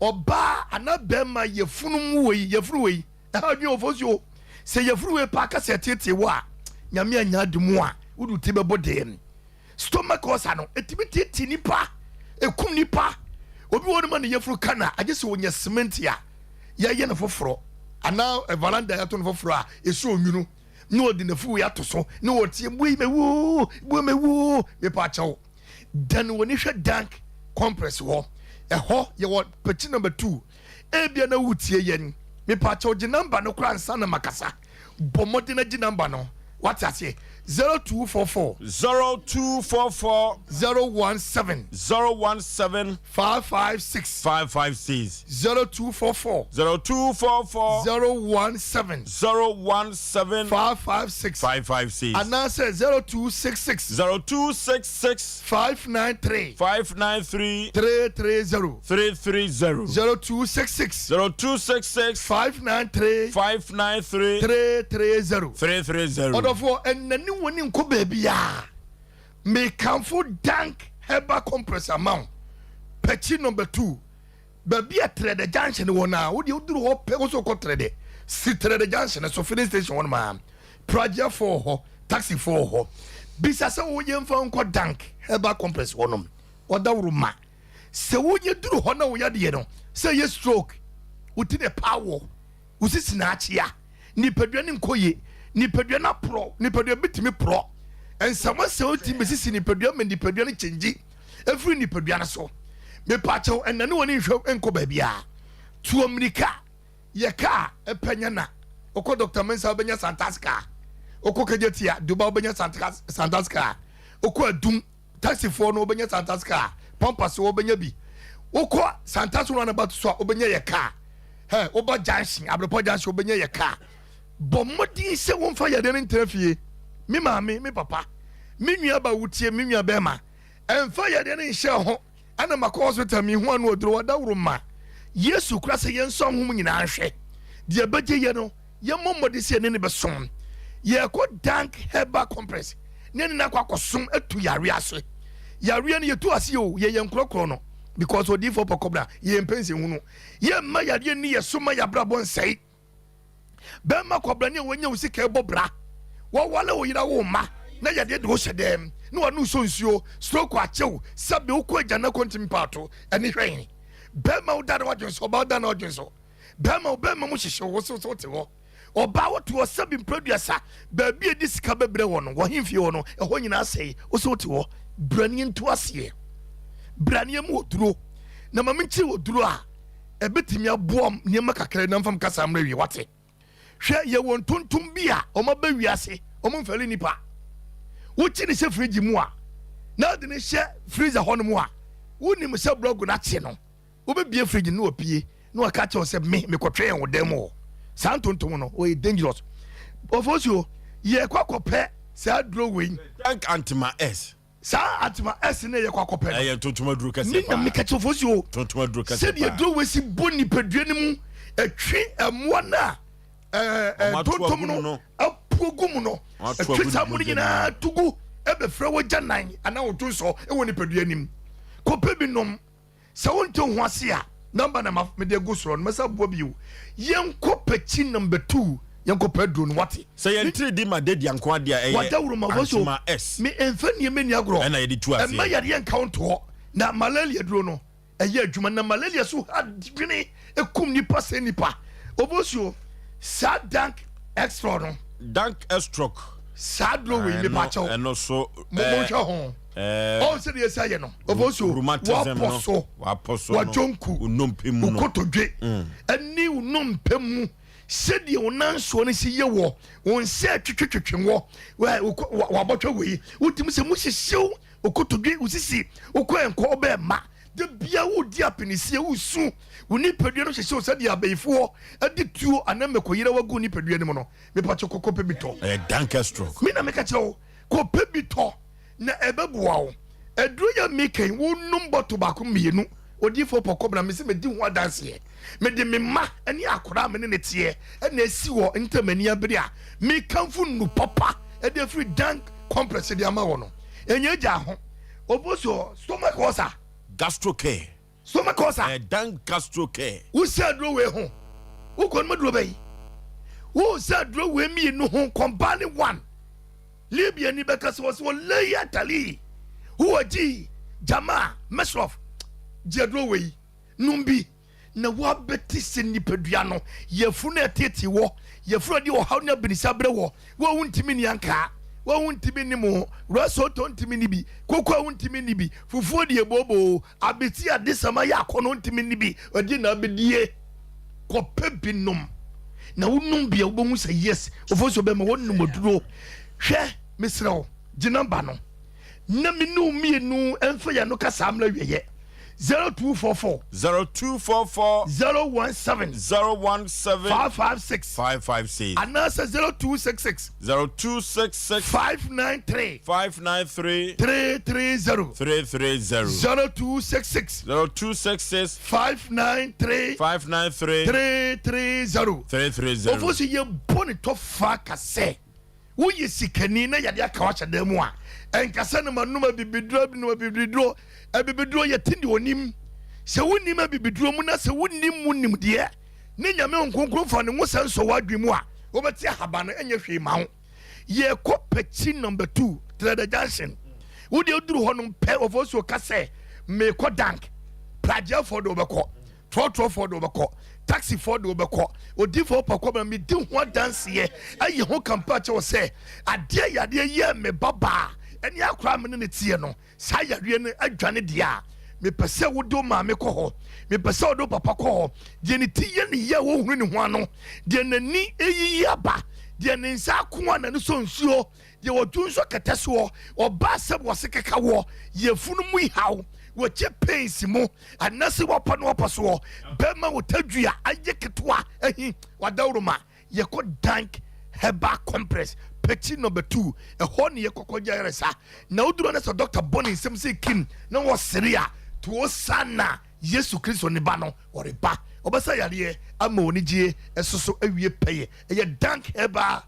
Ɔbaa anaa bɛrima yafunu mu wei, yafunu wei, ɛha adwene wɔ fo Sɛ yafunu wei paa ka sɛ ɛteetee wo a, Nyame anya ade mu a, wode wo ti bɛbɔ dɛm. Stomach ulcer no, ɛtumi teetee nipa, ɛkum nipa. Obi wɔ hɔ no ma ne yafunu ka no a, agye sɛ ɔnya cement a yɛayɛ no foforɔ anaa veranda yɛato no foforɔ a ɛsi onwunu na ɔde n'afuwei ato so na ɔteɛ bue mɛwu bue mɛwu mepa akyɛw dan w'ani hwɛ dank compress hɔ ɛhɔ yɛwɔ pɛkyi number 2 ebia na wotie yɛn mepa akyɛw gye number no koraa nsa na makasa bɔ mmɔden na gye number no wate aseɛ 0244 0244 017 017 556 556 0244 0244 017 017 556 556 anaasɛ 0266 0266 593 593 330 330 0266 0266 593 593 330 330 Ɔdɔfoɔ, ɛnnane w'ani nkɔ baabiara. Mekamfo Dank Herbal Compress ama wo. Pɛkyi number 2, baabi a Trɛdɛ junction wɔ no a, wo deɛ woduru hɔ pɛ, wo sɛ wokɔ Trɛdɛ, si Trɛdɛ junction no so, filling station hɔ nom a, Pragyafoɔ wɔ hɔ, taxifoɔ wɔ hɔ. Bisa sɛ wo yɛmfa wo nkɔ Dank Herbal Compress hɔ nom. Ɔdaworo ma. Sɛ wonya duru hɔ na wo yadeɛ no, sɛ ɛyɛ stroke, wo ti na ɛpaa wɔ, wo sisi na akyea, nipadua no nkɔ yie, nipadua no aporɔ, nipadua bi tumi porɔ, nsɛmɔsɛm tumi bɛsisi nipadua ma nipadua no kyɛngyi ɛfiri nipadua no so. Mepaakyɛw ɛnane w'ani nhwɛ nkɔ baabiara. Tuo mmirika yɛ kaa ɛpɛ nyɛ na wokɔ Dr. Mensah wobɛnya Santas kaa, wokɔ Kejetia Duba wobɛnya Santas kaa, wokɔ Adum Taxifoɔ no wobɛnya Santas car, pampas wobɛnya bi. Wokɔ Santas runabout so a wobɛnya yɛ car. Hɛ, woba junction, Abrepɔ junction wobɛnya yɛ car. Bɔ mmɔden sɛ womfa yadeɛ no ntena fie. Me maame, me papa, me nua ba wotie, me nua bɛrima, ɛmfa yadeɛ no nhyɛ ho. Ɛna makɔ hospital mehu ano aduro wadaworo ma. Yesu kora sɛ yɛnsɔ ahom nyinaa nhwɛ. Deɛ ɛbɛgye yɛ no, yɛmmɔ mmɔden sɛ yɛne no bɛsom. Yɛrekɔ Dank Herbal Compress ne yɛne no akɔ akɔsom atu yareɛ ase. Yareɛ no yɛtu aseɛ o, yɛyɛ nkorɔkorɔ no because odiyifoɔ pɔkɔbra yɛyɛ mpɛnsɛhunu. Yɛmma yareɛ nni yɛ so ma yɛabrabɔ nsɛe. Bɛrima kwabrane a wanya wo sika ɛbɔ bra, wɔwale wo yera wo mma na yadeɛ de wo hyɛ dɛm na wano sɔ nsuo, stroke akyew, sɛbe wokɔ agya na kɔntimi paato, ɛne hwɛn. Bɛrima wo da na wadwen so, ɔbaa wo da na wadwen so. Bɛrima wo bɛrima mu hyehye wo so wote hɔ. Ɔbaa wote hɔ sɛbi mprɛduasa baabi a ɛde sika bɛbrɛ wɔ no wɔ hemfie hɔ no ɛhɔ nyinaa sɛe wo so wote hɔ. Brane nto aseɛ. Brane mu oduro. Na ma menkyerɛ oduro a ɛbɛtumi aboa nneɛma kakra na mfam kasa mmerɛ wie wate. Hwɛ yɛwɔ ntontom bi a wɔn aba wiase wɔn mfɛle nipa. Wokyi ne hyɛ fridge mu a na ade ne hyɛ freezer hɔ nom a wonim sɛ blɔg no akye no. Wobɛbie fridge no na wapue na waka kyerɛ wo sɛ me mekɔtwɛn wo dan mu hɔ. Saa ntontom no ɔyɛ dangerous. Ɔfosuo yɛkɔ akɔpɛ saa duro wei. Thank Antima S. Saa Antima S no yɛkɔ akɔpɛ no. Ɛyɛ ntontom aduro kɛseɛ paa. Me na meka kyerɛ Ɔfosuo. Ntontom aduro kɛseɛ paa. Sɛdeɛ duro wei si bɔ nipadua no mu ɛtwe mmoa no a ntontom no apuo gu mu no ɛtwe saa mmoa no nyinaa to gu ɛbɛfrɛ w'agya nan anaa wo dwonsɔ wɔ nipadua no mu. Kɔpɛ bi nom. Sɛ wonte wo ho ase a, number na mede agu soro no, mɛsan aboa bio. Yɛnkɔ pɛkyi number 2, yɛnkɔ pɛ aduro no, wate? Sɛ yɛn tiri di ma Dedia nko adeɛ a, ɛyɛ Antima S. Me mfa nneɛma nni agorɔ. Ɛna yɛde tu aseɛ. Ɛmma yareɛ nka wo ntoɔ. Na malaria duro no, ɛyɛ adwuma. Na malaria so ha dwene, ɛkum nipa, sɛe nipa. Obosuo, saa dank extra no. Dank extrock. Saa duro wei, mepa kyɛw. Ɛno so. Mo monhwɛ ho. Ɔn sɛdeɛ yɛsi ayɛ no, Obosuo, wapɔ so, wapɔ so, wadwonku, wo kotodwe, ɛne wo nnompe mu, sɛdeɛ wo nansoɔ no si yɛ wɔ, wo nsa ɛtwetwetwetwe wɔ, wabɔtwɛ wei, wotumi sɛ mu hyehyew, wo kotodwe, wo sisi, wokɔ ɛnkɔ, wobɛɛ ma, da bia wodi apinisie, wosu, wo nipadua no hyehyew sɛdeɛ abayifoɔ de tuo anaa mmɛkɔ yera wagu nipadua no mu no, mepatwo kɔ kɔpɛ bi tɔ. Ɛyɛ danker stroke. Me na meka kyerɛ wo, kɔpɛ bi tɔ. Na ɛbɛboa wo. Aduro yi a meka yi, wonom bɔtol baako mmienu, Odiyifoɔ Pɔkɔbena, mese medi ho adanseɛ. Mede me mma ne akwadaa a me ne no teɛ na asi hɔ ntam ani abere a mekamfo nnuru papa de afiri Dank Complex de ama wɔ no. Ɛnyɛ gya ho. Obosuo, stomach ulcer. Gastro care. Stomach ulcer. Ɛyɛ Dank Gastro care. Wo sɛ aduro wei ho. Wokɔ nom aduro bɛyi. Wo sɛ aduro wei mmienu ho combine one. Libya ni bɛka sɛ wɔsɛ wɔlɛyi atali. Huwa ji jama mesrof. Gye aduro wei. Nom bi. Na woabɛte sɛ nipadua no yafunu a ɛteetee wɔ, yafunu a ɛde ɔhaw ne abinisɛ abrɛ wɔ, wo a wontumi nni ankaa, wo a wontumi nni mo, rasɔɔtɔ ntumi nni bi, koko a wontumi nni bi, fufuo deɛ booboo, abeti adesam ayɛ akɔnnɔ ntumi nni bi, ɛdeɛ na abɛdie? Kɔpɛ bi nom, na wonom bi a wobɛhu sɛ yes, ofosuo bɛma woanom aduro. Hwɛ, mesrɛ wo, gye namba no na me ne wo mmienu mfa yɛn ano kasa mmra awieɛ. 0244. 0244. 017. 017. 556. 556. Anaasɛ 0266. 0266. 593. 593. 330. 330. 0266. 0266. 593. 593. 330. 330. Ofo sɛ yɛbɔ ne tɔ fa kasɛ. Woyɛ sikani na yade aka wo ahyɛ dan mu a, ɛnka sɛ no manom abibiduro, nom abibiduro. Abibiduro yɛ te deɛ onim. Sɛ wonnim abibiduro mu na sɛ wonnim mu nimdeɛ ne Nyame Honhom Kronkron fa ne nwosa nsɔ w'adwene mu a, wobɛte ahaban no ɛnyɛ hwee ma wo. Yɛkɔ Pakyi number 2, Trɛdɛ Junction. Wo deɛ woduru hɔ nom pɛ, Ofosuo ka sɛ meekɔ Dank. Pragyeafoɔ de wobɛkɔ. Trɔtrɔfoɔ de wobɛkɔ, taxifoɔ de wobɛkɔ, odiyifoɔ pa kɔbena medi ho adanseɛ ayi ho kampa akyɛ wɔ sɛ adeɛ yadeɛ yɛɛ me babaa ɛne akora me ne ne teɛ no saa yareɛ no adwane deɛ a mepɛ sɛ wode wo maame kɔ hɔ mepɛ sɛ wode wo papa kɔ hɔ deɛ ne ti yɛ ne yɛ a wɔhunu ne ho ano deɛ n'ani ɛyiyi aba deɛ ne nsa ako a n'ani sɔ nsuo deɛ wɔdwo nso kɛtɛ soɔ ɔbaa sɛ wɔse keka wɔ yɛfunu mu haw wɔkyɛ pains mu Anase wapa no wapa soɔ bɛma wo tadua ayɛ ketewa ahi wadawuroma yɛkɔ dank herbal compress pɛkyi number 2 ɛhɔ ne yɛkɔ kɔgye ayaresa na woduru ne sɛ dɔkta bɔ ne nsɛm sɛ kim na wɔsere a tuo sa na Yesu Kristo ne ba no ɔreba ɔbɛsa yareɛ ama wɔn gyie ɛsoso awie pɛyɛ ɛyɛ dank herbal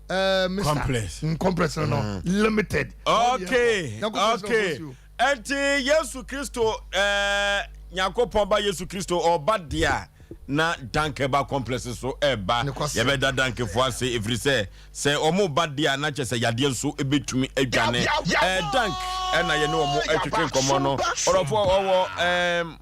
uh, Mr. Complex. Complex no no limited. Okay, okay. Ɛnti Yesu Kristo ɛɛ Nyankopɔn ba Yesu Kristo ɔba deɛ a na Dankeba complex so ɛba. Yɛbɛda Dankefoɔ ase ɛfiri sɛ sɛ wɔn ba deɛ a na kyerɛ sɛ yadeɛ nso ɛbɛtumi adwane. Ɛɛ Dank ɛna yɛne wɔn ɛtwetwe nkɔmmɔ no. Ɔdɔfoɔ ɔwɔ ɛɛm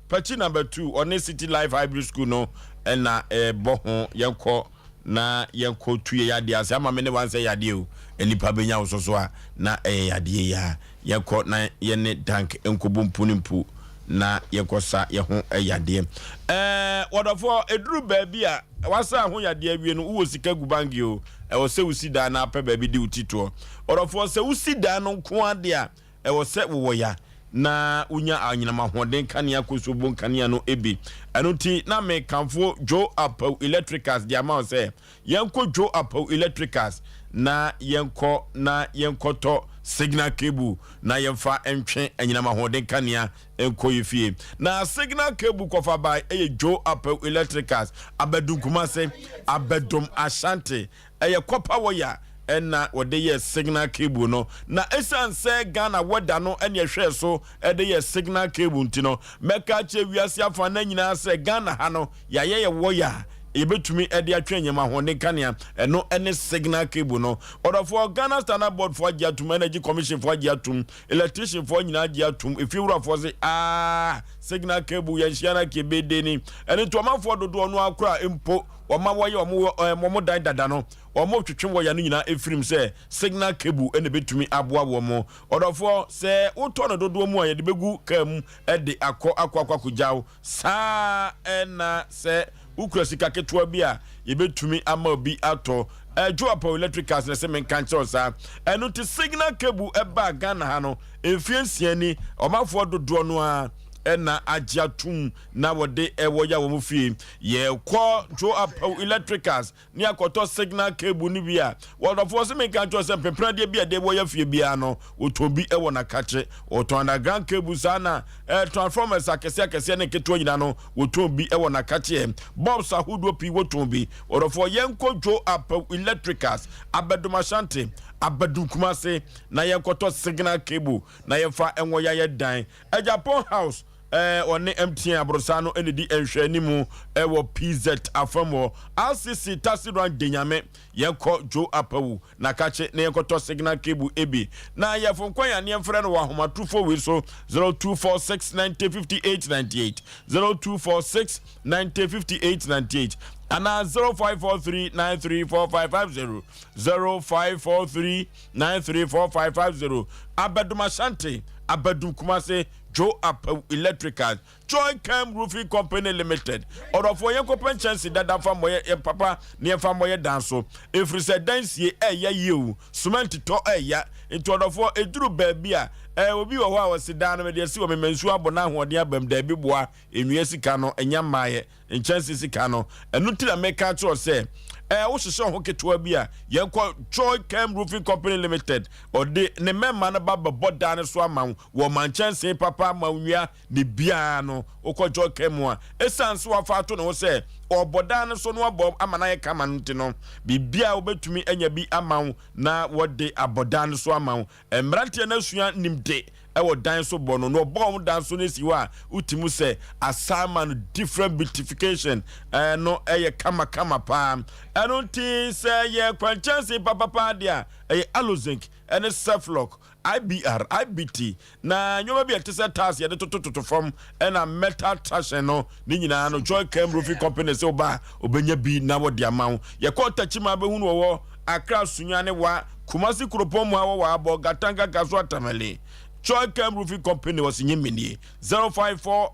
Pakyi number 2 ɔne City Life Hybrid School no ɛna ɛbɔ ho yɛnkɔ na yɛnkɔ tu yɛ yadeɛ ase ama me ne wansɛ yadeɛ o nnipa bɛnya wo soso a na ɛyɛ yadeɛ yi a yɛnkɔ na yɛne dank nkɔbɔ mpu ne mpu na yɛnkɔ sa yɛ ho yadeɛ ɛɛ wɔdɔfoɔ ɛduru baabi a wasa ho yadeɛ awie no wowɔ sika gu bank o ɛwɔ sɛ wosi dan na apɛ baabi de wo ti toɔ wɔdɔfoɔ sɛ wosi dan no nko adeɛ a Ɛwɔ sɛ wowɔ ya na wonya anyinam ahoɔden kanea kosobo nkanea no bi. Ɛno nti na mekamfo Joe Apawu Electricals de ama wo sɛ yɛnkɔ Joe Apawu Electricals na yɛnkɔ na yɛnkɔtɔ signal cable na yɛmfa ntwe anyinam ahoɔden kanea nkɔ yɛ fie. Na signal cable kɔfa bae ɛyɛ Joe Apawu Electricals, Abɛdum Kumase, Abɛdum Ashanti. Ɛyɛ copper wire na wɔde yɛɛ signal cable no. Na ɛsiane sɛ Ghana weather no na ɛhwɛɛ so de yɛɛ signal cable nti no, mɛka akyerɛ wiase afanan nyinaa sɛ Ghana ha no, yɛayɛ yɛ wire a yɛbɛtumi de atwe anyinam ahoɔden kanea. Ɛno ne signal cable no. Ɔdɔfoɔ, Ghana Standard Board foɔ agye atom, Energy Commission foɔ agye atom, electrician foɔ nyinaa agye atom, efiewurafoɔ se aah, signal cable yɛnhyia no ake bɛde ni. Ɛno nti ɔmanfoɔ dodoɔ no ara koraa mpo, Wɔma wɔyɛ wɔn wɔn dan dada no, wɔtwetwe wɔya no nyinaa firim sɛ signal cable na ɛbɛtumi aboa wɔn. Ɔdɔfoɔ, sɛ wotɔ no dodoɔ mu a, yɛde bɛgu kaa mu de akɔ akɔ akɔ akɔgya wo. Saa ara na sɛ wokura sika ketewa bi a, yɛbɛtumi ama obi atɔ. Joe Apawu Electric Cars na ɛsɛ menka nkyerɛ wo saa. Ɛno nti signal cable baa Ghana ha no, mfeɛ nsia ni, ɔmanfoɔ dodoɔ no ara. na agye atom na wɔde ɛwɔ ya wɔn fie. Yɛkɔ Joe Apaw Electricals ne akɔtɔ signal cable no bi a, wɔdɔfoɔ se menka nkyerɛ sɛ mpepradeɛ bi a ɛde wɔ ya fie biara no, wɔtɔn bi wɔ n'akakye. Wɔtɔn underground cable saa na eh, transformers akɛseɛ akɛseɛ ne nketewa nyinaa no, wɔtɔn bi wɔ n'akakyeɛ. Bulbs ahodoɔ pii wɔtɔn bi. Wɔdɔfoɔ yɛnkɔ Joe Apaw Electricals, Abɛdom Ashanti, Abɛdom Kumase na yɛnkɔtɔ signal cable na yɛmfa nwɔ yayɛ dan. Agyapong House eh, ɔne MTN aborosan no na ɛdi nhwɛanimu wɔ PZ afam hɔ. RCC Taxi Rank Denyame, yɛnkɔ Joe Apawu na kakye na yɛnkɔtɔ signal cable ebi. Na yɛfo nkwan a ne yɛmfrɛ no wɔ ahomatorofo wei so 0246 90 58 98, 0246 90 58 98 anaa 0543 93 4550, 0543 934550, Abɛdom Ashanti, Abɛdom Kumase, Joe Apawu Electricals, Joy Cam Roofing Company Limited. Ɔdɔfoɔ yɛnkɔpɛ nkyɛnse dada mfa mmɔ yɛ papa na yɛmfa mmɔ yɛ dan so. Ɛfiri sɛ dan sie ɛɛya yie o, cement tɔ ɛɛya. Nti ɔdɔfoɔ ɛduru baabi a, ɛɛ obi wɔ hɔ a ɔse dan no mede asi hɔ mema nsuo abɔ na ahoɔden aba mu, daabi boa, nnua sika no ɛnya mmaeɛ. Nkyɛnse sika no. Ɛno nti na meka akyerɛ wo sɛ, ɛɛ, wohyehyɛ wo ho ketewa bi a, yɛnkɔ Joy Chem Roofing Company Limited. Ɔde ne mmarima no ba bɛbɔ dan no so ama wo. Wɔma nkyɛnse papa ma wo nnua ne biara no. Wokɔ Joy Chem a, esiane sɛ wafa ato ne ho sɛ ɔrebɔ dan no so na wabɔ ama no ayɛ kama no nti no, biribiara a wobɛtumi anya bi ama wo na wɔde abɔ dan no so ama wo. Mmeranteɛ no asua nimde wɔ dan so bɔ no na ɔbɔ wɔn dan so no si hɔ a wote mu sɛ asan ma no different beautification no ɛyɛ kama kama paa. Ɛno nti sɛ yɛ kwankyɛnse papapaa deɛ a ɛyɛ alozinc ɛne Ceflock, IBR, IBT na nneɛma bi a ɛte sɛ tiles yɛde totototo fam ɛna metal trashing no ne nyinaa no Joy Cam Roofing Company sɛ woba a ɔbɛnya bi na wɔde ama wo. Yɛkɔɔ Takyima bɛhunu wɔwɔ Accra Sunyani wa Kumasi kuropɔn mu ha wɔ wɔ abɔ Gatanga Kasoa Tamale. Joy Cam Roofing Company wɔ se nye menie 0540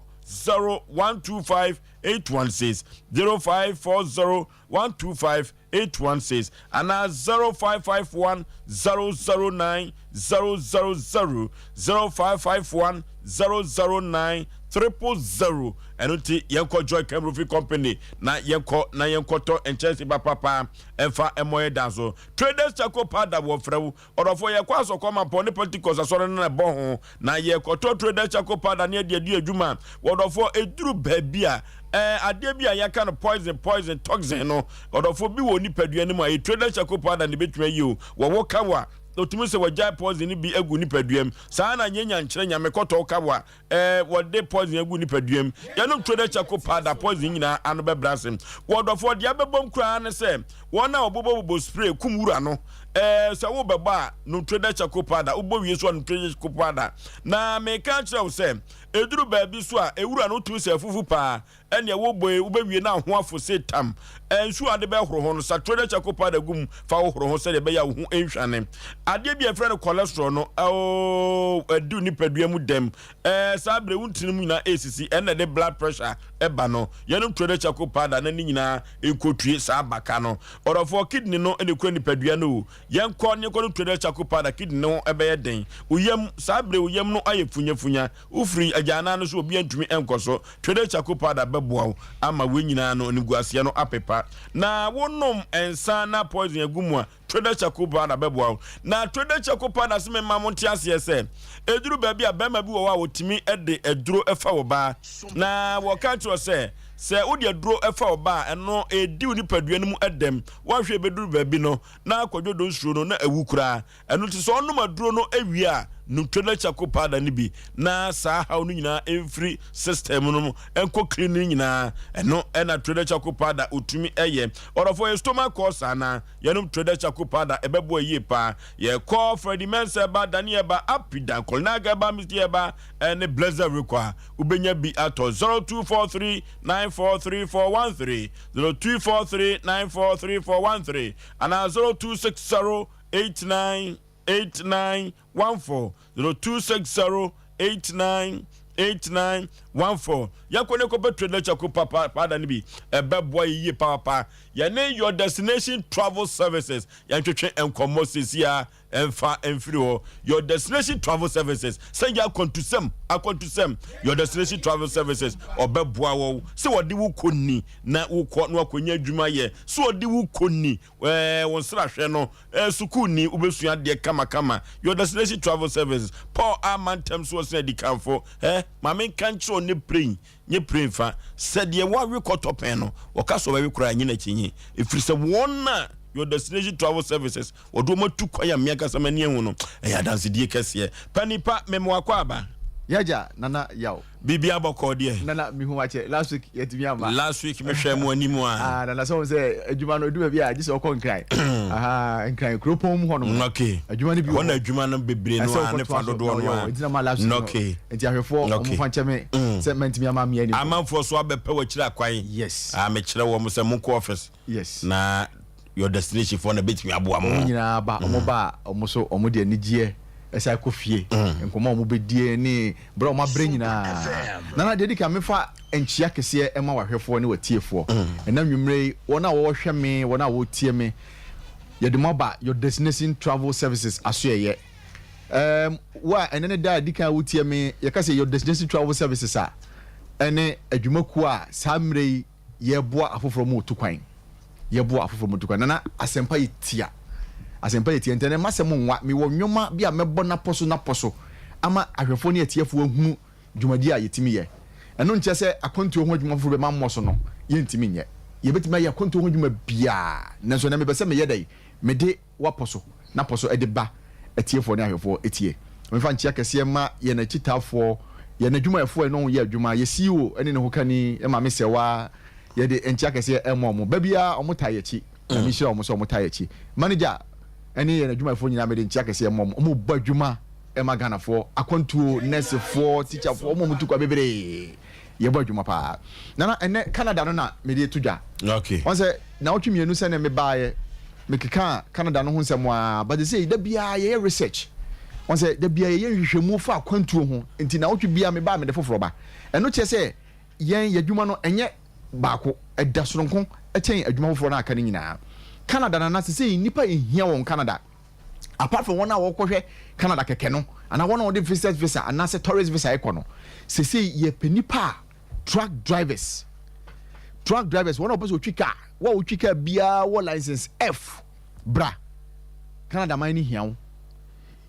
125 816 0540 125 816 anaa 0551 009 000 0551 009 000. Ɛno nti yɛnkɔ Joy Cam Roofing Company na yɛnkɔ na yɛnkɔtɔ nkyɛnse papapa ɛmfa mmɔ yɛn dan so. Traders Charcoal Powder wɔfrɛ wo ɔdɔfoɔ yɛkɔ asɔkɔ mampɔn ne Pentecost asɔre no na ɛbɔ ho na yɛkɔtɔ Traders Charcoal Powder ne yɛde adi adwuma. Ɔdɔfoɔ ɛduru baabi a ɛɛ adeɛ bi a yɛaka no poison poison toxin no ɔdɔfoɔ bi wɔ nipadua no mu a ɛyɛ Traders Charcoal Powder na ɛbɛtumi ayi o. Wɔwɔ kawa ɔtumi sɛ wɔgyae poison no bi agu nipadua mu saa na nyɛ nyankyerɛ nyame kɔtɔ kawa Ɛɛ, wɔde poison agu nipadua mu. Yɛnom turo dɛ charcoal powder, poison nyinaa ano bɛbrɛ ase. Wɔ ɔdɔfoɔ, deɛ abɛbom koraa ne sɛ wɔn a wɔbobɔbobɔ spray kum wura no. Ɛɛ, sɛ worebɛbɔ a, nom turo dɛ charcoal powder. Wobɔ wie nso a, nom turo dɛ charcoal powder. Na meka akyerɛ wo sɛ, ɛduru baabi nso a, ewura no wotumi sɛ afufu paa. Ɛnneɛ wobɔ yi, wobɛwie na ho afo se tam. Nsuo a wode bɛhoro ho no, sa turo dɛ charcoal powder gu mu fa hohoro ho sɛdeɛ ɛbɛyɛ a wo ho nhwane. Adeɛ bi a yɛfrɛ no cholesterol no, oo, ɛdi wo nipadua mu dɛm. Ɛɛ, saa berɛ wo ntini mu nyinaa ɛresisi, ɛno na ɛde blood pressure ɛba no. Yɛnom turo dɛ charcoal powder na ne nyinaa nkɔtue saa baka no. Ɔdɔfoɔ, kidney no na ɛkura nipadua no o. Yɛnkɔ na yɛnkɔnom turo dɛ charcoal powder, kidney no ho bɛyɛ den. Wo yam, saa berɛ wo yam no ayɛ funyafunya. Wofiri agyanan no so obiara ntumi nkɔ so. Twere charcoal powder bɛboa wo ama wei nyinaa no animguaseɛ no apepa. Na wonom nsa na poison agu mu a, twere charcoal powder bɛboa wo. Na twere charcoal powder se memma mo nte aseɛ sɛ, ɛduru baabi a barima bi wɔ hɔ a wɔtumi de aduro fa ɔbaa. Na wɔka kyerɛ wo sɛ, sɛ wode aduro fa ɔbaa a, ɛno ɛdi wo nipadua no mu dɛm. Woanhwɛ ɛbɛduru baabi no, na akwadwodwo nsuo no na awu koraa. Ɛno nti sɛ ɔnom aduro no wie a, nom Toilet Charcoal Powder no bi na saa haw no nyinaa mfiri system no mu nkɔ clean no nyinaa. Ɛno ɛna Toilet Charcoal Powder otumi ɛyɛ. Ɔdɔfoɔ yɛ stomach ulcer anaa? Yɛnom Toilet Charcoal Powder ɛbɛboa yie paa. Yɛkɔ Freddie Mensah ɛba, Danny ɛba, Apidan, Kolnaga ɛba, Misty ɛba ɛne Blessed rekɔ a, wobɛnya bi atɔ 0243 943413, 0243 943413 anaa 0260 898914 0260 898914. 14. Yɛnkɔ ne kɔpɛ trailer kyako papa paada no bi. Ɛbɛboa yɛ yie papaapa. Yɛne Your Destination Travel Services yɛntwetwe nkɔmmɔ seesei ara mfa mfiri hɔ. Your Destination Travel Services, sɛ yɛ akwantusɛm, akwantusɛm. Your Destination Travel Services, ɔbɛboa wɔ sɛ wɔde wo kɔ ni na wokɔ na wakɔnya adwuma yɛ, sɛ wɔde wo kɔ ni ɛɛ wo nsrahwɛ no, ɛɛ sukuu ni wobɛsua adeɛ kamakama. Your Destination Travel Services, Paul ama ntɛm so ɔsɛn adikanfo, ɛ maame nka nkyerɛ wo ne prɛn Nye pire mfa. Sɛ deɛ wawe kɔtɔ pɛn no, wɔka sɛ ɔbɛwe koraa a, nye n'akyinnye. Ɛfiri sɛ wɔn a Your Destination Travel Services wɔde wɔn atu kwan a me ankasa m'ani ahu no, ɛyɛ adansedie kɛseɛ. Panipa, mema wo akwaaba. Yagya Nana Yaw. Biribiara bɔkɔɔ deɛ? Nana mehu akyɛ last week yɛtumi amma. Last week mehwɛɛ mo anim a. Ah Nana sɛ wɔn sɛ adwuma no edu baabi a gye sɛ ɔkɔ Nkran. Aha Nkran kuropɔn mu hɔ nom. Okay. Adwuma no bi wɔ hɔ. Hɔ na adwuma no bebree no a ne fa dodoɔ no a. Nti na ma last week no. Okay. Nti ahwɛfoɔ Okay. wɔn fa nkyɛ me sɛ mantumi ama mmea ni. Amanfoɔ so abɛpɛ w'akyiri akwan. Yes. Ah, mekyerɛ wɔn sɛ monkɔ office. Yes. Na your destination foɔ na bɛtumi aboa mo. Wɔn nyinaa ba, wɔn ba a, wɔn nso wɔn de anigyeɛ ɛsan kɔ fie. Nkɔmmɔ a wɔn bɛdie ne berɛ a wɔn abrɛ nyinaa. Nana, deɛ ɛdi kan mefa nkyea kɛseɛ ɛma w'ahwɛfoɔ ne w'atiefoɔ. Ɛnɛ anwummerɛ yi, wɔn a wɔrehwɛ me, wɔn a wɔretie me, yɛde mo aba your destination travel services asoɛeɛ. Ɛɛm, wo a ɛnnɛ ne da a ɛdi kan a wotie me, yɛka sɛ Your Destination Travel Services a, ɛne adwumakuo a saa mmerɛ yi yɛreboa afoforɔ ma wɔtu kwan. Yɛboa afoforɔ ma wɔtu kwan. Nana, asɛmpa yɛ tia. Asɛmpa yɛ tia. Nti ɛnnɛ m'asɛm nwa. Mewɔ nnwoma bi a mɛbɔ n'apɔ so n'apɔ so ama ahwɛfoɔ ne atiefoɔ ahunu dwumadie a yɛtumi yɛ. Ɛno nkyerɛ sɛ akwantuo ho adwuma foforɔ bɛma mmɔ so no, yɛntumi nyɛ. Yɛbɛtumi ayɛ akwantuo ho adwuma biara. Nanso ɛnnɛ mepɛ sɛ meyɛ dɛn? Mede Woapɔ so na pɔ so de ba atiefoɔ ne ahwɛfoɔ tie. Memfa nkyea kɛseɛ mma yɛn akyitaafoɔ, yɛn adwumayɛfoɔ a yɛne wɔn yɛ adwuma, yɛn CEO ne ne hokani, yɛn maame Sɛwa, yɛde nkyea kɛseɛ rema wɔn. Ba biara wɔtaa yɛn akyi. Nyame nhyira wɔn sɛ wɔtaa yɛn akyi. Manager ne yɛn adwumayɛfoɔ nyinaa mede nkyea kɛseɛ ma wɔn. Wɔbɔ adwuma ma Ghanafoɔ, akwantuo, nɛɛsefoɔ, tikyafoɔ, wɔn a wɔtu kwan bebree. Yɛbɔ adwuma paa. Nana, ɛnnɛ Canada no na mede reto dwa. Okay. Wɔn sɛ naawɔtwe mmienu sɛnea mebaeɛ, mekekaa Canada no ho nsɛm ara, but sɛ da biara yɛyɛ research. Wɔn sɛ da biara yɛyɛ nhwehwɛmu fa akwantuo ho, nti naawɔtwe biara meba a mede foforɔ ba. Ɛno kyerɛ sɛ yɛn yɛn adwuma no ɛnyɛ baako, ɛda soronko kyɛn adwuma foforɔ no a aka no nyinaa. Canada nana, sesei nnipa nhia wɔn Canada. Apart from wɔn a wɔkɔhwɛ Canada kɛkɛ no anaa wɔn a wɔde visitors visa anaasɛ tourist visa ɛkɔ no, sesei yɛpɛ nipa a truck drivers, truck drivers, wɔn a wɔpɛ sɛ wɔtwi car, wɔn a wɔtwi car biara wɔ license F, bra Canada man no hia wo.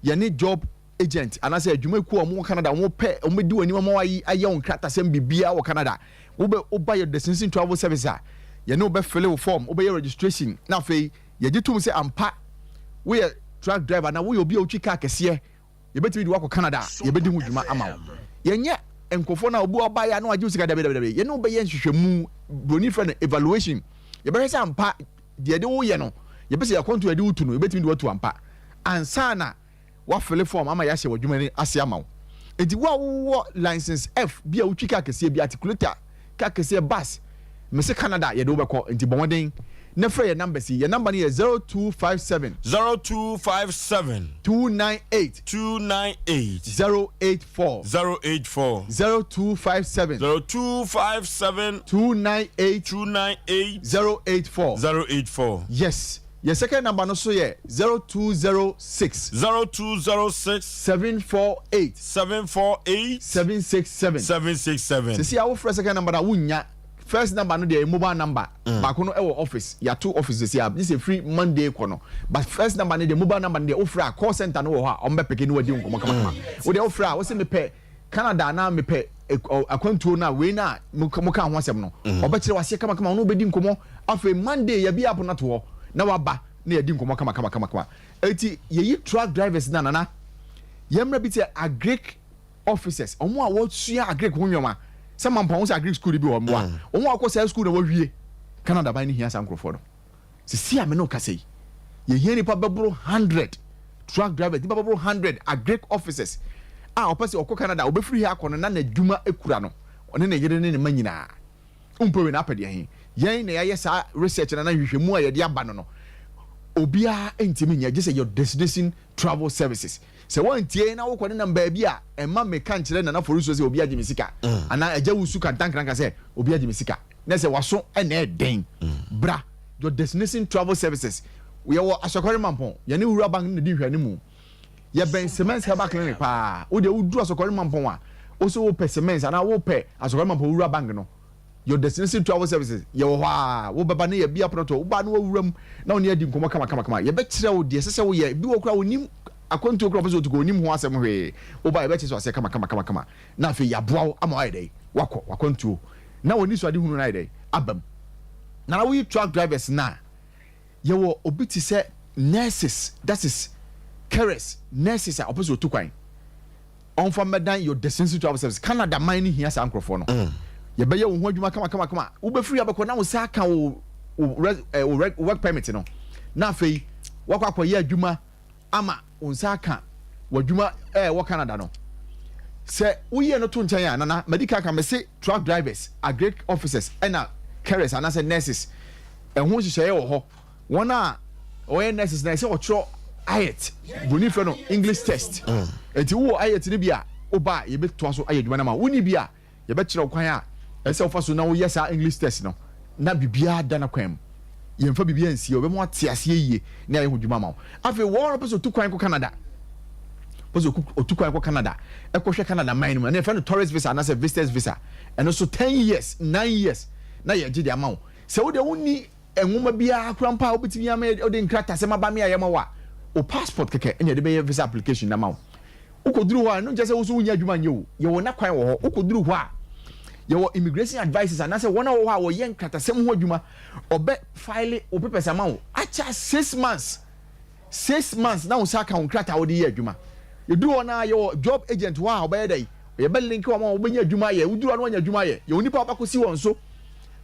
Yɛne job agent anaasɛ adwumakuo a wɔwɔ Canada wɔn pɛ wɔn bɛdi wɔn anim ama wɔayi ayɛ wɔn nkratasɛm biribiara wɔ Canada. Wobɛ woba yɛ destination travel service a yɛne wo bɛfele wo form, wobɛyɛ registration na afei Yɛgye tom sɛ ampa woyɛ truck driver anaa woyɛ obi a wotwi kaa kɛseɛ, yɛbɛtumi de wo akɔ Canada a, yɛbɛdi ho dwuma ama wo. Yɛnyɛ nkurɔfoɔ no a obi ɔbaeɛ a na wagye wo sika, dabi dabi dabi. Yɛne wo bɛyɛ nhwehwɛmu, buroni frɛ no evaluation. Yɛbɛhwɛ sɛ ampa deɛ yɛde wo yɛ no, yɛpɛ sɛ yɛakwantuo a yɛde wo tu no, yɛbɛtumi de wo atu ampa ansa na Woafele fɔɔm ama yɛahyɛ w'adwuma no ase ama wo. Enti wo a wowɔ license F bi a wotwi kaa kɛseɛ bi, articulator, kaa kɛseɛ, bus, mese Canada yɛde wo bɛkɔ, enti bɔ mmɔden na frɛ yɛn numbers yi. Yɛn number no yɛ 0257. 0257. 298. 298. 084. 084. 0257. 0257. 298. 298. 084. 084. Yes. Yɛn second number no so yɛ 0206. 0206. 748. 748. 767. 767. Sisi a wofrɛ second number no a wonnya. First number no deɛ yɛ mobile number. Baako no ɛwɔ office. Yɛato office sisi a gye sɛ firi Monday kɔ no. But first number no deɛ mobile number no deɛ wofrɛ a call center no wɔ hɔ a wɔn bɛ peke ne wadi nkɔmɔ kamakama. Wo deɛ wofrɛ a wose mepɛ Canada anaa mepɛ akwantuo no a wei no a mokaa ho asɛm no, ɔbɛkyerɛ wo aseɛ kamakama, ɔne wo bɛdi nkɔmmɔ. Afei Monday yɛabue app no ato hɔ na waba na yɛadi nkɔmmɔ kamakama. Enti yɛyi truck drivers no a, Nana, yɛmmra bi te sɛ agric officers, wɔn a wɔsua agric ho nneɛma, sɛ Mampɔn wo sɛ agric school no bi wɔ hɔ, mmoa wɔn a wɔkɔ saa school na wɔawie. Canada ban no hia saa nkurɔfoɔ no. Sisi a me ne wo kasa yi, yɛhia nnipa bɛboro hundred truck drivers, nnipa bɛboro hundred agric officers a ɔpɛ sɛ ɔkɔ Canada, ɔbɛfiri ha akɔ no na n'adwuma kura no, ɔne ne yere ne ne mma nyinaa. Wompɛ wei na apɛ deɛ he? Yɛn na yɛayɛ saa research no anaa nhwehwɛmu a yɛde aba no no, obiara ntumi nyɛ gye sɛ Your Destination Travel Services. Sɛ woantie na wokɔ nenam baabi a, mma meka nkyerɛ Nana Foruso sɛ obi agye me sika, anaa Agya Wusu Kantankranka sɛ obi agye me sika. Na sɛ w'aso na ɛden, bra Your Destination Travel Services. Yɛwɔ Asɔkɔre Mampɔn, yɛne Wura Bank no na ɛdi nhwɛanimu. Yɛbɛn Semens Herbal Clinic paa. Wo deɛ woduru Asɔkɔre Mampɔn a, wo se wopɛ Semens anaa wopɛ Asɔkɔre Mampɔn Wura Bank no, Your Destination Travel Services, yɛwɔ hɔ ara. Wobɛba na yɛabue apono ato hɔ. Woba na woawura mu na wo ne yɛn adi nkɔmmɔ kamakamakama. Yɛbɛkyerɛ wo deɛ ɛsɛ sɛ woyɛ. Ebi wɔ hɔ koraa a ɔnnim akwantuo koraa a ɔpɛ sɛ ɔtu kwan, ɔnnim ho asɛm hwee. Woba a yɛbɛkyerɛ wo aseɛ kamakamakama na afei yɛaboa wo ama woayɛ dɛn? Woakɔ w'akwantuo na w'anisoadehunu no ayɛ dɛn? Aba mu. Nana woyi truck drivers no a, yɛwɔ obi te sɛ nurses, that is carers, nurses a ɔpɛ sɛ ɔtu kwan. Ɔmfa mmɛdan your destination travel service. Canada man no hia saa nkurɔfoɔ no. Mm. Yɛbɛyɛ wo ho adwuma kama kama kama. Wobɛfiri abɛkɔ na wo nsa aka wo wo eh, wo work permit no. Na afei wakɔ akɔyɛ adwuma ama wo nsa aka w'adwuma eh, wɔ Canada no. Sɛ woyɛ no to nkyɛn a nana madi kan ka mese truck drivers, agric officers ɛna carers anaasɛ nurses ɛho nhyehyɛeɛ wɔ hɔ. Wɔn a wɔyɛ nurses na ɛsɛ wɔtwerɛ IELTS, buroni frɛ no English test. Nti wowɔ IELTS no bi a, woba a yɛbɛtoa so ayɛ adwuma no ama wo. Wonni bi a, yɛbɛkyerɛ wo kwan a ɛsɛ sɛ wofa so na woyɛ saa English test no na biribiara da n'akwan mu. Yɛmfa biribiara nsie wo, yɛbɛma woate aseɛ yie na yɛayɛ ho adwuma ama wo. Afei wɔn a wɔpɛ sɛ wɔtu kwan kɔ Canada, pɛ sɛ ɔtu kwan kɔ Canada ɛkɔhwɛ Canada man no mu, ɛno yɛfrɛ no tourist visa anaasɛ visitors visa. Ɛno nso 10 years, 9 years na yɛgye de ama wo. Sɛ wo deɛ wonni Nwoma biara koraa mpo a wobɛtumi ama wode nkratasɛm aba me ayɛ ma wo a, wo passport kɛkɛ na yɛde bɛyɛ visa application no ama wo. Wokɔduru hɔ a, ɛno nkyerɛ sɛ wo nso wonnya adwuma nyɛ o. Yɛwɔ n'akwan wɔ hɔ. Wokɔduru hɔ a, yɛwɔ immigration advisors anaasɛ wɔn a wɔwɔ hɔ a wɔyɛ nkratasɛm ho adwuma. Ɔbɛ file wo papers ama wo akyɛ 6 months. 6 months na wo nsa aka wo nkrataa a wode yɛ adwuma. Yɛduru hɔ no a, yɛwɔ job agent hɔ a ɔbɛyɛ dɛn? Yɛbɛ link wo ama wobɛnya adwuma ayɛ. Woduru hɔ no woanya adwuma ayɛ. Yɛwɔ nnipa a wobɛkɔsi wɔn so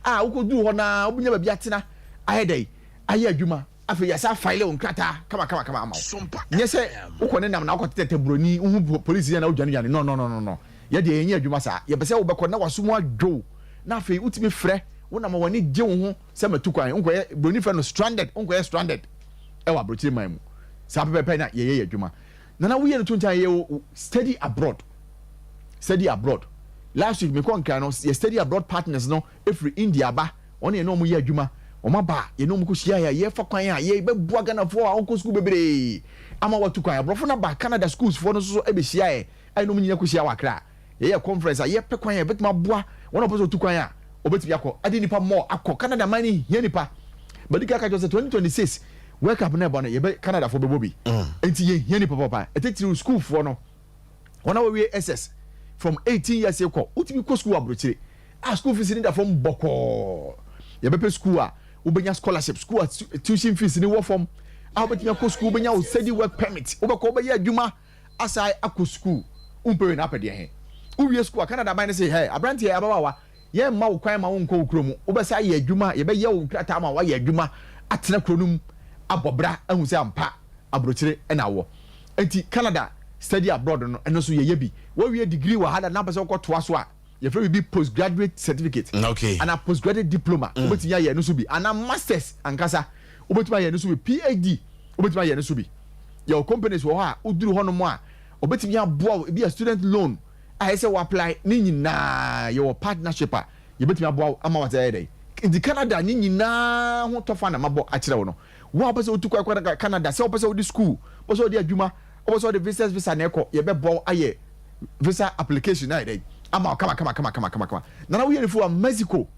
a wokɔduru hɔ no a wobɛnya baabi atena ayɛ dɛn? Ayɛ adwuma. Afei yɛasan afile wo nkrataa kamakamakama ama wo. Nyɛ sɛ wokɔ ne nam na wokɔtetɛtɛ buroni, wohu polisi na wodwanedwane. No, no, no, no, no. Yɛ deɛ yɛnyɛ adwuma saa. Yɛpɛ sɛ wobɛkɔ na w'aso mu adwo wo na afei wotumi frɛ wo nam a w'ani gye wo ho sɛ matu kwan. Wonkɔyɛ, buroni frɛ no stranded, wonkɔyɛ stranded ɛwɔ aburokyire man mu. Saa pɛpɛɛpɛ na yɛyɛ yɛ adwuma. Nana woyɛ no to nkyɛn yɛ study abroad. Study abroad. Last week mekɔ Nkran no, yɛ study abroad partners no firi India aba. Wɔn ne yɛne wɔn yɛ adwuma. Wɔn aba a yɛne wɔn kɔhyia a yɛfa kwan a yɛbɛboa Ghanafoɔ a wɔnkɔ sukuu bebree ama wɔatu kwan. Aborɔfo no aba Canada schools foɔ no nso so bɛhyia yɛ a yɛne wɔn nyinaa kɔhyia wɔ Accra. Yɛyɛ conference a yɛpɛ kwan a yɛbɛtumi aboa wɔn a wɔpɛ sɛ wɔtu kwan a wɔbɛtumi akɔ. Ɛde nnipa more akɔ. Canada man no hia nnipa. Madi kan aka kyerɛ wo sɛ 2026 World Cup no ɛbɔ no yɛbɛ Canadafoɔ bɛbɔ bi. Enti yɛhia nnipa papa. Ɛtitiriw sukuufoɔ no. Wɔn a wɔawie SS from 18 years rekɔ, wotumi kɔ sukuu wɔ aburokyire a school fees no da fam bɔkɔɔ. Yɛbɛpɛ sukuu a wobɛnya scholarship, sukuu a tuition fees no wɔ fam a wobɛtumi akɔ sukuu, wobɛnya wo study work permit, wobɛkɔ wobɛyɛ adwuma asan akɔ sukuu. Wompɛ wei na apɛ deɛ he? Wowie sukuu a, Canada aban no se, hɛ, aberanteɛ, ababaawa, yɛmma wo kwan ma wonkɔ wo kuro mu, wobɛsan ayɛ adwuma, yɛbɛyɛ wo nkrataa ma woayɛ adwuma atena kuro no mu abɔ bra ahu sɛ ampa aburokyire na wowɔ. Enti Canada study abroad no, ɛno nso yɛyɛ bi. Woawie degree wɔ ha da na wopɛ sɛ wokɔtoa so a, yɛfrɛ biribi postgraduate certificate okay. anaa postgraduate diploma, mm. wobɛtumi ayɛ ɛno nso bi, anaa masters ankasa, wobɛtumi ayɛ ɛno nso bi, PhD, wobɛtumi ayɛ ɛno nso bi. Yɛwɔ companies wɔ hɔ a woduru hɔnom a, wɔbɛtumi aboa wo, ebi a student loan a ɛsɛ wo apply ne nyinaa, yɛwɔ partnership a yɛbɛtumi aboa wo ama wate ayɛ dɛn. Nti Canada ne nyinaa ho tɔfa na mabɔ akyerɛ wo no. Wo a wopɛ sɛ wotu kwan kɔ Canada, sɛ wopɛ sɛ wode school, wopɛ sɛ wode adwuma, wopɛ sɛ wode visitors visa na ɛkɔ, yɛbɛboa wo ayɛ visa application ayɛ dɛn ama wo kama kama kama kama kama kama. Nana woyɛ ne fo a Mexico,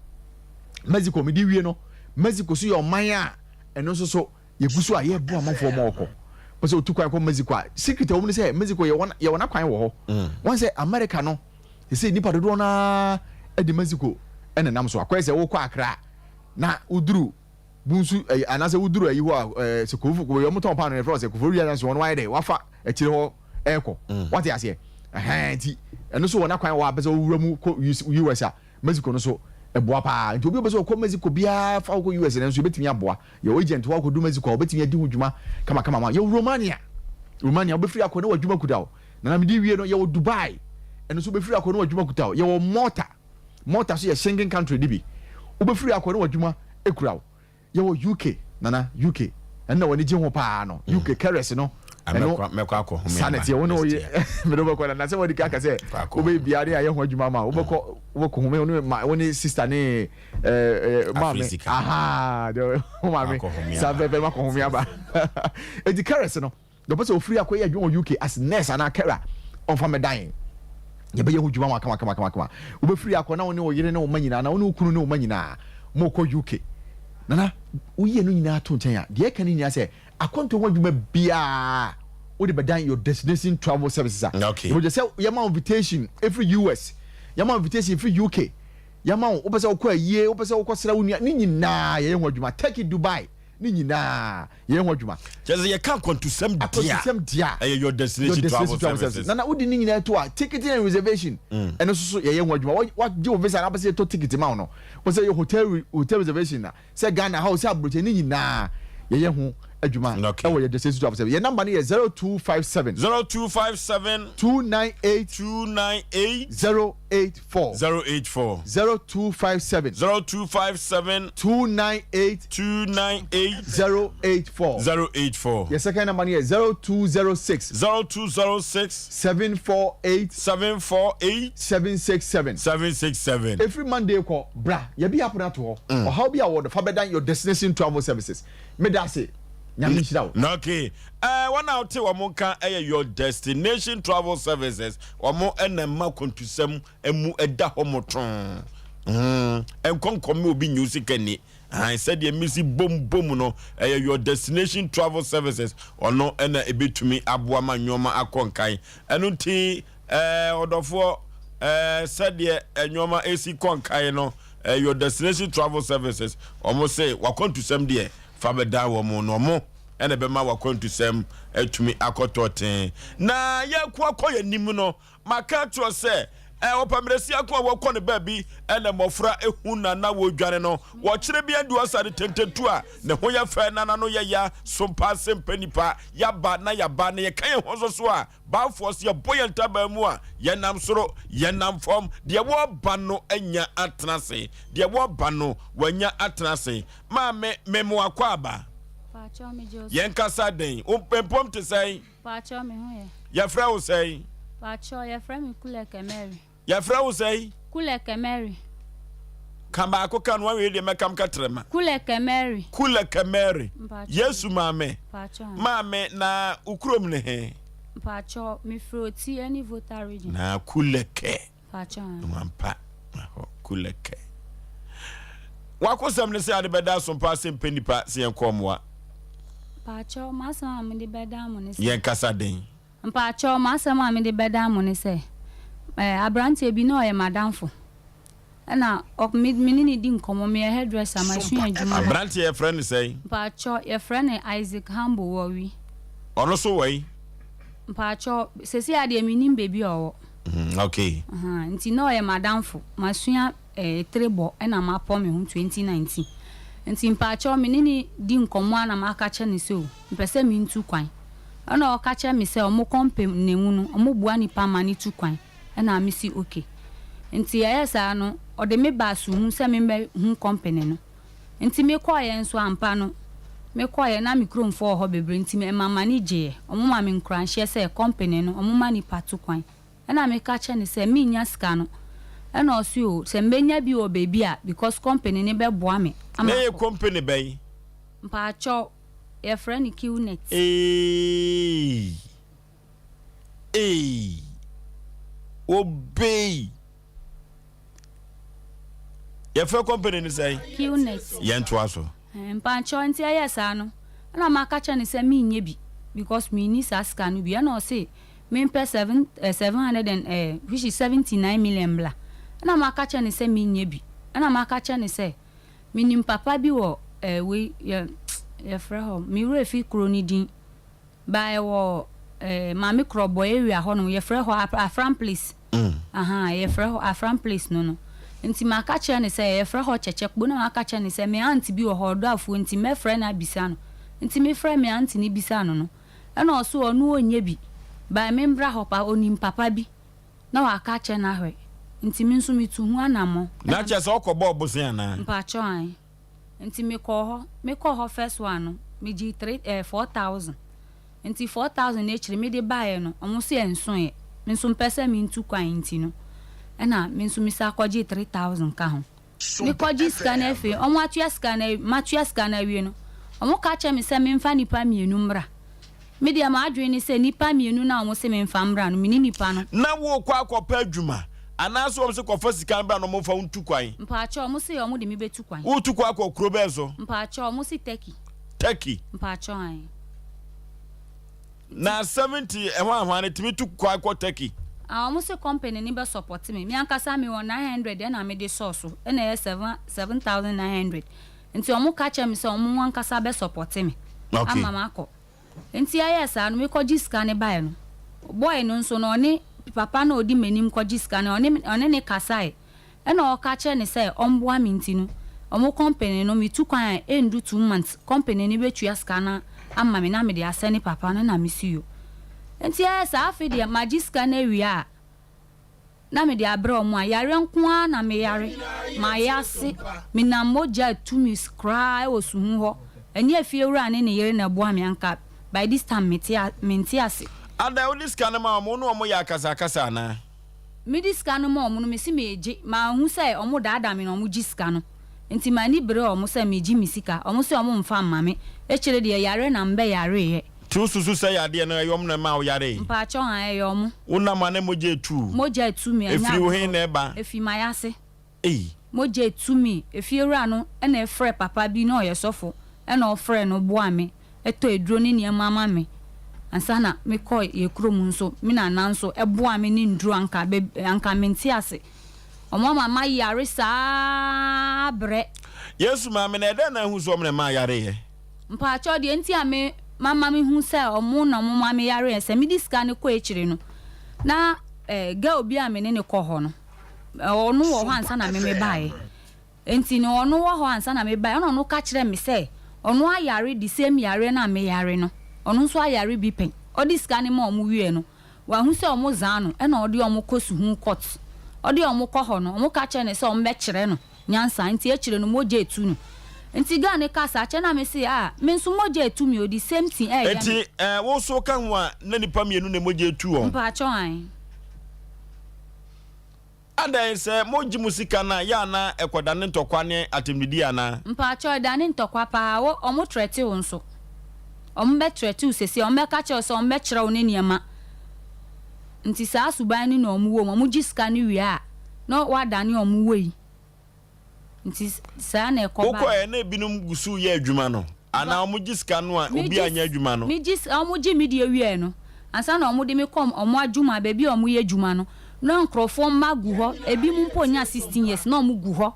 Mexico mede wie no, Mexico so yɛ ɔman a ɛno nso so yɛgu so a yɛboa amanfoɔ ma wɔkɔ. Wopɛ sɛ wotu kwan kɔ Mexico a, secret a ɛwɔ mu ne sɛ Mexico yɛ wɔn yɛ wɔn akwan wɔ hɔ. Mm. Wɔn sɛ America no, sɛ nnipa dodoɔ no ara de Mexico ɛna nam so akɔyɛ sɛ wokɔ Accra na woduru Bunsu ɛyi anaasɛ woduru ayi hɔ a ɛɛ sɛ kofo kofo wɔn tɔn paano yɛfrɛ wɔ sɛ kofo wia nanso wɔn wayɛ dɛ wafa akyire hɔ ɛɛkɔ mm. wate aseɛ ɛhɛn nti ɛno so wɔn akwan wɔ apɛ sɛ owura mu kɔ US a Mexico no so ɛboa paa nti obi a ɔpɛ sɛ ɔkɔ Mexico biara fa wokɔ US no nso ebetumi aboa yɛ agent hɔ akɔdu Mexico a obetumi adi ho dwuma kamakama ma yɛ Romania Romania wobɛfiri akɔ ne w'adwuma kuta o na na mede wie no yɛwɔ Dubai ɛno nso wobɛfiri akɔ ne w'adwuma kuta o yɛwɔ Malta Malta so yɛ Schengen country no bi. Wobɛfiri akɔ ne w'adwuma kura wo. Yɛwɔ UK, Nana, UK. Ɛno na w'ani gye ho paa no. UK, carers no. Ɛno mɛkɔ akɔ home saa na ɛteɛ wo ne woyɛ mede wobɛkɔ na nasɛ wadi ka aka sɛ wobɛyɛ biara ne ayɛ ho adwuma ma wobɛkɔ wobɛkɔ home wo ne ma wo ne sister ne ɛɛ maame aha deɛ wo maame saa pɛpɛ makɔ home aba eti kɛrɛs no deɛ ɔpɛ sɛ ofiri akɔyɛ adwuma wɔ UK as nurse anaa kɛra ɔmfa mɛdan yɛbɛyɛ ho dwuma ma kama kama kama kama wobɛfiri akɔ na wo ne wo yere ne wo ma nyinaa na wo ne wo kunu ne wo ma nyinaa mokɔ UK nana woyɛ no nyinaa to nkyɛn a deɛ ɛka no nyinaa sɛ Akwantuo ho adwuma biara wode bɛdan your destination travel services a. Okay. Yɛbɛgye sɛ yɛma wo invitation ɛfiri US, yɛma wo invitation ɛfiri UK, yɛma wo wopɛ sɛ wokɔ ayie, wopɛ sɛ wokɔ sra wo nua, ne nyinaa yɛyɛ ho adwuma. Turkey, Dubai, ne nyinaa yɛyɛ ho adwuma. Kyerɛ sɛ yɛka akwantusɛm deɛ a, Akwantusɛm deɛ a, ɛyɛ your destination your travel destination travel services. services. Nana wode ne nyinaa to a, ticketing and reservation, ɛno nso so yɛyɛ ho adwuma. Wa- Wagye wo visa na wopɛ sɛ yɛtɔ ticket ma wo no, wopɛ sɛ yɛ hotel re- hotel reservation a, Sɛ Ghana ha o, sɛ aburokyire, ne nyinaa yɛyɛ ho adwuma wɔ yɛn Destination Travel Service. Yɛn number no yɛ 0257. 0257. 298. 298. 084. 084. 0257. 0257. 298. 298. 084. 084. Yɛn second number no yɛ 0206. 0206. 748. 748. 767. 767. Ɛfiri Monday kɔ, bra, yɛbi apono ato hɔ. Ɔhaw bi a wɔwɔ no, fa bɛdan your destination travel services. Meda ase. Nyame nhyira wo. Okay. Eh, wɔn a wote wɔn nka yɛ your destination travel services. Wɔn na ɛma kwantusɛm mu da hɔ motoo. Mm, nkɔ nkɔme obi nyɛ sika ni. Ahan, sɛdeɛ mesi bom bom no, ɛyɛ your destination travel services. Ɔno na ebetumi aboa ma nneɛma akɔ nkan. Ɛno nti, eh, ɔdɔfoɔ, eh, sɛdeɛ nneɛma esi kɔ nkan no, eh, your destination travel services, wɔn se wakwantusɛm deɛ fa bɛdan wɔn na wɔn ɛna ɛbɛma wakwantusɛm atumi akɔtɔ tee. Na yɛko akɔ yɛn anim no, maka akyerɛ sɛ eh, ɔpammerɛsi ako a wɔkɔ no baabi ɛna mmɔfra ehu na na wɔredwane no. Wɔkyerɛ bi adu ɔsa de tententu a ne ho yɛ fɛ na n'ano yɛ ya so mpa se mpɛ nipa. Yaba na yaba na yɛka yɛn ho nso so a Baafoɔ, sɛ yɛbɔ yɛn ntaban mu a, yɛnam soro, yɛnam fam. Deɛ wɔreba no anya atena ase. Deɛ wɔreba no, wanya atena ase. Maame, mem wo akwaaba. Paakyɛw, megye wo so. Yɛn kasa den. Wo mpom te sɛn? Paakyɛw, me ho yɛ. Yɛfrɛ wo sɛn? Paakyɛw, yɛfrɛ me Kuleke Mary. Yɛfrɛ wo sɛn? Kuleke Mary. Ka baako ka no, wanwie deɛ mɛka mka trɛma. Kuleke Mary. Kuleke Mary. Mpakyɛw. Yesu maame. Mpakyɛw. Maame, na wo kurom ne he? Mpakyɛw, mefiri Oti ɛne Volta region. Na Kuleke. Mpakyɛw. Nwampa, ahɔ, Kuleke. Wakosɛm ne sɛ ade bɛda asompa ase mpɛ nipa sɛ yɛn kɔ mmoa. Mpakyɛw, m'asɛm a mede bɛda mo ne sɛ. Yɛn kasa den. Mpakyɛw, m'asɛm a mede bɛdan mo ne sɛ, eh, aberanteɛ bi, na ɔyɛ m'adamfo. Ɛna ɔ, me, me ne no di nkɔmmɔ, meyɛ hairdresser, masua adwuma. Aberanteɛ yɛfrɛ no sɛn? Mpakyɛw, yɛfrɛ no Isaac Hambo Wɔwi. Ɔno nso wɔ he? Mpakyɛw, seesei ara deɛ mennim baabi a ɔwɔ. Mm, okay. Ahaa, nti na ɔyɛ m'adamfo. Masua, eh, tire bɔ, ɛna mapɔ me ho 2019. Nti mpakyɛw, me ne no di nkɔmmɔ a na maka kyerɛ no sɛ o, mepɛ sɛ mentu kwan. Ɛna ɔka kyerɛ me sɛ ɔmo kɔ mpɛ nemu no ɔmo boa nipa ma no tu kwan ɛna me se ok. Nti ɛyɛɛ saa no ɔde me baa suhum sɛ me mmɛ hu company no. Nti me kɔɔeɛ nso ampa no me kɔɔeɛ na me kuromfoɔ wɔ hɔ bebree nti ɛma m'ani gyeeɛ. Ɔmo ma me nkuranhyɛ sɛ company no ɔmo ma nipa tu kwan. Ɛna me ka kyerɛ no sɛ me nnya sika no ɛna ɔse oo sɛ mɛnya bi wɔ baabi a because company no bɛboa me ama Na ɛyɛ akɔ. company bɛn? Mpaakyɛw Yɛfrɛ no Qnet. Eeii eii obey Yɛfrɛ company no sɛn? Qnet. Yɛntoa so. Mpakyɛw nti ɛyɛɛ saa no ɛna maka kyerɛ no sɛ menyɛ bi because menni saa sika no bi ɛna ɔse mempɛ seven eh, 700 and eh, which is 79 million bla ɛna maka kyerɛ no sɛ menyɛ bi ɛna maka kyerɛ no sɛ Menim papa bi wɔ eh, wei yɛ yɛfrɛ hɔ, me werɛ fi kuro no din, ba ɛwɔ eh, Maame Krɔbɔ area hɔ nom, yɛfrɛ hɔ Afram place, ahaa, yɛfrɛ hɔ Afram place no no. Nti maka kyerɛ no sɛ yɛfrɛ hɔ Kyɛkyɛkpo na maka kyerɛ no sɛ me aunt bi wɔ hɔ ɔdɔ afuo nti mɛfrɛ no abisa no. Nti mefrɛ me aunt no bisaa no no, ɛna ɔse ɔno ɔnyɛ bi, but membra hɔ pa, ɔnim papa bi. Na waka akyerɛ no ahwɛ. Nti me nso metu ho anammɔn. Na kyerɛ sɛ ɔkɔ bɔɔ bosea anaa? Mpakyɛw ae. Nti mekɔɔ hɔ. Mekɔɔ hɔ first one no, megyee three eh, 4000. Nti 4000 no akyiri mede baeɛ no, ɔmo se ɛnsoeɛ. Me nso mpɛ sɛ mentu kwan nti no, ɛna me nso mesan kɔgyee 3000 ka ho. Mekɔgye sika no afei, ɔmo atua sika no, matua sika no awie no, ɔmo ka kyerɛ me sɛ memfa nnipa mmienu mmra. Me deɛ m'adwene ne sɛ nnipa mmienu no a wɔn se memfa mmra no, me ne nnipa no. Na worekɔ akɔpɛ adwuma anaasɛ wɔn se kɔfa sika no bra na wɔmfa wo ntu kwan? Mpaakyɛw, wɔn se wɔn de me bɛtu kwan. Woretu kwan akɔ kuro bɛn so? Mpaakyɛw, wɔn se Turkey. Turkey? Mpaakyɛw, ae. Na 70 ɛhwan hwan no tumi tu kwan kɔ Turkey? Ah, wɔn se company no bɛ support me. Me ankasa mewɔ 900 ɛna mede sɔɔ so, ɛna ɛyɛ 7900. Nti ɔmo ka kyerɛ me sɛ ɔmo ankasa bɛ sɔpɔte me ama makɔ. Nti ɛyɛɛ saa no me kɔ gye sika no baeɛ no, boy no nso no ɔne papa no a ɔdi m'anim kɔ gye sika no ɔne ɔne no kasaeɛ ɛna ɔka kyerɛ no sɛ ɔmboa me nti no ɔmo company no me tu kwan a ɛndu two months company no bɛtua sika no ama me na mede asɛne papa no na me si yo. Nti ɛyɛɛ saa afei deɛ magye sika no awie a na mede abrɛ wɔn a, yareɛ nko ara na meyare. Mayɛ ase, menam mogya retu me koraa wɔ suhu hɔ. Ɛnyɛ efiewura ne ne yere na ɛboa me, anka by this time mete a, mente ase. Ada, wode sika no ma wɔn, wo ne wɔn yɛ akasakasa anaa? Mede sika no ma wɔn no, mese meregye. Manhu sɛ wɔdaadaa me na wɔgye sika no. Nti m'ani beree wɔn sɛ meregye me sika. Wɔse wɔmfa mma me. Akyire deɛ, yareɛ na mebɛyareeɛ. Nti wo susu sɛ yadeɛ no ɛyɛ ɔmo na ɛmaa wo yaree? Mpakyɛw haa ɛyɛ ɔmo. Wo nam a na mogya etu wo? Mogya etu me ɛnyɛ Efiri wo he agorɔ. na ɛba? Efi mayase. Ei. Mogya etu me. Efiewura no na ɛfrɛ papa bi na ɔyɛ sɔfo ɛna ɔfrɛ no boa me ɛtɔ aduro ne nneɛma ma me ansa na me kɔ yɛ kurom nso me nana nso ɛboa me ne nduro anka bɛ anka mente ase. Ɔmo ama mayare saa brɛ. Yesu maame na ɛdɛn na ahu sɛ ɔmo na ɛmaa yareeɛ? Mpakyɛw deɛ nti a me mama me hu sɛ ɔmo na ɔmo ma me yareɛ sɛ me de sika no kɔ akyire no na eh girl bi a me ne no kɔ hɔ no ɔno wɔ hɔ ansa na me me baeɛ nti no ɔno wɔ hɔ ansa na me baeɛ ɛna ɔno ka kyerɛ me sɛ ɔno ayare the same yareɛ no a me yare no ɔno nso ayare bi pɛn ɔde sika no ma ɔmo wieɛ no wahu sɛ ɔmo zaa no ɛna ɔde ɔmo kɔ suhuu court ɔde ɔmo kɔ hɔ no ɔmo ka kyerɛ no sɛ ɔmo bɛkyerɛ no nyansa nti akyire no mogya etu no nti girl no ka saa kyɛ na me se ah me nso mogya etu me o the same thing ɛɛyɛ me. Nti eh wo nso ka ho a na nipa mienu na mogya etu wɔn. Mpakyɛw ae. Adɛn sɛ mo gye mo sika no a yɛ a na ɛkɔ dane ntɔkwa ne atɛmdidie anaa? Mpakyɛw ɛdane ntɔkwa paa wo ɔmo trɛte wo nso ɔmo bɛ trɛte wo sɛsi ɔmo bɛka kyerɛ wo sɛ ɔmo bɛkyerɛ wo ne nneɛma nti saa suban no na ɔmo wɔ mu ɔmo gye sika no wie a na wadane ɔmo wei. Nti saa na ɛkɔ baeɛ. Wokɔɛ na ebinom gu so reyɛ adwuma no anaa wɔn gye sika no a obi anyɛ adwuma no? Megye sika, wɔn gye me deɛ wieɛ no, ansa na wɔn de me kɔ wɔn adwuma, baabi a wɔn yɛ adwuma no, na nkorɔfoɔ mma gu hɔ, ebinom mpo nnya 16 years na wɔn gu hɔ,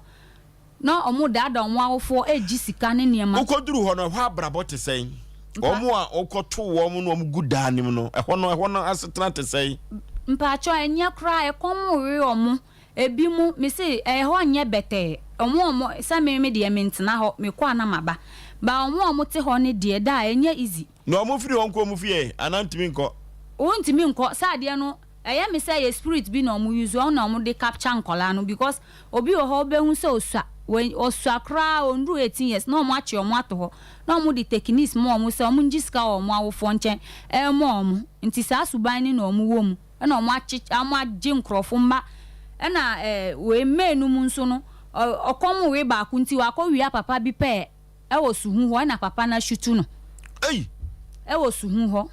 na wɔn daadaa wɔn awofoɔ regye sika ne nneɛma. Wokɔduru hɔ no, ɛhɔ abrabɔ te sɛn? Wɔn a wokɔtoo wɔn na wɔn gu dan no mu no, ɛhɔ no, ɛhɔ no asetena te sɛn? Mpakyɛw, ɛnyɛ koraa, ɛkɔm rewe wɔn, Ebinom, mese ɛhɔ nyɛ bɛtɛɛ, wɔn a wɔn, sɛ me me deɛ mentena hɔ, mekɔ a na maba, but wɔn a wɔte hɔ no deɛ daa ɛnyɛ easy. Na wɔn firi hɔ nkɔ wɔn fie ɛ, anaa ntumi nkɔ? Wontumi nkɔ, sɛ adeɛ no, ɛyɛ me sɛ ɛyɛ spirit bi na wɔn use, wɔn na wɔn de capture nkwadaa no, because obi wɔ hɔ wobɛhu sɛ ɔsua, ɔsua koraa ɔnnuru 18 years na wɔn akye wɔn ato hɔ, na wɔn de techniques ma wɔn sɛ wɔn ngye sika wɔ wɔn awofoɔ nkyɛn ɛmma wɔn, nti saa suban no na wɔn wɔ mu. Ɛna ɔmo akye ɔmo agye nkorɔfo mma ɛna ɛɛ wei May no mu nso no ɔ ɔkɔm wee baako nti wakɔ wia papa bi pɛɛ ɛwɔ suhu hɔ ɛna papa no ashutu no. Ei! Ɛwɔ suhu hɔ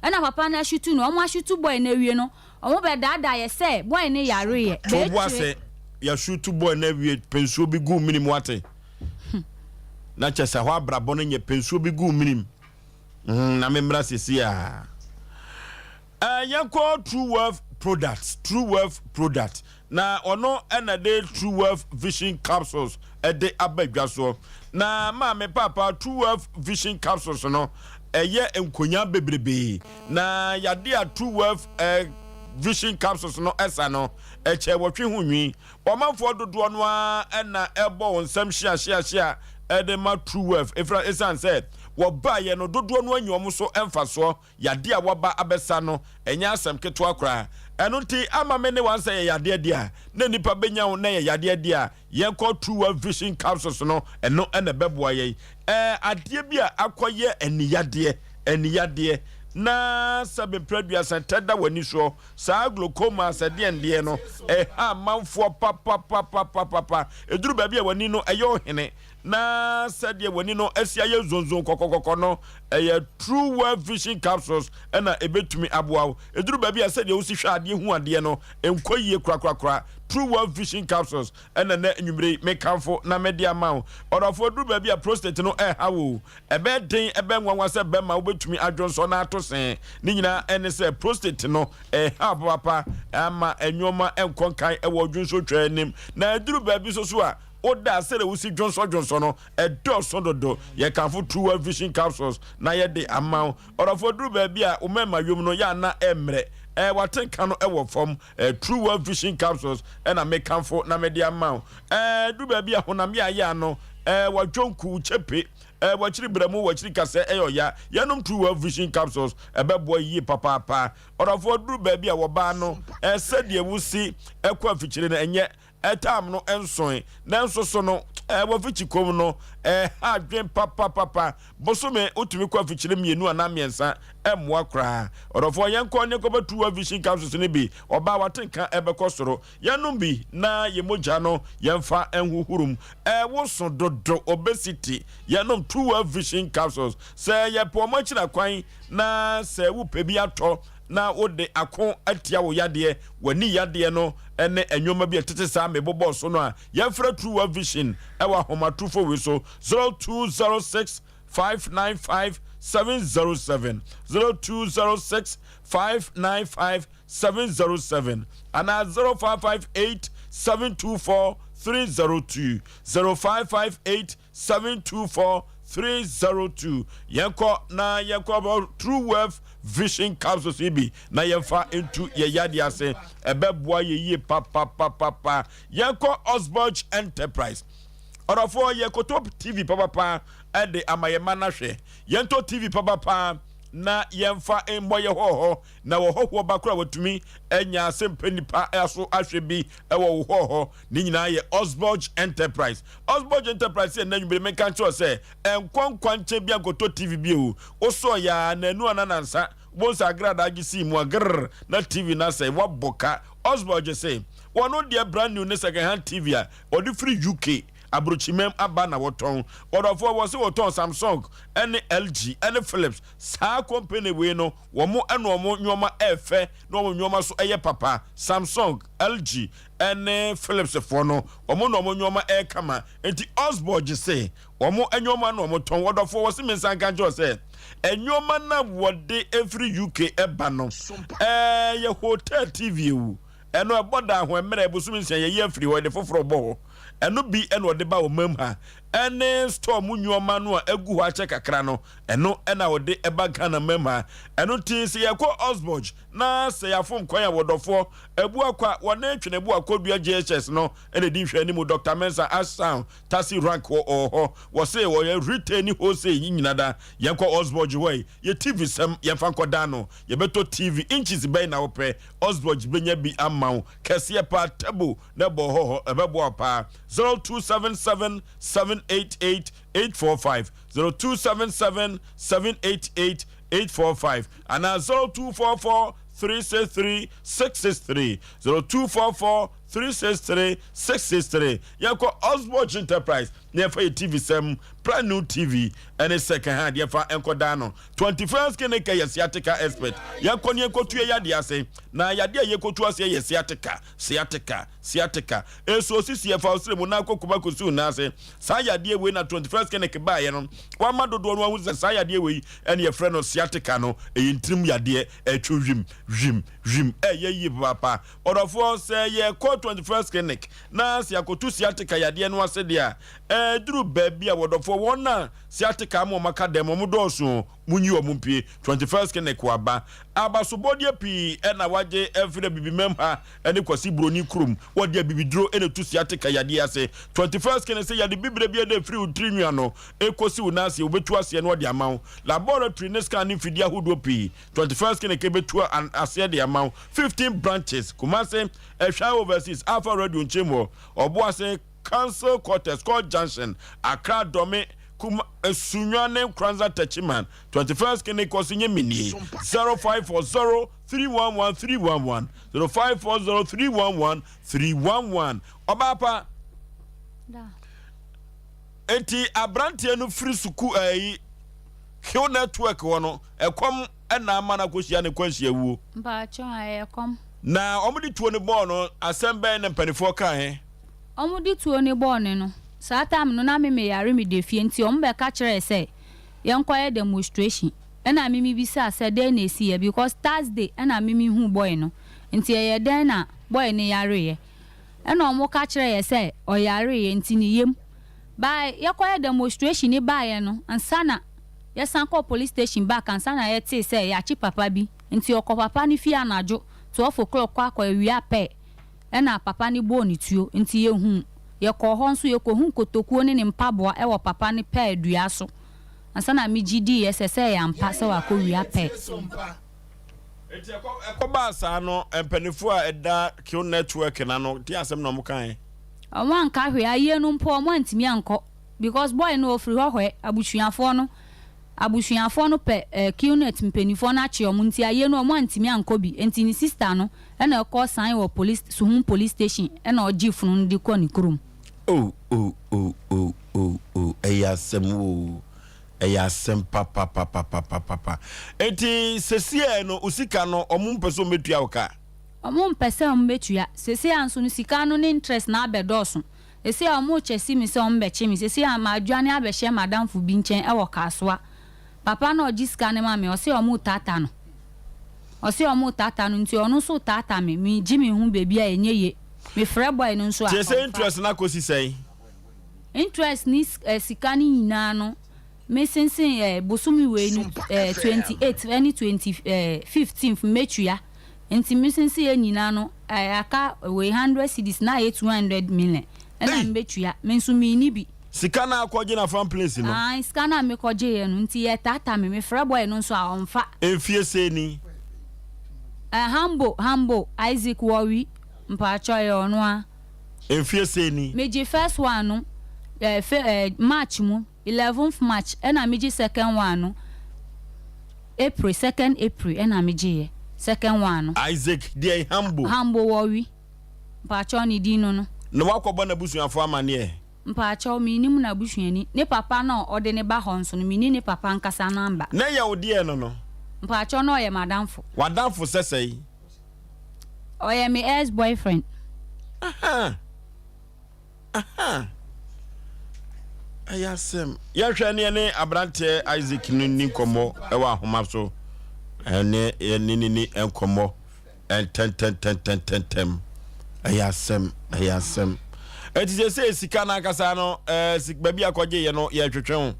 ɛna papa no ashutu no ɔmo ashutu boy no awie no ɔmo bɛ daadaa yɛ sɛ boy no yareɛ To bɛ bo akyire. ase yɛashutu boy no awie pɛ nsuo bi gu menim wate na kyɛ sɛ hɔ abrabɔ no nyɛ pɛ nsuo bi gu menim mm, na memmra sisi a. Eh, yɛnkɔ True Wealth Products, True Wealth Product. Na ɔno ɛna de True Wealth Vision Capsules ɛde aba dwa soɔ. Na maame paapa True Wealth Vision Capsules no ɛyɛ nkonya bebrebe. Na yade a True Wealth eh, Vision Capsules no ɛsa no ɛkyɛ wɔtwe ho nwi. Ɔmanfoɔ dodoɔ no ara ɛna ɛbɔ wɔn nsam hyeahyeahyea ɛde ma True Wealth efra esan sɛ wɔbaeɛ no dodoɔ no anyi wɔn so mfasoɔ. Yadeɛ a waba abɛsa no, ɛnyɛ asɛm ketewa koraa. Ɛno nti, ama me ne wo ansa yɛ yadeɛ deɛ a, na nnipa bɛnya wo na ɛyɛ yadeɛ deɛ a, yɛnkɔ True World Vision Capsules no, ɛno na ɛbɛboa yɛn. Ɛɛ, adeɛ bi a akɔyɛ aniyadeɛ, aniyadeɛ. Na sɛ mprɛ aduasa tɛ da w'ani soɔ, saa glaucoma sɛdeɛndeɛ no, ɛha amanfoɔ papapapapapa. Ɛduru baabi a w'ani no ɛyɛ ɔhene, na sɛdeɛ w'ani no asi ayɛ zonzon kɔkɔkɔkɔ no, ɛyɛ True World Vision Capsules ɛna ɛbɛtumi aboa wo. Ɛduru baabi a sɛdeɛ wosi hwɛ adeɛ hu adeɛ no, ɛnkɔ yie korakorakora. True World Vision Capsules ɛna nɛ anwummere yi mekamfo na mede ama wo. Ɔdɔfoɔ, ɛduru baabi a prostate no ɛha wo o, Ɛbɛyɛ den, ɛbɛyɛ nwanwa sɛ bɛrima wobɛtumi adwonsɔ na ato se. Ne nyinaa ɛne sɛ prostate no ɛhaw papaapa ama nnoɔma nkɔ nkan wɔ dwonsɔtwaa anim. Na ɛduru baabi nso so a, woda a sɛdeɛ wosi dwonsɔdwonsɔ no ɛdɔɔso dodo. Yɛkamfo Truewell Vision Capsules na yɛde ama wo. Ɔdɔfoɔ, ɛduru baabi a wo mmarima yom no yɛ a na ɛmmerɛ, ɛɛ w'atenka no wɔ fam. Ɛɛ Truewell Vision Capsules ɛna mekamfo na mede ama wo. Ɛɛ ɛduru baabi a honam yɛ a yɛ ano, ɛɛ wadwonku, kyepe, Ɛɛ wakyiri brɛmo wakyiri kasɛɛ ɛyɛ ɔya yɛnom true wealth vision capsules ɛbɛboa yie papaapa ɔdɔfoɔ duru baabi a wɔbaa no ɛɛ sɛdeɛ wosi ɛkɔ afikyire no ɛnyɛ ɛtam no ɛnsoe nanso so no ɛɛ wafikyi kom no ɛɛha adwen papapapa bosome wotumi kɔ afikyire mmienu anaa mmiɛnsa ɛmmoa koraa ɔdɔfoɔ yɛnkɔ ne nkɔbɛ true wealth vision capsules no bi ɔbaa wate nka ɛbɛkɔ soro Yɛnnom bi na yɛn mogya no yɛmfa nhohoro mu. Ɛwoso dodo, obesity. Yɛnom True World Vision Capsules. Sɛ yɛpɛ wɔn akyira kwan na sɛ wopɛ bi atɔ na wode ako atia wo yadeɛ, w'ani yadeɛ no ne nneɛma bi a ɛtete saa mebobɔɔ so no a, yɛmfrɛ True World Vision wɔ ahomatorofo wei so, 0206 595 707, 0206 595 707 anaa 0558 724 302, 0558 724 302. Yɛnkɔ na yɛnkɔ bɔ True Wealth Vision Capsules yi bi na yɛmfa ntu yɛ yadeɛ ase. Ɛbɛboa yɛ yie papapapapa. Yɛnkɔ Osborge Enterprise. Ɔdɔfoɔ, yɛkɔtɔ TV papapa de ama yɛn mma no ahwɛ. Yɛntɔ TV papapa na yɛmfa mmɔ yɛ hɔhɔ. Na wɔ hɔhoɔ ba koraa watumi anya asɛmpɛ nipa aso ahwɛ bi wɔ wo hɔ hɔ. Ne nyinaa yɛ Osborge Enterprise. Osborge Enterprise yɛ nnɛ anwummere menka nkyerɛ wo sɛ nkɔ nkwankyɛn bi ankɔtɔ TV bi o. Wosɔɔ yɛ a nanu anaa nansa wobɛhu sɛ agradaa gye sii mu a grrr na TV no asɛe. Woabɔ ka. Osborge se wɔno deɛ brand new ne second hand TV a ɔde firi UK abrokyimam aba na wɔtɔn. Ɔdɔfoɔ wɔse wɔtɔn Samsung ne LG ne Philips. Saa company wei no Wɔn na wɔn nnoɔma yɛ fɛ na wɔn nnoɔma nso yɛ papa. Samsung, LG ne Philips foɔ no, wɔn na wɔn nnoɔma yɛ kama. Enti Osborge se wɔn nnoɔma na wɔtɔn. Ɔdɔfoɔ, wɔse mensan nka nkyerɛ wo sɛ, nnoɔma no a wɔde firi UK ba no, ɛyɛ hotel TV o. Ɛno ɛbɔ da ho mmerɛ bosome nsia yɛyi afiri hɔ yɛde foforɔ bɔ hɔ. Ɛno bi na ɔde ba ɔmam ha. Ɛne store mu nnoɔma no a agu hɔ akyɛ kakra no, ɛno na ɔde ba Ghana mam ha. Ɛno nti sɛ yɛkɔ Osborge na sɛ yɛafom kwan a wɔdɔfoɔ Abuakwa a wɔne Twene Abuakɔdua JHS no na ɛdi nhwɛanimu, Doctor Mensah Ashtown Taxi Rank wɔ hɔ. Wɔse wɔyɛ retail ne wholesale nyina da. Yɛnkɔ Osborge hɔ yi, yɛ TV sɛm yɛmfa nkɔdan no. Yɛbɛtɔ TV, inches bɛn na wopɛ? Osborge bɛnya bi ama wo kɛseɛ paa, table na ɛbɔ hɔ hɔ, ɛbɛboa wo paa. 0277 788 845, 0277 788 845 anaa 0244 363 663, 0244 363 663. Yɛnkɔ Osborge Enterprise na yɛmfa yɛ TV sɛm, brand new TV ɛne second hand yɛmfa nkɔdan no. 21st Clinic yɛ sciatica expert. Yɛnkɔ ne yɛnkɔtu yɛ yadeɛ ase. Na yadeɛ a yɛkɔtu aseɛ yɛ sciatica, sciatica, sciatica. Ɛso osisi ɛfa wo srɛ mu na akɔ kuma kɔsi wo nan ase. Saa yadeɛ wei na 21st Clinic baeɛ no, wama dodoɔ no ahu sɛ saa yadeɛ wei ɛne yɛfrɛ no sciatica no, ɛyɛ ntirim yadeɛ, ɛtwe wim, wim, wim, ɛyɛ yie papaapa. Ɔdɔfoɔ, sɛ yɛkɔ 21st Clinic na sɛ yɛakɔtu sciatica yadeɛ no ase deɛ a, ɛduru baabi a wɔdɔfoɔ wɔn a Sciatica ama wɔn aka dɛm, wɔn dɔɔso o, monyi wɔn mpue. 21st Clinic waba. Abasobɔdeɛ pii na wagye afiri Abibimam ha ne Kwasi Broni kurom. Wɔde abibiduro na ɛtu sciatica yadeɛ ase. 21st Clinic sɛ yade bibire biara da ɛfiri wo tiri nwi ano ɛkɔsi wo nan ase, wɔbɛtu aseɛ na wɔde ama wo. Laboratory ne scan ne mfidie ahodoɔ pii, 21st Clinic bɛtu aseɛ de ama wo. 15 branches, Kumasi, Ɛhwa Overseas, Alpha Radio nkyɛn mu hɔ, Ɔboase, Council Quarters, Court Junction, Accra Dome, Kuma Sunyani ne Nkoranza Techiman 21st Clinic kɔ so nye me nie 0540 311 311 0540 311 311 Ɔbaa pa Enti abranteɛ no firi sukuu ɛyi Hill Network hɔ no ɛkɔm ɛna ama no akɔhyia ne kwanhyia wuo. Mpakyɛw ɛyɛ kɔm. Na wɔn de tuo no bɔɔ no asɛm bɛn na mpanifoɔ kaa he? Ɔmo de tuo no bɔɔ no no, saa time no na me me yare me da fie nti ɔmo bɛka kyerɛɛ sɛ yɛnkɔ yɛ demonstration ɛna me me bisaa sɛ dɛn na esiiɛ because Thursday ɛna me me huu boy no nti ɛyɛ dɛn na boy no yareeɛ ɛna ɔmo ka kyerɛɛ yɛ sɛ ɔyareeɛ nti ne yam by yɛkɔ yɛ demonstration no baeɛ no ansa na yɛsan kɔɔ police station back ansa na yɛtee sɛ yɛakye papa bi nti ɔkɔ papa no fie anadwo 12 o'clock kɔ akɔ awia pɛ Ɛna papa no bɔɔ ne tuo, nti yɛhuu. Yɛkɔɔ hɔ nso, yɛkɔhuu kotokuo ne ne mpaboa wɔ papa no pɛɛ dua so. Ansa na megye diiɛ sɛ, sɛ ɛyɛ ampa sɛ wakɔwia pɛɛ. Enti ɛkɔbaa saa no, mpaninfoɔ a ɛda Kill Network no ano, deɛ asɛm na wɔkaeɛ? Wɔn anka hwee, ayie no mpo wɔn antumi ankɔ because boy no ɔfiri hɔ hwɛ, abusuafoɔ no abusuafoɔ no pɛ eh, Qnet mpaninfoɔ no akye wɔn nti ayie no wɔn antumi ankɔ bi, enti ne sister no na ɛkɔ sign wɔ police Suhum police station na ɔgye funu no de kɔ ne kurom. Oh oh oh oh oh oh ɛyɛ asɛm oo ɛyɛ asɛm papapapapapapa enti sesiɛ no wo sika no ɔmo mpɛ sɛ ɔmo bɛtua wo ka? Ɔmo mpɛ sɛ ɔmo bɛtua sesiɛ a nso no sika no ne interest no abɛdɔɔso sesiɛ a ɔmo rekyɛsi me sɛ ɔmo bɛkye me sesiɛ a madwane abɛhyɛ madamfo bi nkyɛn ɛwɔ Kasoa Papa no a ɔgye sika no ma me, ɔse ɔmo retaataa no. Ɔse ɔmo retaataa no nti ɔno nso retaataa me. Me gye me ho baabi a ɛnyɛ ye. Me frɛ boy no nso a, Kyerɛ sɛ ɔmfa. interest no akɔsi sɛn? Interest ne eh, sika no nyinaa no, me sensen eh, bosome wei no eh, 28 ɛne 20 eh, 15th mɛtua. Nti me sensen yɛ nyinaa no eh, aka wei 100 cedis na ayɛ 200 million ɛna mebɛtua. Me nso menni bi. Sika no a akɔgye na fan place no. Aane sika no a mekɔgyeeɛ no nti yɛtaataa me, mefrɛ boy no nso a ɔmfa. Mfie sɛn ni? Eh Hambo, Hambo, Isaac Wɔwi, mpakyɛw ɛyɛ ɔno a. Mfie sɛn ni? Megye first one no eh fe eh March mu, eleventh March, ɛna megye second one no April, second April ɛna megyeeɛ second one no. Isaac deɛn Hambo? Hambo Wɔwi, mpakyɛw ne din no no. Na woakɔbɔ n'abusuafoɔ amaneɛ? Mpaakyɛw, minnim n'abusuani. Ne papa no a ɔde no ba hɔ nso no, minni ne papa ankasa nɔmba. Na ɛyɛ wo deɛn no no? Mpaakyɛw, na ɔyɛ m'adamfo. W'adamfo sɛ sɛn? Ɔyɛ me ex-boyfriend. Aha! Aha! Ɛyɛ asɛm. Yɛnhwɛ ne yɛne aberanteɛ Isaac no nni nkɔmmɔ wɔ ahoma so. Ɛne yɛne ne ni nkɔmmɔ. Ntɛntɛntɛntɛntɛntɛm. Ɛyɛ asɛm, ɛyɛ asɛm. Eti sɛ sɛ sika no ankasa no, ɛɛ baabi a kɔgye yɛ no yɛhwehwɛ ho.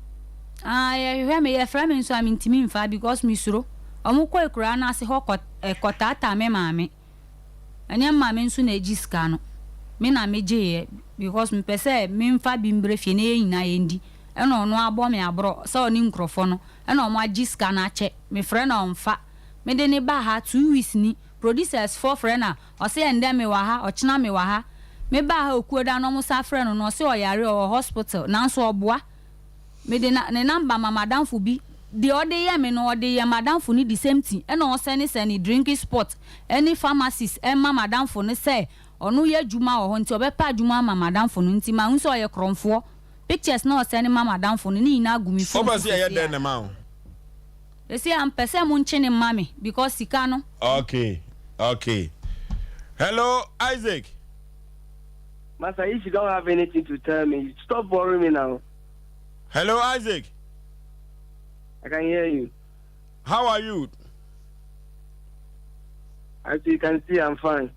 Ah, yɛhwehwɛ me, yɛfrɛ me nso a mentumi mfa because mesuro. Wɔn kɔ akuraa no ase hɔ kɔ kɔtaataa me maame. Ɛnyɛ me maame nso na egye sika no. Me na megyeeɛ because mepɛ sɛ memfa bi mbrɛ fie na yɛn nyinaa yɛndi. Ɛna ɔno abɔ me aborɔ sɛ ɔne nkurɔfoɔ no ɛna wɔn agye sika no akyɛ. Mefrɛ no a ɔmfa. Mede no baa ha two weeks ni, producers foɔ frɛ no a, ɔse ɛndɛ mewɔ ha, ɔkyena mewɔ ha. Me baa ha Okuoda no ɔmo san frɛ no no ɔse ɔyare ɔwɔ hospital, nanso ɔboa. Mede na ne number ma m'adamfo bi, deɛ ɔde yɛ me no ɔde yɛ m'adamfo no the same thing, ɛna ɔsɛne sɛne drinking spot ɛne pharmacies ɛma m'adamfo no sɛ ɔno yɛ adwuma wɔ hɔ nti ɔbɛpɛ adwuma ama m'adamfo no, nti mahu sɛ ɔyɛ korɔmfoɔ. Pictures na ɔsɛne ma m'adamfo no ne nyinaa gu me phone Wopɛ so sɛ yɛyɛ seesei dɛn ara. na ɛma wo? Sesei a mpɛ sɛ mo nkye no mma me because sika no. Okay okay hello Isaac. Masa if you don't have anything to tell me stop boring me now. Hello Isaac. I can hear you. How are you? As you can see, I'm fine.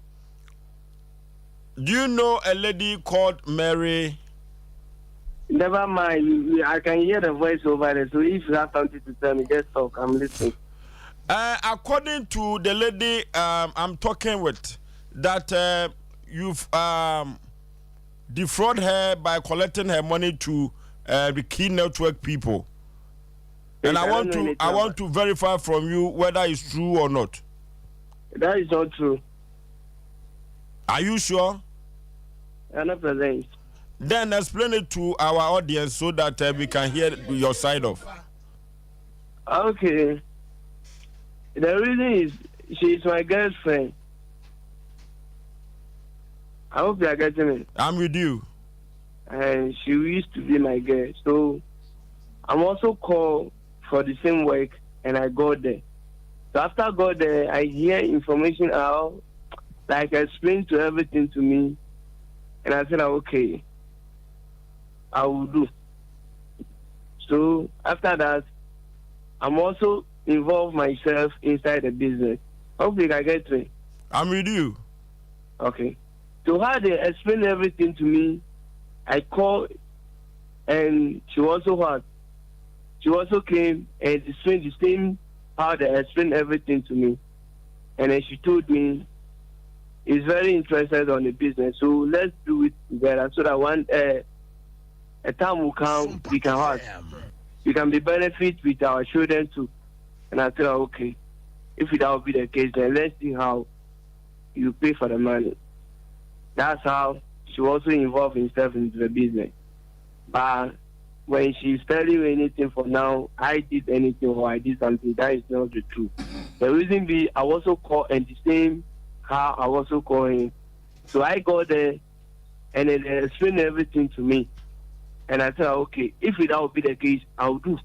Do you know a lady called Mary? Never mind. You, you, I can hear the voice over there. So if you have something to tell me, just talk. I'm listening. Uh, according to the lady um, I'm talking with, that uh, you've um, defraud her by collecting her money to uh, the key network people. And I, I want to I want to verify from you whether it's true or not. That is not true. Are you sure? 100%. Then explain it to our audience so that uh, we can hear your side of. Okay. The reason is she's my girlfriend. I hope you are getting it. I'm with you. And she used to be my girl. So I'm also called for the same work and I got there. So after I got there, I hear information out, like explain to everything to me. And I said, okay, I will do. So after that, I'm also involved myself inside the business. Hopefully I get me. I'm with you. Okay. So how they explain everything to me, I called and she also had she also came and explained the same how they explained everything to me. And then she told me he's very interested on the business, so let's do it together so that one uh, a time will come we can have we can be benefit with our children too. And I said, okay, if that will be the case, then let's see how you pay for the money. That's how she also involved herself into the business. But when she's telling you anything for now, I did anything or I did something, that is not the truth. The reason be I also call and the same how I also call him. So I got there and then they explained everything to me. And I said, okay, if that would be the case, I'll do.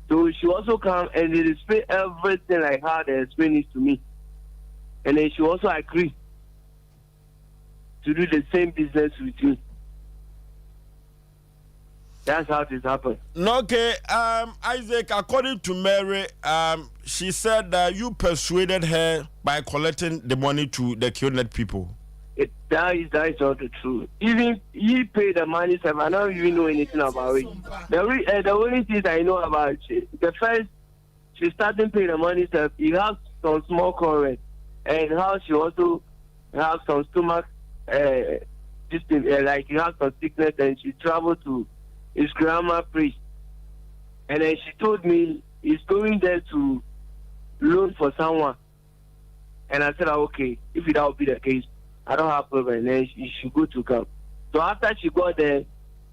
So she also come and they explain everything like how they explain it to me. And then she also agreed to do the same business with me. That's how this happened. Okay, um, Isaac, according to Mary, um, she said that you persuaded her by collecting the money to the QNet people. It, that is that is not the truth. Even he paid the money, sir, I don't even know anything about it. The, re, uh, the only thing I know about she, the first she started paying the money, sir, he has some small current, and how she also have some stomach, uh, this thing, uh, like he has some sickness, and she traveled to his grandma priest, and then she told me he's going there to loan for someone. And I said, ah, okay, if that would be the case, I don't have problem. Then she should go to camp. So after she got there,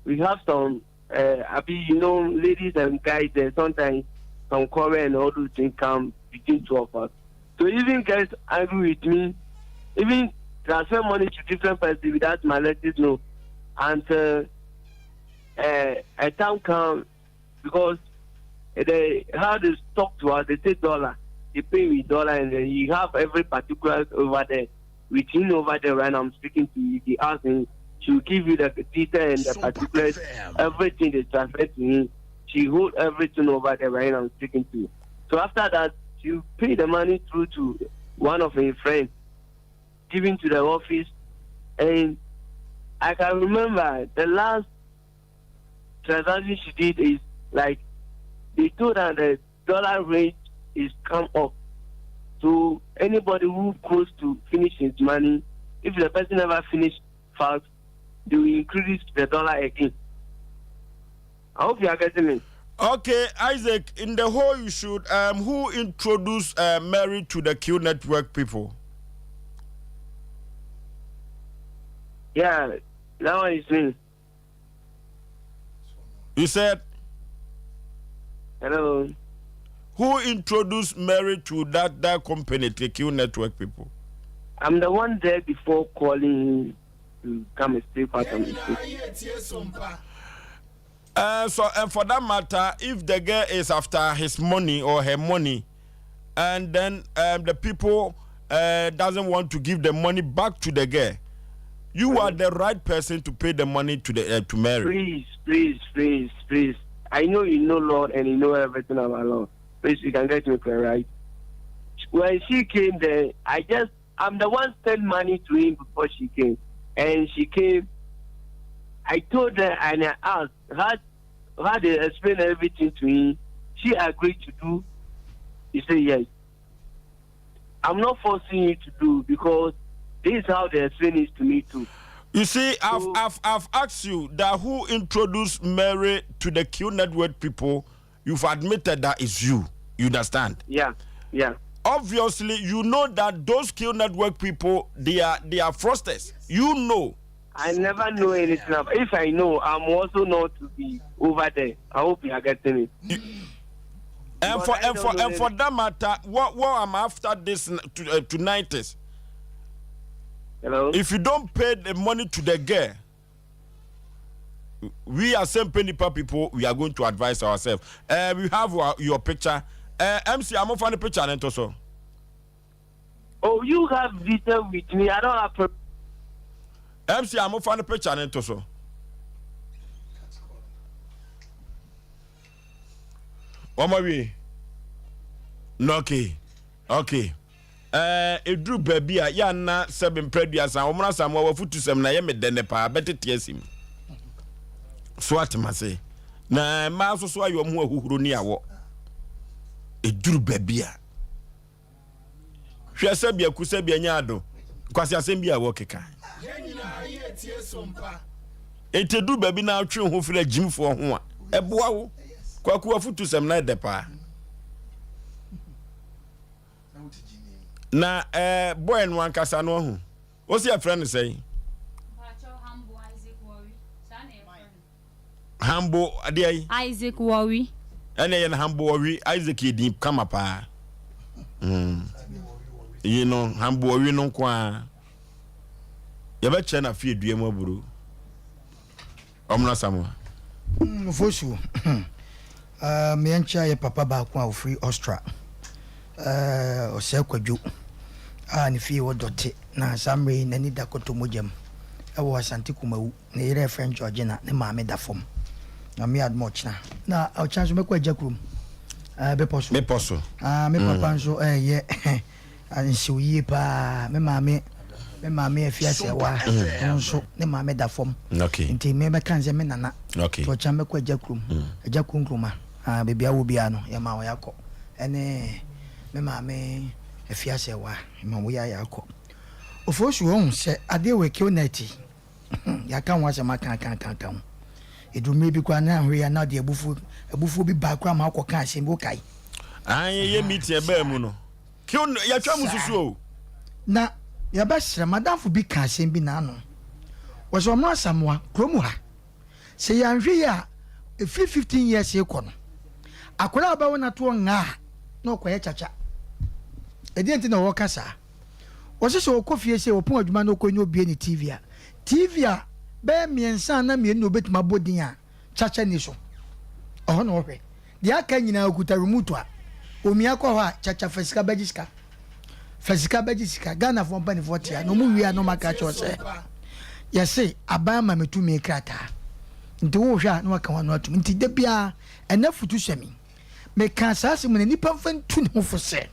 we have some, uh, I be, you know, ladies and guys there, sometimes some quarrel and all those things come between two of us. So even gets angry with me, even transfer money to different person without my letting know. And uh, uh, a time come because they how they talk to us, they say dollar. They pay with dollar and then you have every particular over there. With him over there right now, I'm speaking to you, they ask him, she will give you the detail and the particulars, everything they transfer to him. She hold everything over there right now, I'm speaking to you. So after that, she pay the money through to one of her friends, giving to the office. And I can remember the last transaction she did is like they told her the dollar rate is come up. So anybody who goes to finish his money, if the person never finish fast, they will increase the dollar again. I hope you are getting me. Okay, Isaac, in the whole you should, um, who introduced uh, Mary to the Q Network people? Yeah, that one is me. You said? Hello. Who introduced Mary to that, that company, the Q Network people? I'm the one there before calling to come and stay part of Uh, so, and for that matter, if the girl is after his money or her money, and then um, the people uh, doesn't want to give the money back to the girl, you are the right person to pay the money to the uh, to Mary. Please, please, please, please. I know you know Lord and you know everything about Lord. Please, you can get me clear, right? When she came there, I just I'm the one sent money to him before she came, and she came. I told her and I asked her how they explain everything to him. She agreed to do. He said yes. I'm not forcing you to do because this is how they explain it to me too. You see, I've, I've, I've asked you that who introduced Mary to the Q Network people, you've admitted that it's you. You understand? Yeah, yeah. Obviously, you know that those Q Network people, they are they are fraudsters. You know. I never know anything about. If I know, I'm also not to be over there. I hope you are getting it. And for and for and for that matter, what what I'm after this to, uh, tonight is, Hello? If you don't pay the money to the girl, we as Nipa people, we are going to advise ourselves. Uh, we have our, your picture. Uh, MC, I'm on the picture and also. Oh, you have detail with me. I don't have. MC, I'm on the picture and also. Wɔn awie. No, okay. Okay. Ɛɛ eduru baabi a yɛ ana sɛbe mpɛ aduasa wɔn asamoa wafutu sɛm na yɛ me dɛ ne paa bɛtete asim. So atem ase. Na mmaa nso so ayɛ wɔn ho ahuhuro ne awɔ. Eduru baabi a Hwɛ sɛbea ku sɛbea nya ado. Kwasi asɛm bi a wɔkeka. Enti edu baabi na atwe ho firi agyimfoɔ ho a, ɛboa wo. Kwaku afutu sɛm na ɛdɛ paa. Na ɛɛ eh, bɔɛ no ankasa no ahu. Wosi ɛfrɛ no sɛn? Hambo adeɛ yi. Isaac Wɔwi. Ɛna ɛyɛ no Hambo Wɔwi Isaac yɛ din kama paa. Mm. Yi no Hambo Wɔwi no nko ara. Yɛbɛkyɛ no afe edua mu aburo. Ɔmono Asamoah. Mm, Fosu. Uh, meɛnkyɛ yɛ papa baako a ɔfiri Austria. Uh, ɔsɛ kwadwo a ne fie wɔ dɔte na saa mmerɛ yi n'ani da kɔtɔ mogya mu ɛwɔ Asante Kumawu. Ne yere a yɛfrɛ no Georgina ne maame da fam. Nyame adom a ɔkyena. Na ɔkyena nso mɛkɔ agya kurom. Eh, bepɔ so. Bepɔ so. Ah, me papa mm. nso ɛyɛ eh, nsew yie paa. Me maame me maame afiasɛwa mm. nso ne maame da fam. Okay. Nti me bɛka nsɛ me nana. Okay. Nti ɔkyena mɛkɔ agya kurom. Mm. Agya kunkuruma. Ah, baabi a wɔ biara no yɛma wɔn akɔ. Ɛne me maame afiasɛwa ma wɔyɛ ayɛ akɔ. Ofosu ohun sɛ adeɛ wɔ ekiw na ɛti. Yɛaka ho asɛm aka aka aka aka ho. Ɛduru mmerɛ bi koraa na ahwɛ yi a na ɔde abufuo abufuo bi baa koraa ma wokɔka asɛm bi wokae. Aane yɛyɛ meeting ɛbaa mu no kiw no yɛtwa mu susu o. Na yɛbɛsrɛ madamfo bi ka asɛm bi naano wɔsɛ ɔno Asamoah kurom ha sɛ yɛanhwɛ yie a ɛfiri 15 years rekɔ no akwadaa a wobɛwo no atoɔ ngaa na ɔkɔyɛ kyakya. Ɛdeɛn nti na wɔka saa? Ɔse sɛ ɔkɔ fie sei ɔpɔn adwuma na ɔkɔ nya obue ne TV a, TV a bɛyɛ mmiɛnsa anaa mmienu na obetumi abɔ din a kyakya nni so. Ɛhɔ na ɔhwɛ. Deɛ aka nyinaa ɔkuta remote a omia kɔ hɔ a kyakya fa sika bɛgye sika. Fa sika bɛgye sika. Ghanafoɔ mpaninfoɔ te a na ɔmo wie a na ɔmo aka akyerɛ wo sɛ yɛse aban ama me tumi krataa nti wohwɛ a na waka w'ano atum. Nti da biara ɛnɛ afutusɛm yi meka saa asɛm yi na nipa mfa ntu ne ho fo sɛ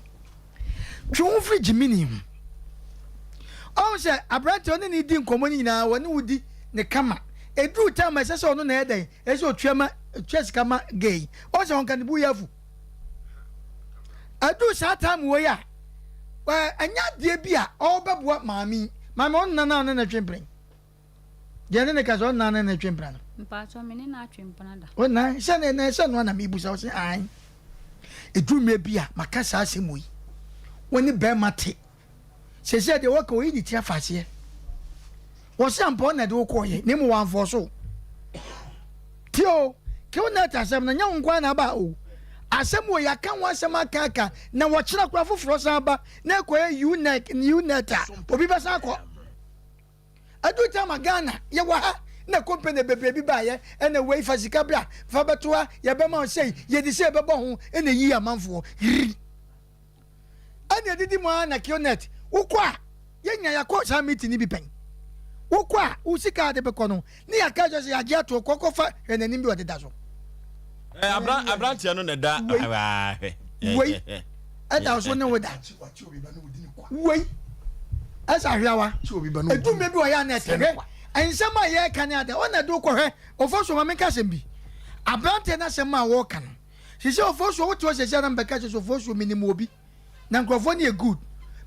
Twe wo ho firi gyimini ho. Ɔhu sɛ aberanteɛ ɔne ne di nkɔmmɔ no nyinaa wɔne wo di ne kama. Ɛduru time a ɛsɛ sɛ ɔno na ɛyɛ dɛn? Ɛsɛ sɛ ɔtua ma ɔtua sika ma gay yi. Ɔhu sɛ ɔnka ne bo yɛ afu. Ɛduru saa time wɔ yi a, ɛnyɛ adeɛ bi a ɔrebɛboa maame yi. Maame ɔno na na ɔne ne twe mpena. Deɛ ne ne ka sɛ ɔnna ne ne twe mpena no. Mpatsɔ me ne no atwe mpena da. Ɔnna sɛ ne na sɛ no na mebusa wo sɛ ae. Ɛduru mmerɛ bi a maka saa asɛm wei. Wo ne bɛrima te. Seesei deɛ wɔka ɔyi ne ti afa aseɛ. Wɔse ampa ɔna de wo kɔɔyɛ na mmom wamfɔɔ so. Tie o, Kilnet asɛm no nyɛ wo nko ara na aba o. Asɛm wei yɛaka ho asɛm aka aka na wɔkyena koraa foforɔ san ba na ɛkɔyɛ UNEC UNET a obi bɛsan akɔ. Adu time a Ghana yɛwɔ ha na company bebree bi baayɛ ɛna wei fa sika bra fa bɛto ha yɛbɛma wo sei yɛde sei bɛbɔ ho ɛna eyi amanfoɔ yiri ɛna edidi mu ara na Kionet wokɔ a yɛnya yɛakɔ saa meeting no bi pɛn wokɔ a wo sika a de bɛkɔ no ne yɛaka kyerɛ sɛ yɛagye ato kɔ kɔfa hwɛ n'anim bi ɔdeda so. Aberanteɛ no na ɛda hwɛ wei ɛda so ne wo da wei ɛsɛ ahweawa ɛdu mmerɛ bi ɔyɛ ana ɛtɛ hwɛ nsɛm a yɛreka ne ada ɔna de wokɔhwɛ ɔfo so ma menka asɛm bi aberanteɛ no asɛm a wɔreka no sisi ɔfo so wote hɔ sɛsi anam bɛka kyɛ sɛ ɔfo so menim obi na nkurɔfoɔ no yɛ good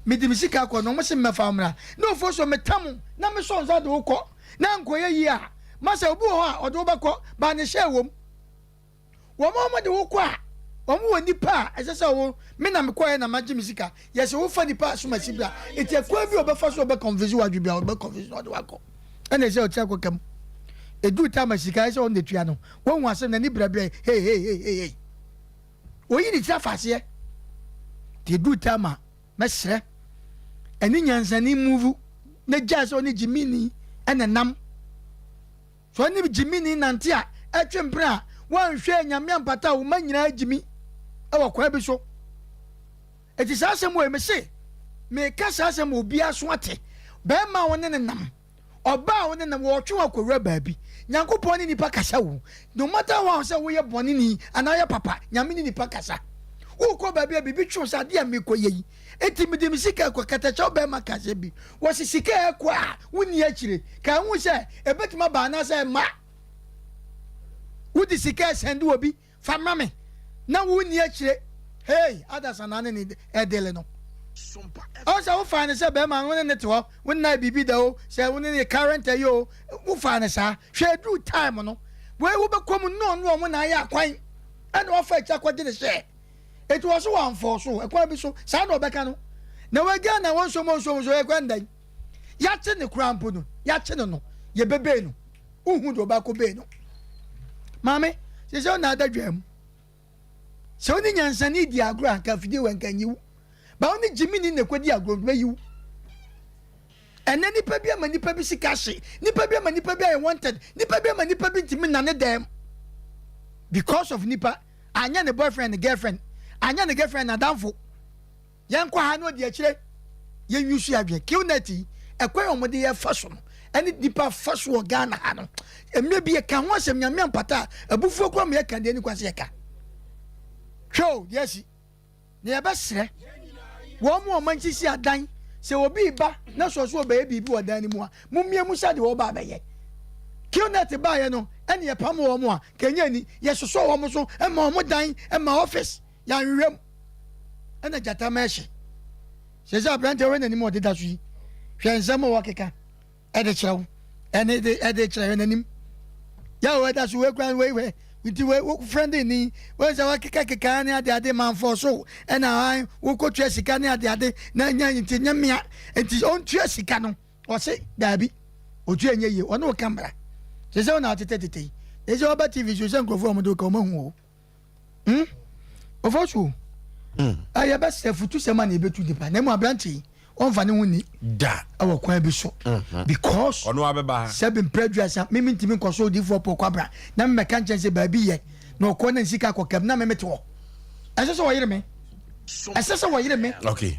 mede me sika kɔ na ɔmo se mmɛfa wo mmra na ɔfo so metam na mesɔ nsa de wokɔ na nkɔyɛ yie a masa obi wɔ hɔ a ɔde wobɛkɔ baa ne hyɛ wom Wɔn a wɔde wo kɔ a, wɔn wɔ nipa a ɛsɛ sɛ wo me na mekɔɛ na magye me sika. Yɛsɛ wofa nipa a somasi bra. Eti ɛkwan bi a ɔbɛfa so ɔbɛ convince wadwe bi a ɔbɛ convince na ɔde wakɔ. Ɛna ɛsɛ ɔte akɔka mu. Ɛduru time a sika ɛsɛ ɔno na ɛtua no, wahu asɛm n'ani brɛbrɛ hei hei hei hei hei. Oyi ne tiri afa aseɛ. Nti ɛduru time a mɛsrɛ ɛne nyansani move na gyae sɛ ɔne gyimini ɛna nam. Sɛ ɔne gyimini nante a ɛtwe mpena a wanhwɛ nyame ampata a wo mma nyinaa gyimi ɛwɔ kwan bi so. Enti saa asɛm wei, mese, meka saa asɛm ma obiara so ate, barima a wo ne no nam, ɔbaa a wo ne nam, wɔretwe wo akɔwura baabi. Nyankopɔn ne nipa kasa o. No matter how sɛ woyɛ bɔneni anaa woyɛ papa, Nyame ne nipa kasa. Wokɔ baabi a biribi twe wo sɛ adeɛ a merekɔyɛ yi, enti mede me sika rekɔ, katakyɛw barima ka asɛm bi, wɔse sika a ɛrekɔ a wonni akyire, ka ho sɛ ɛbɛtumi aba anaasɛ ɛmma. Wode sika resɛnde obi, Fa ma me na wo nni akyire. Hey adasa na ne ne ɛdele no. Ɔwɔ sɛ wo faa no sɛ bɛrima no wo ne ne te hɔ wo nna biribi da o sɛ wo ne ne current ayi o wo faa no saa hwɛ aduru time no wei wo bɛkɔ mu no ɔno ɔmo na ayɛ akwan ɛna wafa akyi akɔgye ne hyɛ eti wɔ so wɔamfɔɔ so ɛkwan bi so saa na ɔbɛka no na wɔ Ghana wɔn nso mo nso mo so ɛkwan dan yɛakye ne koraa mpo no yɛakye no no yɛbɛbɛn no. Wohu deɛ ɔbaako bee no. Maame, sɛ sɛ ɔna ada dwa mu. Sɛ wo ne nyansani di agorɔ a, nka afidie wɔ nka nyi wo. Ba wo ne gyimini na ɛkɔdi agorɔ nka bɛyi wo. Ɛnɛ nipa bi ama nipa bi sika ahye, nipa bi ama nipa bi ayɛ wanted, nipa bi ama nipa bi ntumi nane dɛm. Because of nipa, anyɛ ne boyfriend ne girlfriend, anyɛ ne girlfriend n'adamfo. Yɛnkɔ ha na ɔdi akyire. Yɛn use adwene. Qnet yi, ɛkwan a wɔde yɛ fa so no, ɛne nipa fa so wɔ Ghana ha no, mmerɛ bi yɛka ho asɛm, Nyame ampata a, abufuo koraa ma yɛka deɛ ɛni kwan sɛ yɛka. Hwɛ o, deɛ asi. Na yɛbɛsrɛ wɔn a wɔn nsisi adan, sɛ obi reba na sɛ ɔso ɔbɛyɛ biribi wɔ dan no mu a, mommie mu sɛ deɛ wɔba abɛyɛ. Qnet baeɛ no, ɛne yɛpam wɔn a, kɛnyɛ ni, yɛsosɔ wɔn so ma wɔn dan, ma office. Yɛanhwehwɛ mu. Ɛna gyata ma ɛhye. Sɛ sɛ aberante hwɛ n'anim a ɔdeda so yi, hwɛ nsɛm a wɔkeka ɛde kyerɛ wo, ɛne de ɛde kyerɛ hwɛ n'anim. Yɛ a wɔda so wei kura wei hwɛ nti wei wo friend ni wei sɛ wakeka keka ne ade ade manfɔ so ɛna an wokɔtua sika ne ade ade na nya nti nyɛ mmea nti ɔntua sika no ɔse daabi ɔtua nyɛ yie ɔne wo ka mmara sɛ sɛ wo na atetɛ tete yi ɛsɛ ɔba tv so sɛ nkurɔfoɔ a wɔde wo ka wɔn ahu o. Hmm? Ɔfɔ so. Hmm. Ɛyɛ bɛ sɛ futu sɛm a na ebetu nipa na emu aberante yi ɔnfa ne ho ni. Da. Ɛwɔ kwan bi so. Mhm. Because. Ɔno abɛba ha. Sɛbi mpere aduasa mímí ntumi nkɔ so odiifoɔ pɔ kwabra na mmɛka nkyɛn sɛ baabi yɛ na ɔkɔ na nsika akɔ kɛm na mímí te hɔ. Ɛsɛ sɛ wɔyere me. Ɛsɛ sɛ wɔyere me. Okay.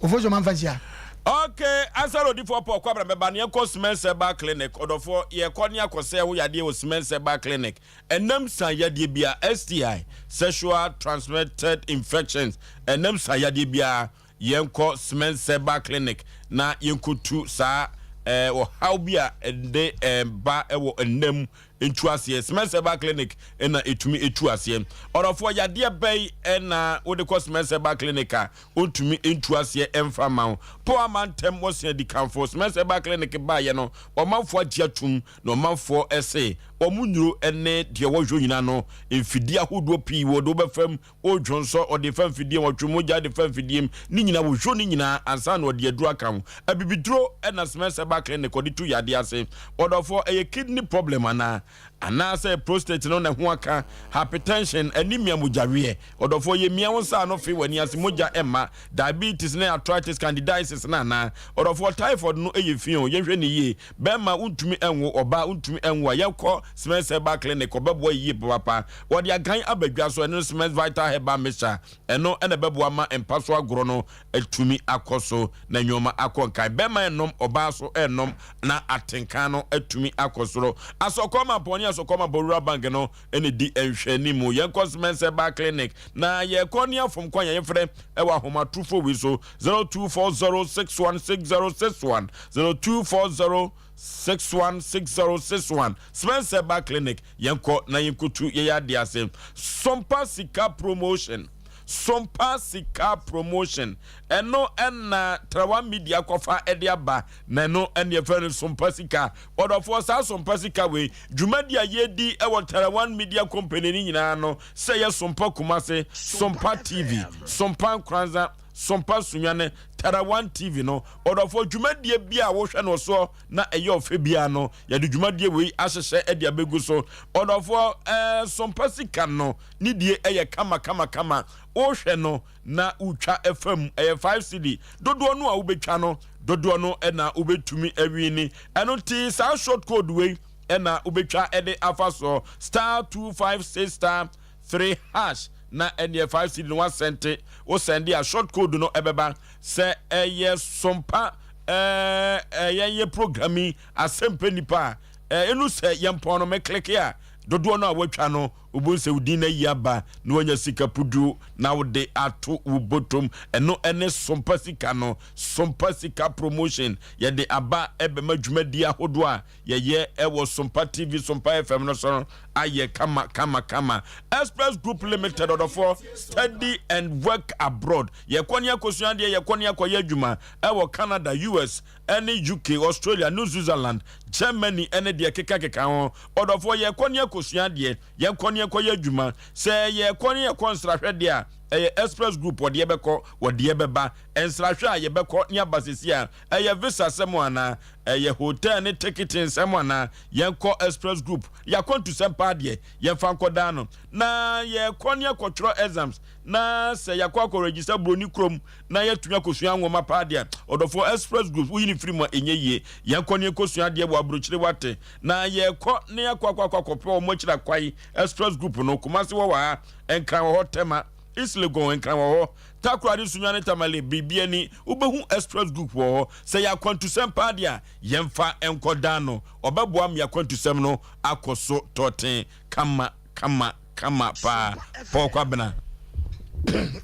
Ɔfɔ so ma nfa nsia. Okay, ansa na odifoɔ Paul Kwabra bɛba no, yɛnkɔ Siemens Herbal Clinic. Ɔdɔfoɔ, yɛkɔ ne akɔsɛ wo yadeɛ wɔ Siemens Herbal Clinic. Ɛnam sa yadeɛ biara, STI, Sexual Transmitted Infections, ɛnam sa yadeɛ biara, yɛnkɔ Smenseba Clinic na yɛnkɔtu saa eh, ɔhaw bi a ɛde eh, ba wɔ ɛnam mu ntu aseɛ. Smenseba Clinic na ɛtumi ɛtu aseɛ. Ɔdɔfoɔ, yadeɛ bɛn na wode kɔ Smenseba Clinic a ɔntumi ntu aseɛ ɛmfa mma wo? Po ama ntɛm wɔse adikanfoɔ. Smenseba Clinic baeɛ no, ɔmanfoɔ agye atum Na ɔmanfoɔ se, Wɔn nnuro ne deɛ wɔhwɛ nyinaa no, mfidie ahodoɔ pii wɔde wo bɛfa mu, wodwonsɔ, wɔde fa mfidie mu, wɔtwe mogya de fa mfidie mu, ne nyinaa wɔhwɛ ne nyinaa ansa na wɔde aduro aka ho. Abibiduro na Semens Herbal Clinic wɔde tu yadeɛ ase. Ɔdɔfoɔ, ɛyɛ kidney problem anaa? Anaasɛ prostate no na ɛho aka, hypertension, anemia, mogyaweɛ? Ɔdɔfoɔ, yɛmia wo nsa ano fe w'ani ase, mogya mma, diabetes ne arthritis, candidiasis no anaa? Ɔdɔfoɔ, typhoid no yɛ fi o, yɛnhwɛ no yie. Bɛrima wontumi nwo, ɔbaa wontumi nwo a, yɛnkɔ Smith Herbal Clinic, ɔbɛboa yie papaapa. Wɔde agan aba dwa so, ɛno ne Smith Vital Herbal Mixture. Ɛno na ɛbɛboa ma mpa so agorɔ no atumi akɔ so na nneɛma akɔ nkan. Bɛrima nnom, ɔbaa nso nnom na atenka no atumi akɔ soro. Asɔkɔ Mampɔn ne Asɔkɔ Mampɔn Rural Bank no na ɛdi nhwɛanimu. Yɛnkɔ Smith Herbal Clinic na yɛkɔ ne afom kwan a yɛmfrɛ wɔ ahomatorofo wei so 0240616061 0240616061 Spencer Herbal Clinic yɛnkɔ na yɛnkɔtu yɛyɛ adeɛ ase. Sompa Sika Promotion Sompa Sika Promotion ɛno ɛna Trawa Media kɔfa ɛde aba na ɛno ɛne ɛfɛ no Sompa Sika. Ɔdɔfoɔ saa Sompa Sika wei dwumadi a yɛdi ɛwɔ Tarawan Media Company no nyinaa no sɛ yɛ Sompa Kumase, Sompa TV, Sompa Nkoranza, Sompa Sunyani, Tara One TV no. Ɔdɔfoɔ, dwumadie biara a wohwɛ no soɔ na ɛyɛ ɔfɛ biara no, yɛde dwumadie wei ahyehyɛ de abɛgu so. Ɔdɔfoɔ, ɛɛ, Sompa sika no ne die yɛ kama kama kama. Wohwɛ no na wotwa fa mu, ɛyɛ 5 cedi. Dodoɔ no a wobɛtwa no, dodoɔ no na wobɛtumi awini. Ɛno nti saa short code wei na wobɛtwa de afa soɔ, star 256 star 3 hash na ɛneɛ 5 cedi no wasɛnte. Wo sɛnde a short code no ɛbɛba sɛ ɛyɛ sompa ɛɛ yɛnyɛ program yi asɛmpɛ nipa a ɛnu sɛ yɛmpɔn no mekleke a dodoɔ no a watwa no wobɛhu sɛ wo din no ayi aba na wanya sika puduo na wode ato wo bɔtɔm. Ɛno ɛne sompa sika no. Sompa sika promotion yɛde aba ɛbɛma dwumadie ahodoɔ a yɛyɛ ɛwɔ Sompa TV, Sompa FM no so no ayɛ kama kama kama. Express Group Limited ɔdɔfoɔ, study and work abroad. Yɛkɔ ne akɔsua adeɛ, yɛkɔ ne akɔyɛ adwuma ɛwɔ Canada, US ɛne UK, Australia, New Switzerland, Germany ɛne deɛ keka keka ho. Ɔdɔfoɔ, yɛkɔ ne akɔsua adeɛ, yɛkɔ ne akɔyɛ adwuma. Sɛ yɛkɔ ne yɛkɔ nsrahwɛ deɛ a, ɛyɛ Express Group wɔdeɛ bɛkɔ, wɔdeɛ bɛba. Nsrahwɛ a yɛbɛkɔ ne aba sisi a, ɛyɛ visa sɛm anaa? Ɛyɛ hotel ne tekiti nsɛm anaa? Yɛnkɔ Express Group. Yɛakwantusɛm paa deɛ, yɛmfa nkɔdaa no. Na yɛkɔ ne yɛkɔtwerɛ exams, na sɛ yɛakɔ akɔ register buroni kurom na yɛatumi akɔsua nwoma paa deɛ, ɔdɔfoɔ Express Group, woyi no firi mu a, ɛnyɛ yie. Yɛnkɔ ne yɛnkɔsua adeɛ wɔ aburokyire wate. Na yɛkɔ ne yɛakɔ akɔ akɔ akɔpɛ wɔn akyiri akwae. Express Group no, Kumasi wɔ wɔ ha, Nkran wɔ hɔ, Tema, East Legon, Nkran wɔ hɔ, Takoradi, Sunyani, Tamale, biribi ani, wobɛhu Express Group wɔ hɔ. Sɛ yɛ akwantusɛm paa deɛ a, yɛmfa nkɔdan no. Ɔbɛboa ma yɛn akwantusɛm no akɔ so tɔɔten kama kama kama paa. Paul Kwabena.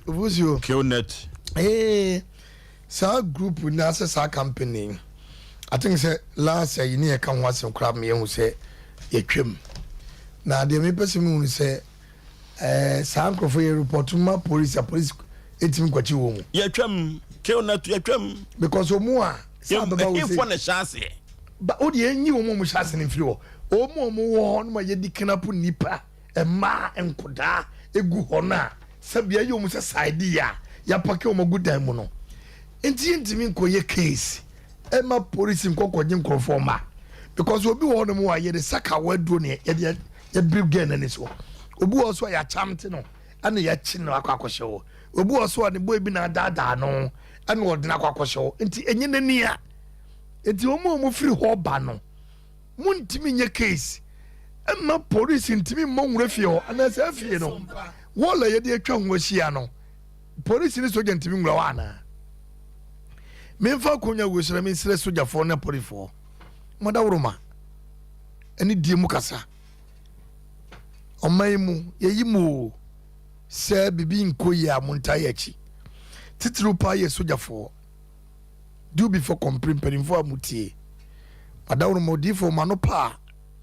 Ofusuo. Qnet. Ee, saa group no anaasɛ saa company yi, I think sɛ last year yi ne yɛka ho asɛm koraa ma yɛhu sɛ yɛtwam. Na deɛ mepɛ sɛ mehu ne sɛ, Ɛɛ saa nkurɔfoɔ yɛ report ma police a police etimi nkɔkye wɔn mu. Yɛtwam kill na yɛtwam. Because wɔn a saa bɛba wɔ se. Ɛhefoɔ na ɛhyɛ aseɛ. Ba o deɛ enyi wɔn a wɔn hyɛ ase no mfiri hɔ. Wɔn a wɔn wɔ hɔ no ma yɛdi kidnap nipa mmaa nkodaa egu hɔ no a sɛbi ɛyɛ wɔn sɛ side yi a yɛapake wɔn agu dan mu no. Nti yɛntumi nkɔyɛ case ɛma polisi nkɔ kɔgye nkurɔfoɔ mma because obi wɔ hɔnom a yɛde sakawa aduro ne yɛde yɛbiri gɛn n'ani so obi wɔ so a yɛakyamte no ɛna yɛakyi no akɔ akɔhyɛ hɔ obi wɔ so a ne boy bi na adaadaa no ɛna ɔde no akɔ akɔhyɛ hɔ nti ɛnyɛ n'ani a nti wɔn a wɔn firi hɔ ba no montumi nyɛ case ɛma polisi ntumi mmɔ nwura fie hɔ anaasɛ afie no wɔɔl a yɛde atwa ho ahyia no Polisi ne sogya ntumi nwura hɔ anaa? Memfa akonnwa wei so na mensrɛ sogyafoɔ ne apolifoɔ, mo adaworoma ne die mu kasa. Ɔman yi mu, yɛyi mo o, sɛ biribi nkɔ yie a montaa yɛ akyi. Titiriw paa yɛ sogyafoɔ. Do before compre mpanimfoɔ a motie. Adaworoma odiyifoɔ ma no paa,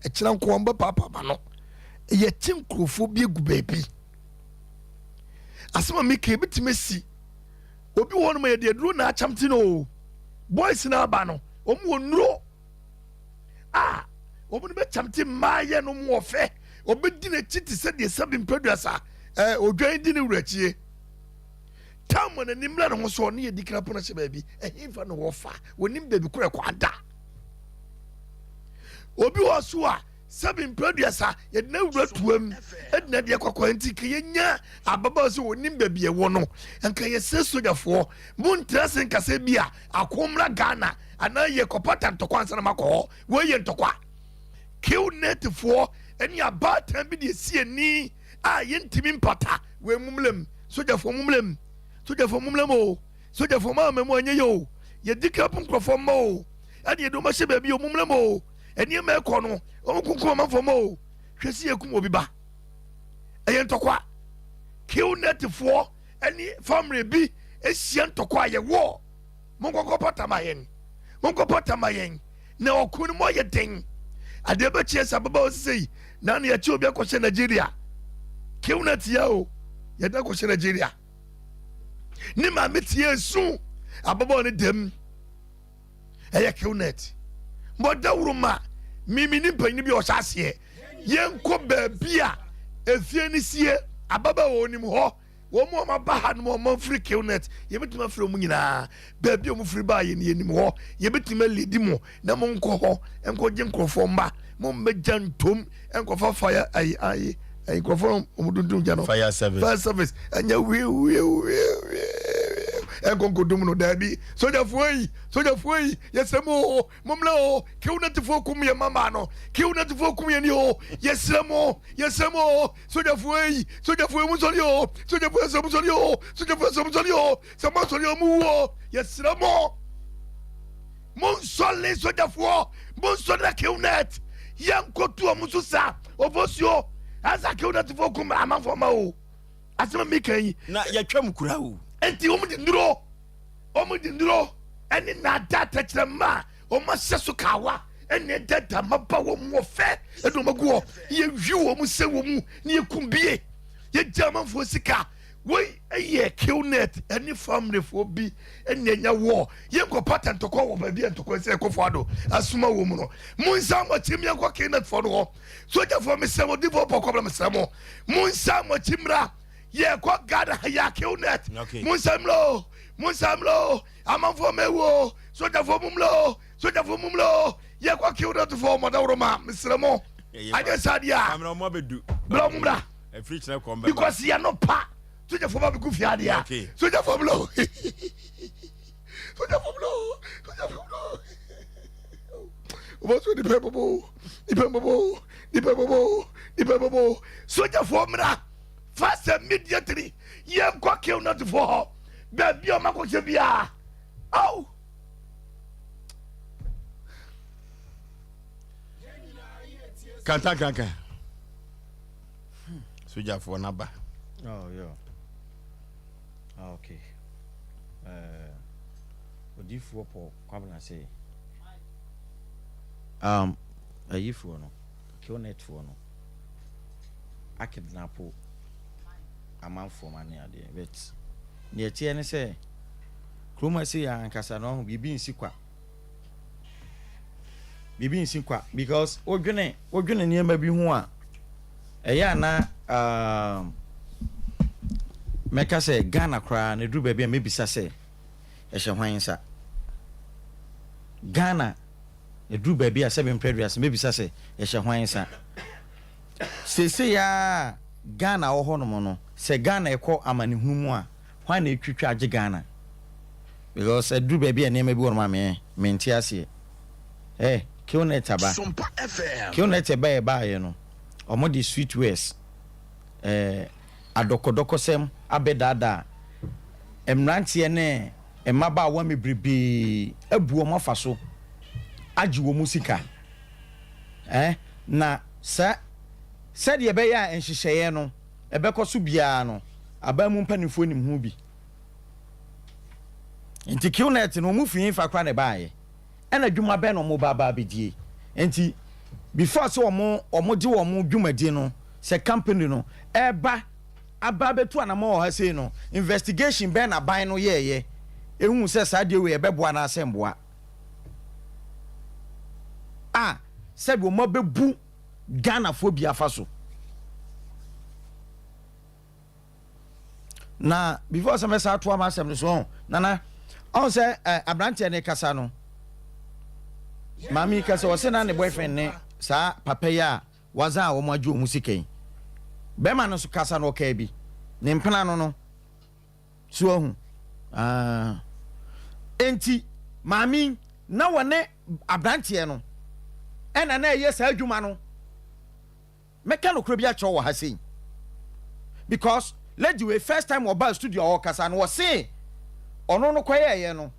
ɛkyena nkoa mobɛpaapaa ma no. Yɛkye nkurɔfoɔ bi agu baabi. Asɛm a meka ebetumi asi. Obi wɔ hɔnom a yɛde aduro na akyamte no o. Boys na aba no, wɔn wɔ nnuro a wɔn de bɛkyamte mmaayɛ no mu ɔfɛ. Wɔbɛdi n'akyi te sɛ deɛ sɛbi mpeduasa ɛɛ odwan di ne wura akyie. Tam a n'ani mmra ne ho so ɔne yɛdi kra pono ahyɛ baabi. Ɛhefa na wɔfa? Wɔnim baabi korɔ ɛkɔ ada. Obi wɔ so a Sɛbi mpɛ aduasa yɛde no awura toa mu ɛde no adeɛ kɔkɔɔ nti nka yɛnya ababaawa sɛ wɔnim baabi ɛwɔ no nka yɛsrɛ sogyafoɔ montra ase nkasa bi a ako mmra Ghana anaa yɛ kɔpata ntɔkwa ansa na makɔ hɔ wei yɛ ntɔkwa kill netfoɔ ɛne abaatan bi de ɛsi ani a yɛntumi mpata wei mumlem sogyafoɔ mumlem sogyafoɔ mumlem o sogyafoɔ maa mɛmu anyɛ yɛ o yɛdi krapo nkurɔfoɔ mma o ɛne yɛde wɔn ahyɛ baabi o mumlem o Nneɛma ɛkɔ no, wɔn kunkum amanfoɔ ma o. Hwɛ si yɛkum obi ba. Ɛyɛ ntɔkwa. Qnetfoɔ ɛne family bi ahyia ntɔkwa a yɛwɔ. Monkɔkɔ pata ma yɛn. Monkɔ pata ma yɛn. Na ɔko no mu ayɛ den. Adeɛ bɛkyeɛ sɛ ababaawa sisɛ yi. Na ne yɛkye obi akɔhyɛ Nigeria. Qnet ya o. Yɛde akɔhyɛ Nigeria. Ne maame tie esu. Ababaawa no dɛm. ɛyɛ qnet bɔ dawuro ma mimi ne mpanyin bi a ɔhyɛ aseɛ yɛnkɔ baabi a efie no sie ababaawa onim hɔ. Wɔn a wɔaba ha nom a wɔafiri Qnet, yɛbɛtumi afrɛ wɔn nyinaa. Baabi a wɔfiri baeɛ no, yɛnim hɔ. Yɛbɛtumi alidi mo na monkɔ hɔ nkɔgye nkurɔfoɔ mma. Mommɛgya ntom nkɔfa fire ayi ayi ayi nkurɔfoɔ no wɔn dundum gya no. Fire service. Fire service. Ɛnyɛ wiu wiu wiu wiu ɛnkɔ nkɔdum no. Daabi. Sogyafoɔ yi, sogyafoɔ yi, yɛsrɛ mo o, mommra o. Qnetfoɔ kum yɛn mmammaa no. Qnetfoɔ kum yɛn ni o. Yɛsrɛ mo, yɛsrɛ mo o. Sogyafoɔ ei, sogyafoɔ ei, monsɔre o, sogyafoɔ yɛsrɛ monsɔre o, sogyafoɔ yɛsrɛ monsɔre o, sɛ moasɔre a mowu o, yɛsrɛ mo, monsɔre sogyafoɔ, monsɔre na Qnet, yɛnkɔto ɔmo so sa, ofosuo, ɛsa Qnetfoɔ kum amanfoɔ ma o, asɛm a meka yi. Na yɛtwam kura o. Enti wɔn de nnuro, wɔn de nnuro ɛne naadaa tɛkyerɛma a Wɔn ahyɛ so kawa ɛna ɛdada mmabaawa mu ɔfɛ ɛde wɔn agu hɔ yɛwi wɔn sɛ wɔn mu ne yɛkum bie yɛgya amanfoɔ sika wei ɛyɛ killnet ɛne family-foɔ bi ɛna ɛnya wɔ yɛnkɔ pata ntɔkwa wɔ baabi a ntɔkwa sɛ ɛkɔfo ado asoma wɔ mu no mo nsa mo akyi yɛnkɔ killnet foɔ no hɔ sogyafoɔ mesrɛ mo difoɔ pɔkɔ bra mesrɛ mo mo nsa mo akyi mmra yɛkɔ Ghana yɛ killnet mo nsa mmra o mo nsa mmra o Amanfoɔ mɛwu o, sogyafoɔ mo mmra o, sogyafoɔ mo mmra o, yɛkɔ kill that foɔ mo adaworo ma, mesrɛ mo, anyɛ saa deɛ a, bra ɔmo mmra, because yɛ no pa, sogyafoɔ ba bɛgu fie adeɛ a, sogyafoɔ mmra o, sogyafoɔ mmra o, sogyafoɔ mmra o, wɔbɔ so nipa bɔbɔ o, nipa bɔbɔ o, nipa bɔbɔ o, nipa bɔbɔ o, sogyafoɔ mmra, fast and immediately, yɛnkɔ kill that foɔ hɔ. baabi a ɔmakɔhyɛ biara ao kantankanka sogyafoɔ no aba oh, yeah. ah, okay. Uh, odiifoɔ pɔ kwabena sɛ um, ayifoɔ no killnetfoɔ no akidnapo amanfoɔ ma ne adeɛ but deɛ ɛteɛ ne sɛ kurom ha sei ankasa no ɔho biribi nsi kwa biribi nsi kwa because wodwene wodwene nneɛma bi ho a ɛyɛ ana um, mɛka sɛ Ghana koraa na ɛduru baabi a mɛbisa sɛ ɛhyɛ hwan nsa Ghana ɛduru baabi a sɛbe mprɛ aduasa mɛbisa sɛ ɛhyɛ hwan nsa Seesei ara a Ghana wɔ hɔ nom no, sɛ Ghana ɛkɔ amanehunu mu a, hwan na ɛtwitwa agye Ghana? Because aduru baabi a nneɛma bi wɔ nom a me, mente aseɛ. Eh, Qnet aba. Qnet ɛba ɛbaeɛ no, wɔn de sweet words, eh, adɔkɔdɔkɔsɛm abɛdaadaa mmeranteɛ ne mmabaawa mebrebee abu wɔn afa so agye wɔn sika. Ɛ, na sɛ, sɛdeɛ ɛbɛyɛ a nhyehyɛeɛ no bɛkɔ so biara no, aban mu mpanimfoɔ nim ho bi. Nti QNet no, wɔn firi hefa koraa na ɛbaeɛ? Ɛna adwuma bɛn na wɔn ba aba abɛdie? Nti, before sɛ wɔn, wɔn de wɔn dwumadie no, sɛ company no, ɛreba aba abɛtu anamɔn wɔ ha sei no, investigation bɛn na aban no yɛɛyɛ, ɛhuu sɛ saa adeɛ wei ɛbɛboa anaasɛ ɛmmoa? a sɛbi wɔn abɛbu Ghanafoɔ bi afa so. Na before sɛ mɛsa atoa m'asɛm no so ɔn nana ɔn sɛ ɛ aberanteɛ ne kasa no maame yi kasa ɔsɛ na ne boyfriend ne saa papa yi a wadza a wɔn agye wɔn sika yi bɛrima no nso kasa no ɔkaa bi ne mpena no no. So wahu? Ah. Enti, maame yi, na wɔne aberanteɛ no ɛna na ɛyɛ saa adwuma no. Mɛka nokorɛ bi akyerɛ wɔ ha sei. Because lady wei first time ɔbaa studio a ɔrekasa no, ɔse ɔno no kɔyɛɛyɛ no,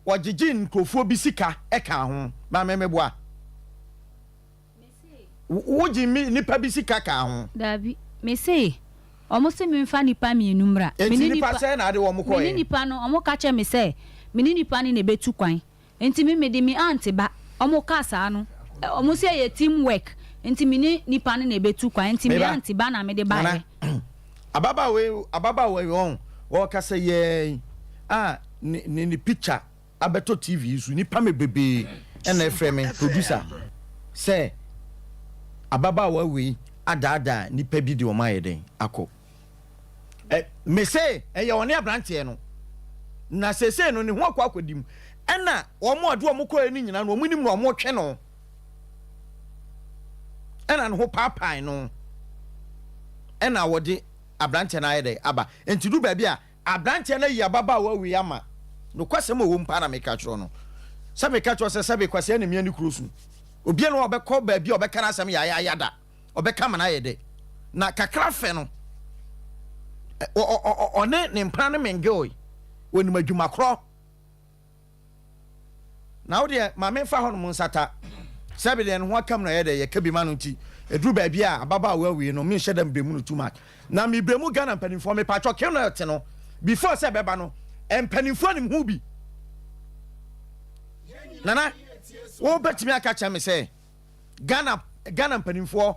ɔgyegye nkurɔfoɔ bi sika ɛka ho. Maame meboa. Wogye me nipa bi sika ka ho. Dabi, mese wɔn se memfa nnipa mienu mmra. Enti nnipa sɛn na ade wɔn kɔeɛ? Me ne nipa no, wɔn ka kyerɛ me sɛ me ne nipa no na ɛbɛtu kwan. Enti me mede me aunt ba. Wɔn ka saa no, wɔn se ɛyɛ team work, enti me ne nipa no na ɛbɛtu kwan. Enti me aunt ba na mede baeɛ. Nana, ababaawa yi, ababaawa yi, wɔn, wɔkasa yi ara yi a, ne, ne picture. abɛtɔ TV yi so nnipa me bebee na ɛfrɛ me producer sɛ ababaawa wei adaadaa nnipa bi de wɔn ayɛ dɛn akɔ. Ɛ mese ɛyɛ ɔne aberanteɛ no na seesei no ne ho akɔ akɔdi mu ɛna wɔn a ɔde wɔn kɔɛ no nyinaa no wɔn nim na wɔn retwe no ɛna ne ho paapae no ɛna wɔde aberanteɛ no ayɛ dɛ aba nti du baabi a aberanteɛ no ayi ababaawa wei ama nokwasɛm a ɛwɔ mu paa na meka kyerɛ no sɛ meka kyerɛ sɛ sɛbe kwasea ne mmea ne kuro so obiara na ɔbɛkɔ baabi a ɔbɛka n'asɛm yaayaaya da ɔbɛka ma no ayɛ dɛ na kakra fɛ no ɔne ne mpena no mingle wɔnim adwuma korɔ na wo deɛ ma memfa hɔ nom nsata sɛbe deɛ ne ho akam na ɛyɛ dɛ yɛka bi ma no nti ɛduru baabi a ababaawa wei no menhyɛ da mbrɛ mu no too much na mebrɛ mu Ghana mpanimfoɔ mepatwɔ Kenneth no before sɛ ɛbɛba no mpanimfoɔ nim ho bi nana wobɛtumi aka kyerɛ me sɛ Ghana Ghana mpanimfoɔ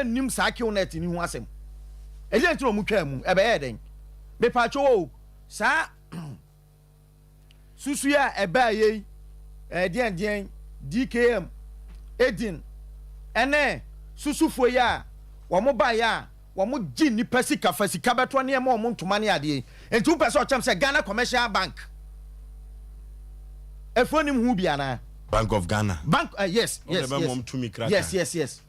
nnim saa Killnet ni ho asɛm. Ɛdeɛn nti na wɔn twaa mu? Ɛbɛyɛɛ dɛn? Mepatwo o, saa susu a ɛbaa yei, ɛdeɛn deɛn, DKM, Edin, ɛne susufoɔ yi a wɔn baeɛ a wɔn gye nnipa sika fa sika bɛtɔ nneɛma wɔn ntoma ne adeɛ yi. Nti wopɛ sɛ ɔkyɛm sɛ Ghana Commercial Bank ɛfoɔ nim ho bi anaa? Bank of Ghana. Bank uh, yes yes yes yes yes yes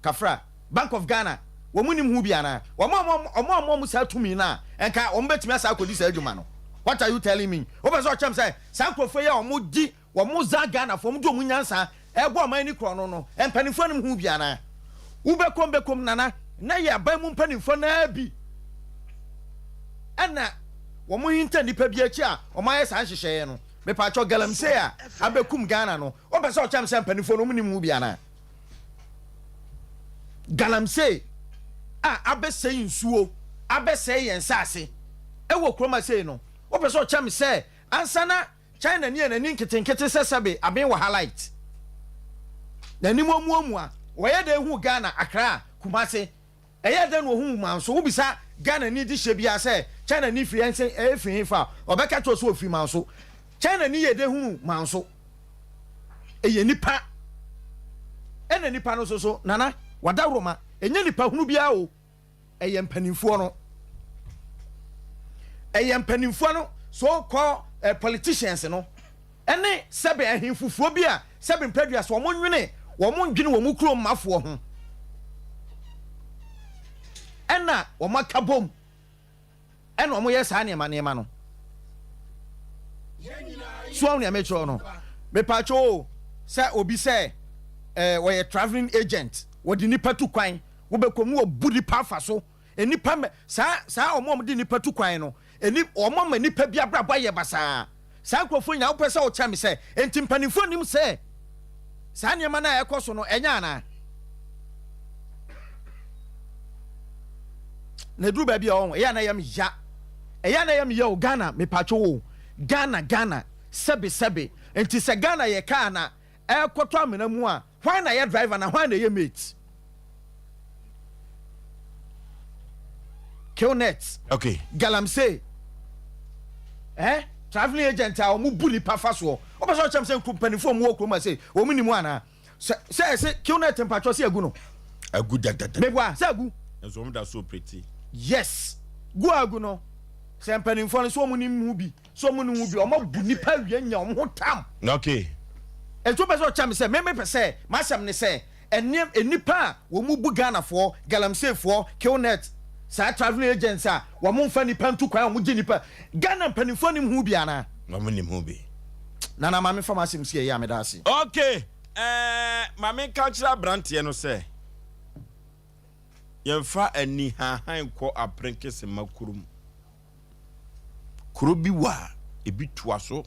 kafra Bank of Ghana wɔn nim ho bi anaa? Wɔn a wɔn a wɔn saa tumi no a nka wɔn bɛtumi asa akɔdi saa adwuma no. What are you telling me? Wopɛ sɛ ɔkyɛm sɛ saa nkurɔfoɔ yi a wɔn di Wɔn dza Ghanafoɔ wɔn de wɔn nyansa ɛbɔ ɔman ni korɔ no no mpaninfoɔ nim ho bi anaa? Wo bɛkom bɛkom Nana na yɛ aban mu mpaninfoɔ naa bi ɛna wɔn hinta nipa bi akyi a wɔn ayɛ saa nhyehyɛeɛ no. Mepaakyɛw galamsey a abɛkum Ghana no wopɛ sɛ ɔkyɛm sɛ mpaninfoɔ no wɔn nim ho bi anaa? Galamsey a abɛsɛe nsuo abɛsɛe yɛn nsaase ɛwɔ kurom ha sei no wopɛ sɛ ɔkyɛm sɛ ansa na China ni a n'ani nketenkete sɛ sɛbe aben wɔ ha light n'anim amuamua wɔyɛ dɛn hu Ghana Accra Kumasi ɛyɛ dɛn na ohuu Manso wobisa Ghana ni de hyɛ biara sɛ China ni firi ɛnse ɛfiri he fa a ɔbɛka kyerɛ wo sɛ ofiri Manso China ni yɛ dɛn hunu Manso ɛyɛ nipa ɛna nipa no nso so Nana wadaworoma ɛnyɛ nipa hunu biara o. Ɛyɛ mpanimfoɔ no. Ɛyɛ mpanimfoɔ no so called eh, politicians no ɛne sɛbe ahemfofoɔ bi a sɛbe mpadua so wɔn nwene wɔn ndwene wɔn kurom mafoɔ ho ɛna wɔn aka bom. Ɛna wɔn yɛ saa nneɛma nneɛma no. So wɔn nea mekyerɛw no, mepatwo o sɛ obi sɛ ɛɛ wɔyɛ travelling agent, wɔde nipa tu kwan, wɔbɛkɔ mu wɔbu nipa afa so, nipa mɛ saa saa wɔn a wɔde nipa tu kwan no, ɛni wɔn ama nipa bi abrabɔ ayɛ basaa. Saa nkurɔfoɔ nyinaa wopɛ sɛ wokyerɛ me sɛ enti mpanimfoɔ nim sɛ saa nneɛma no a ɛkɔ so no ɛnyɛ anaa? Na ɛduru baabi a ɔho ɛyɛ na ɛyɛ me ya ɛyɛ na ɛyɛ me ya o Ghana mepatwo o Ghana Ghana sɛbe sɛbe nti sɛ Ghana yɛ kaa na ɛrekɔtɔ amena mu a hwan na yɛ driver na hwan na ɛyɛ mate? Killnet. Okay. Galamsey. Eh? Traveling agent a wɔn bu nipa fa soɔ. Wɔpɛ sɛ ɔkyɛm sɛ mpanimfoɔ mu wɔ kurom ase wɔn ni mu anaa? Sɛ sɛ ɛsɛ Killnet mpatwɔ sɛ agu no. Agu dadada. Meboa sɛ agu. Nso wɔn da so operate. Yes. Gu agu no. Sɛ mpanimfoɔ no sɛ wɔn ni mu bi. Sɛ wɔn ni mu bi wɔn abu nipa awie nya wɔn ho tam. Okay. Nti wopɛ sɛ ɔkyɛm sɛ meme pɛ sɛ m'asɛm ne sɛ Ɛneɛ nnipa a wɔn bu Ghanafoɔ, Galamseyfoɔ, Killnet, saa travelling agents a wɔn nfa nnipa ntu kwan a wɔn gye nnipa, Ghana mpaninfoɔ nim ho bi anaa? Wɔn nim ho bi. Nana ma me fa m'asɛm si ɛyɛ a meda ase. Ok eh, ma me nka nkyerɛ abranteɛ no sɛ yɛnfa anihahan nkɔ aprenkesema kurom. Kuro bi wɔ a ebi toa so.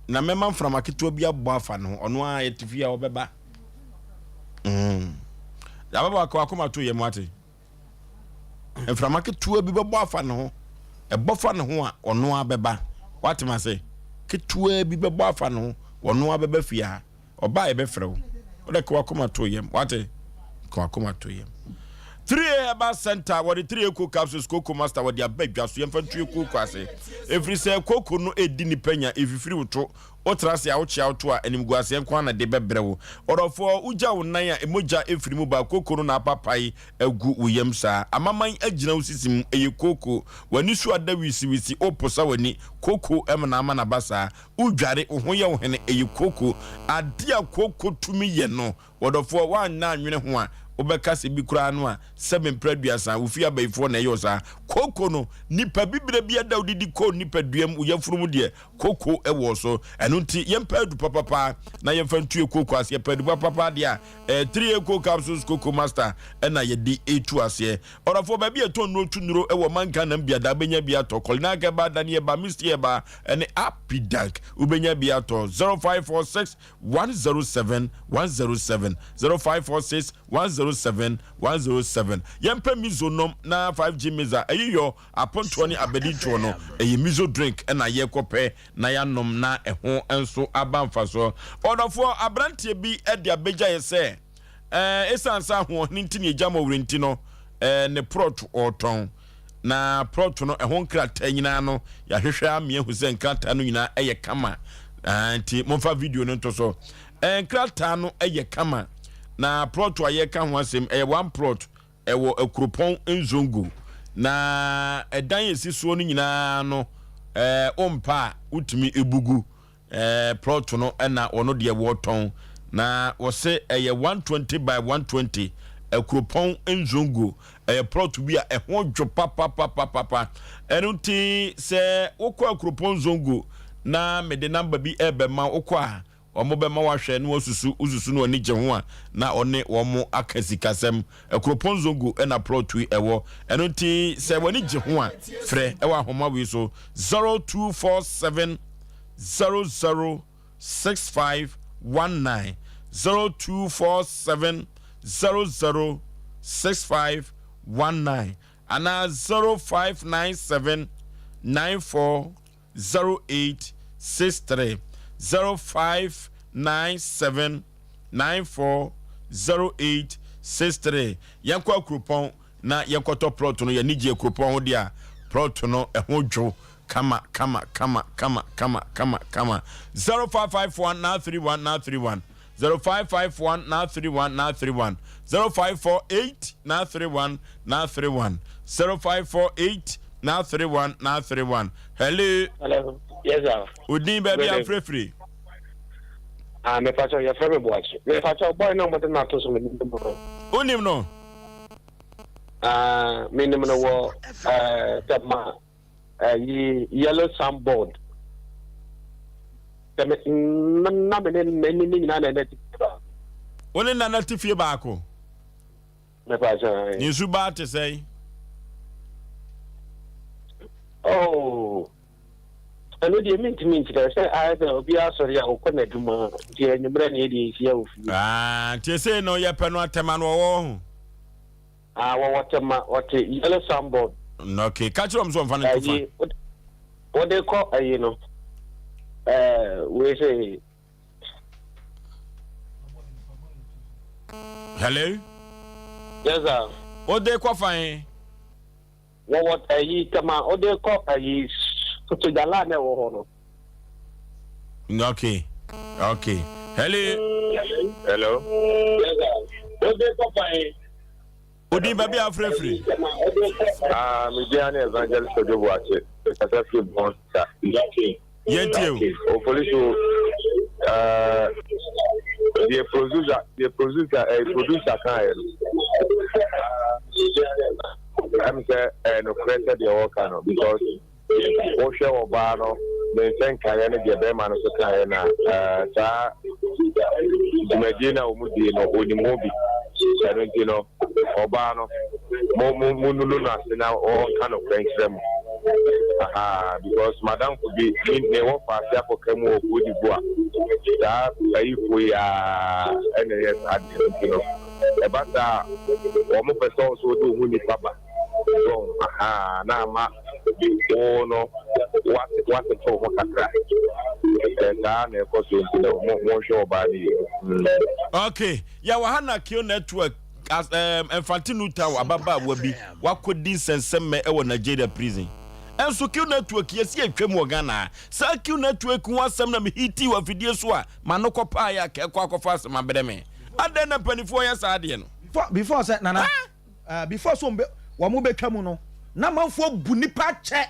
Na mɛma mframa ketewa bi abɔ afa ne ho. Ɔno ara yɛte fie a ɔbɛba. Mm. Ababaawa ka wakoma to yam ate. Mframa ketewa bi bɛbɔ afa ne ho. Ɛbɔ fa ne ho a ɔno ara bɛba. Wate ma se ketewa bi bɛbɔ afa ne ho. Ɔno ara bɛba fie ha. Ɔba a yɛbɛfrɛ wo. Wode ka wakoma to yam. Wate? Ka wakoma to yam. 3A Herbal Center wɔde 3A Cocoa Capsules Cocoa Master wɔde aba dwa so yɛmfa ntu kooko ase ɛfiri sɛ kooko no ɛdi nipa nya ɛfifiri wo to wotra ase a wokyea wo to a animguaseɛ nko ara na de bɛbrɛ wo ɔdɔfoɔ wogya wo nan a mogya ɛfiri mu ba kooko no na apapae agu wo yam saa amaman agyina wo sisi mu ɛyɛ kooko w'ani so ada wisiwisi woposa w'ani kooko ɛma na ama na ba saa wodware wo ho yɛ wo hene ɛyɛ kooko adeɛ a kooko tumi yɛ no Ɔdɔfoɔ, woanna annwene ho a, wobɛka sɛ bi koraa no a, sɛbe mprɛ aduasa, wo fie abayifoɔ na ɛyɛ wo saa. Koko no, nipa bibire bi ada wodidi kɔ nipadua mu, wo yafunu mu deɛ, koko wɔ so. Ɛno nti, yɛmpɛ adu papapa na yɛmfa ntue koko ase. Yɛpɛ adu papapa deɛ a, ɛyɛ 3 Eco Capsules Coco Master na yɛde retu aseɛ. Ɔdɔfoɔ, baabi a yɛtɔn nnuro tu nnuro wɔ man Ghana mu biada, wobɛnya bi atɔ. Kɔlinak Herbal, Dani Herbal, Misty Herbal, ne Apidank, wobɛnya bi atɔ. 0546 107 107 0546 107 107 Yɛmpɛ mizo nom na 5G miza ɛyeyɔ apontoɔ ne abadintoɔ no ɛyɛ mizo drink ɛna yɛkɔpɛ na yɛanom na ɛho nso aba mfasoɔ. Ɔdɔfoɔ aberanteɛ bi de abɛgya yɛ sɛ ɛɛ ɛsiane sɛ ahoɔhene nti ne ɛgya mɔwere nti no ɛɛ ne prɔto ɔretɔn Na prɔto no ɛho nkrataa nyinaa no, yɛahwehwɛ ama yɛahu sɛ nkrataa no nyinaa ɛyɛ kama. Ah, nti momfa video no nto so. Eh, nkrataa no ɛyɛ kama. Na prɔto a yɛka ho asɛm ɛyɛ one plot ɛwɔ Akuropɔn Nzongo. Na ɛdan esi soɔ no nyinaa no, eh, wompa a wotumi ebugu. Eh plot no na wɔno deɛ wɔtɔn na wɔse ɛyɛ 120 by 120 Akuropɔn Nzongo ɛyɛ plot bi a ɛho dwo papapapapa ɛno nti sɛ wokɔ Akuropɔn Nzongo na mede namba bi ɛbɛma wokɔ a wɔn bɛma wahwɛ na wasusu wosusu na w'ani gye ho a na ɔne wɔn aka sikasɛm Akuropɔn Nzongo ɛna plot yi ɛwɔ ɛno nti sɛ w'ani gye ho a frɛ ɛwɔ ahoma wei so 0247 00 65 19 0247 00 65 19 anaa 0597 94 08 63 0597 94 08 63 Yɛnkɔ Akuropɔn na yɛnkɔtɔ plot no, yɛn ani gye Akuropɔn ho deɛ a, plot no ɛho dwo kama kama kama kama kama kama kama. 0551 931 931 0551 931 931 0548 931 931 0548 931 931 Hello. Hello. Yes, sir. Odin baabi a frɛfrɛ. Ah, me pacho, yɛfrɛ me Boakye. Me pacho, boy na ɔmo de no ato so me nim no. Wonim no? Ah, me nim no wɔ eh, Tema, eh, yellow sandboard. Sɛ me na me ne ne ne nyinaa na ɛna ti fie baako. Wo ne nana te fie baako? Me pacho. Ne nsu baa te sɛn? Oh. Ɛno deɛ mentumi nkyerɛ sɛ ayɛ sɛ obiara sɔre a ɔkɔ n'adwuma nti anwummerɛ ne yɛdeɛ yɛhyia wɔ fie. Ah, nti ɛsei no yɛpɛ no atɛma no ɔwɔ ho? Ah, wɔwɔ tɛma, ɔte yellow sandboard. Ok, ka kyerɛ wɔn sɛ wɔmfa no nto fa. Wode kɔ ayi no, ɛɛ, wei sɛ. Hello? Yes, sir. Wode kɔ fan? Wɔwɔ ayi tɛm a wode kɔ ayi sojala na ɛwɔ hɔ no. Okay okay hello. Hello. Wode kɔ fan. Odin baabi a afirafiri. Ah, me din ne Evangelist Kojo Boakye. Kasa firi Bɔn sa. Yɛntie o. O polisi o. Eh, deɛ producer, deɛ producer, eh, producer kan yɛ no. Ɛm sɛ ɛyɛ nokorɛ sɛ deɛ wɔka no because wohwɛ ɔbaa no ne nsɛ nkaeɛ ne deɛ bɛrima no so kaeɛ na saa dwumadie no a wɔn die no onim ho bi ɛno nti no ɔbaa no mo mo mo nunu no ase na ɔnka nokorɛ nkyerɛ mo aha because madamfo bi ne ne wɔ faase akɔka mu wɔ Cote d'Ivoire saa ayifoɔ yi aa ɛna ɛyɛ saa deɛ nti no Ɛba saa a, wɔpɛ sɛ wo nso wode wo ho nipa ba. So woahu? Ahaa, na ama wo no, woate, woatete wo ho kakra. Ɛɛ, saa na ɛkɔ so nti no, mo, monhwɛ ɔbaa no yie. Mm. Okay, yɛwɔ ha na Q Network. As ɛɛm Mfante New Town ababaawa bi wakɔdi nsɛnsɛmmɛ wɔ Nigeria prison. Ɛnso Q network yɛsi atwam wɔ Ghana ha. Saa Q network ho asɛm na me hitii wɔ afidie so a m'ano kɔpaeɛ a kɛkɔ akɔfa asɛm abrɛ me. Adɛn na mpanifoɔ yɛ saa adeɛ no? Before before sɛ nana eh, before sɛ wɔn bɛ wɔn bɛtwa mu no na amanfoɔ bu nipa kyɛ.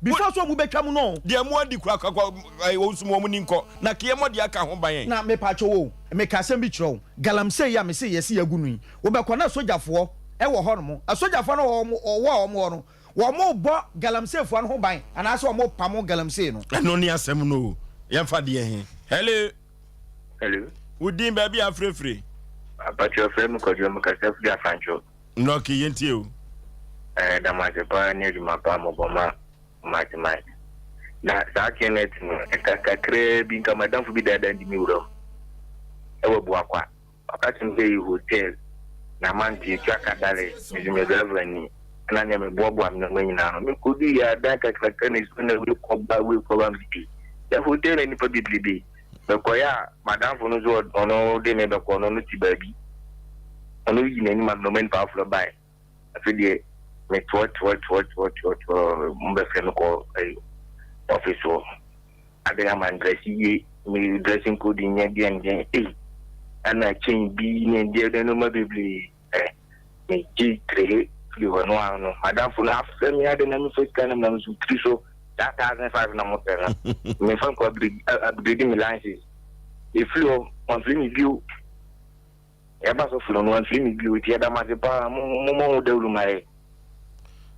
Before sɛ ɔmo bɛtwa mu no. Deɛ mo adi kora kɔ kɔ wɔn sum wɔn ni nkɔ na keɛ mo deɛ aka ho ban ɛ. Na mepatwo wo meka asɛm bi kyerɛ wo galamsey yi a mese yɛse yɛagu no yi wobɛkɔ na sogyafoɔ wɔ hɔ nom asogyafoɔ no wɔ wɔ a wɔn wɔ no wɔn bɔ galamseyfoɔ no ho ban anaasɛ wɔn pamo galamsey no. Ɛno ne asɛm no o yɛmfa deɛ he. Hello. Hello. Wo din baabi a afirefire. Apakyɛ ɔfrɛ me Kwadwo mekasa firi Afrancho. Nɔke yɛntie o. Yɛda mo ase paa ne adwuma pa a mobɔ ma Kumasi man. Na saa Kenneth no, ɛka kakraa bi nka m'adamfo bi daadaa di me wuram ɛwɔ Abuakwa. Ɔka kyerɛ me sɛ ɛyɛ hotel na mante etua ka dale, me nso meyɛ driver ni. Ɛna nea meboaboa me nneɛma nyinaa no, mekɔduu yɛ adan kakraka na ɛsi na wei kɔba wei kɔba me sɛ yɛ hotel na nnipa bebrebe. Mekɔeɛ a m'adamfo no nso ɔno de me bɛkɔ no, ɔno te baabi. Ɔno yi n'anim ma me na ɔma nnipa aforɔ bae. Afei deɛ metoɔtoɔtoɔtoɔtoɔtoɔ mo bɛfrɛ me kɔ ɛyi ɔfis hɔ. Adɛn ama ndrɛse yie me dressing code nyɛ deɛn deɛn ei ɛna chain bi ne deɛ deɛ nneɛma bebree ɛ megye tire firi hɔ no ano no madamfo no afrɛ me adɛn na mefa sika no nam so tiri so that 1005 na mopɛ no mefa nkɔ upgrade me license ɛfiri hɔ wɔmfrɛ me bio. Yɛba sɔfo no no wamfiri me bio nti yɛda mo ase paa mo mo ho dawuru ma yɛ.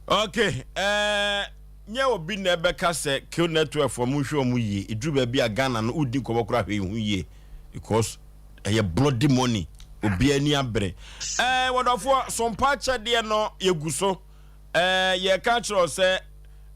Ok eh, nyɛ obi na ɛbɛka sɛ kill network foɔ mo nhwɛ ɔmo yie, ɛduru baabi a Ghana no wodi nkɔmɔ koraa hwɛ ho yie because ɛyɛ bloody money, obiara ani abere. Eh, wɔdɔfoɔ sompa akyɛdeɛ no yɛgu so eh, yɛka akyerɛ wo sɛ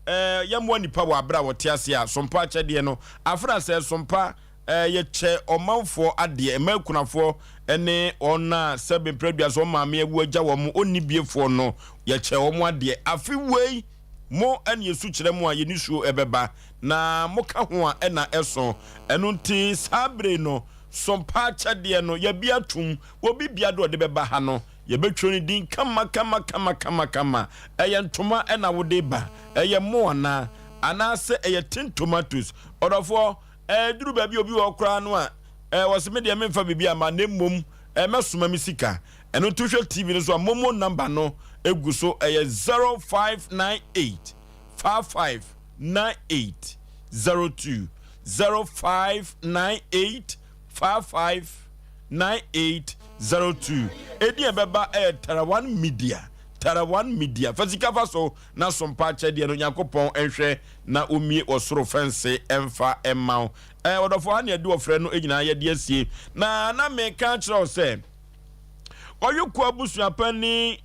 eh, yɛmmoa nipa wɔ abere a wɔte ase a sompa akyɛdeɛ no afena sɛ sompa Yɛkyɛ ɔmanfoɔ adeɛ, mmaa akunafoɔ ne wɔn a sɛbe mprɛdua so wɔn maame awu agya wɔn, ɔnni biefoɔ no, yɛkyɛ wɔn adeɛ. Afe wei, mo ne yɛsu kyerɛ mo a, yɛn nisuo bɛba, na moka ho a ɛna ɛso. Ɛno nti, saa bere no, sompa akyɛdeɛ no, yɛabi atom, obi biara de ɔde bɛba ha no, yɛbɛtwerɛ ne din kama kama kama kama kama. Ɛyɛ ntoma na wode ba? Ɛyɛ mo anaa? Anaasɛ ɛyɛ tin tomatoes? Ɔdɔfoɔ, Ɛduru baabi a obi wɔ hɔ koraa no a, ɔse me deɛ memfa biribi amma na mmom mɛsoma me sika. Ɛno nti wohwɛ TV no so a, momo number no gu so, ɛyɛ 0598 55 98 02, 0598 55 98 02. Edin a ɛbɛba ɛyɛ Tarawan Media, Tarawan Media. Fa sika fa so na sompa akyɛdeɛ no Nyankopɔn nhwɛ na ɔmmie ɔsoro fɛnse mfa mma wo. Ɛɛ, ɔdɔfoɔ, ha ne yɛde ɔfrɛ no nyinaa yɛde asie. Na na meka akyerɛ wo sɛ, Ɔyoko abusuapanin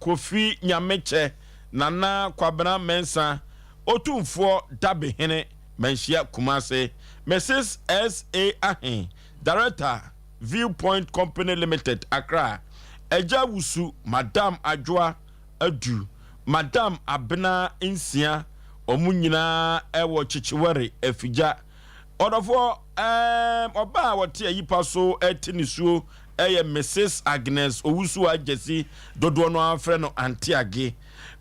Kofi Nyamekyɛ, Nana Kwabena Mensah, Otumfoɔ Dabehene Manhyia Kumase, Mrs. S.A. Ahe, Director, Viewpoint Company Limited, Accra, Agya Wusu, Madam Adwoa, Adu, Madam Abena nsia, wɔn nyinaa wɔ Kyekyewere, Afigya. Ɔdɔfoɔ, ɛɛm, ɔbaa a ɔte ayipa so te nisuo yɛ Mrs. Agnes Owusu Agyasi, dodoɔ no ara frɛ no Auntie Age.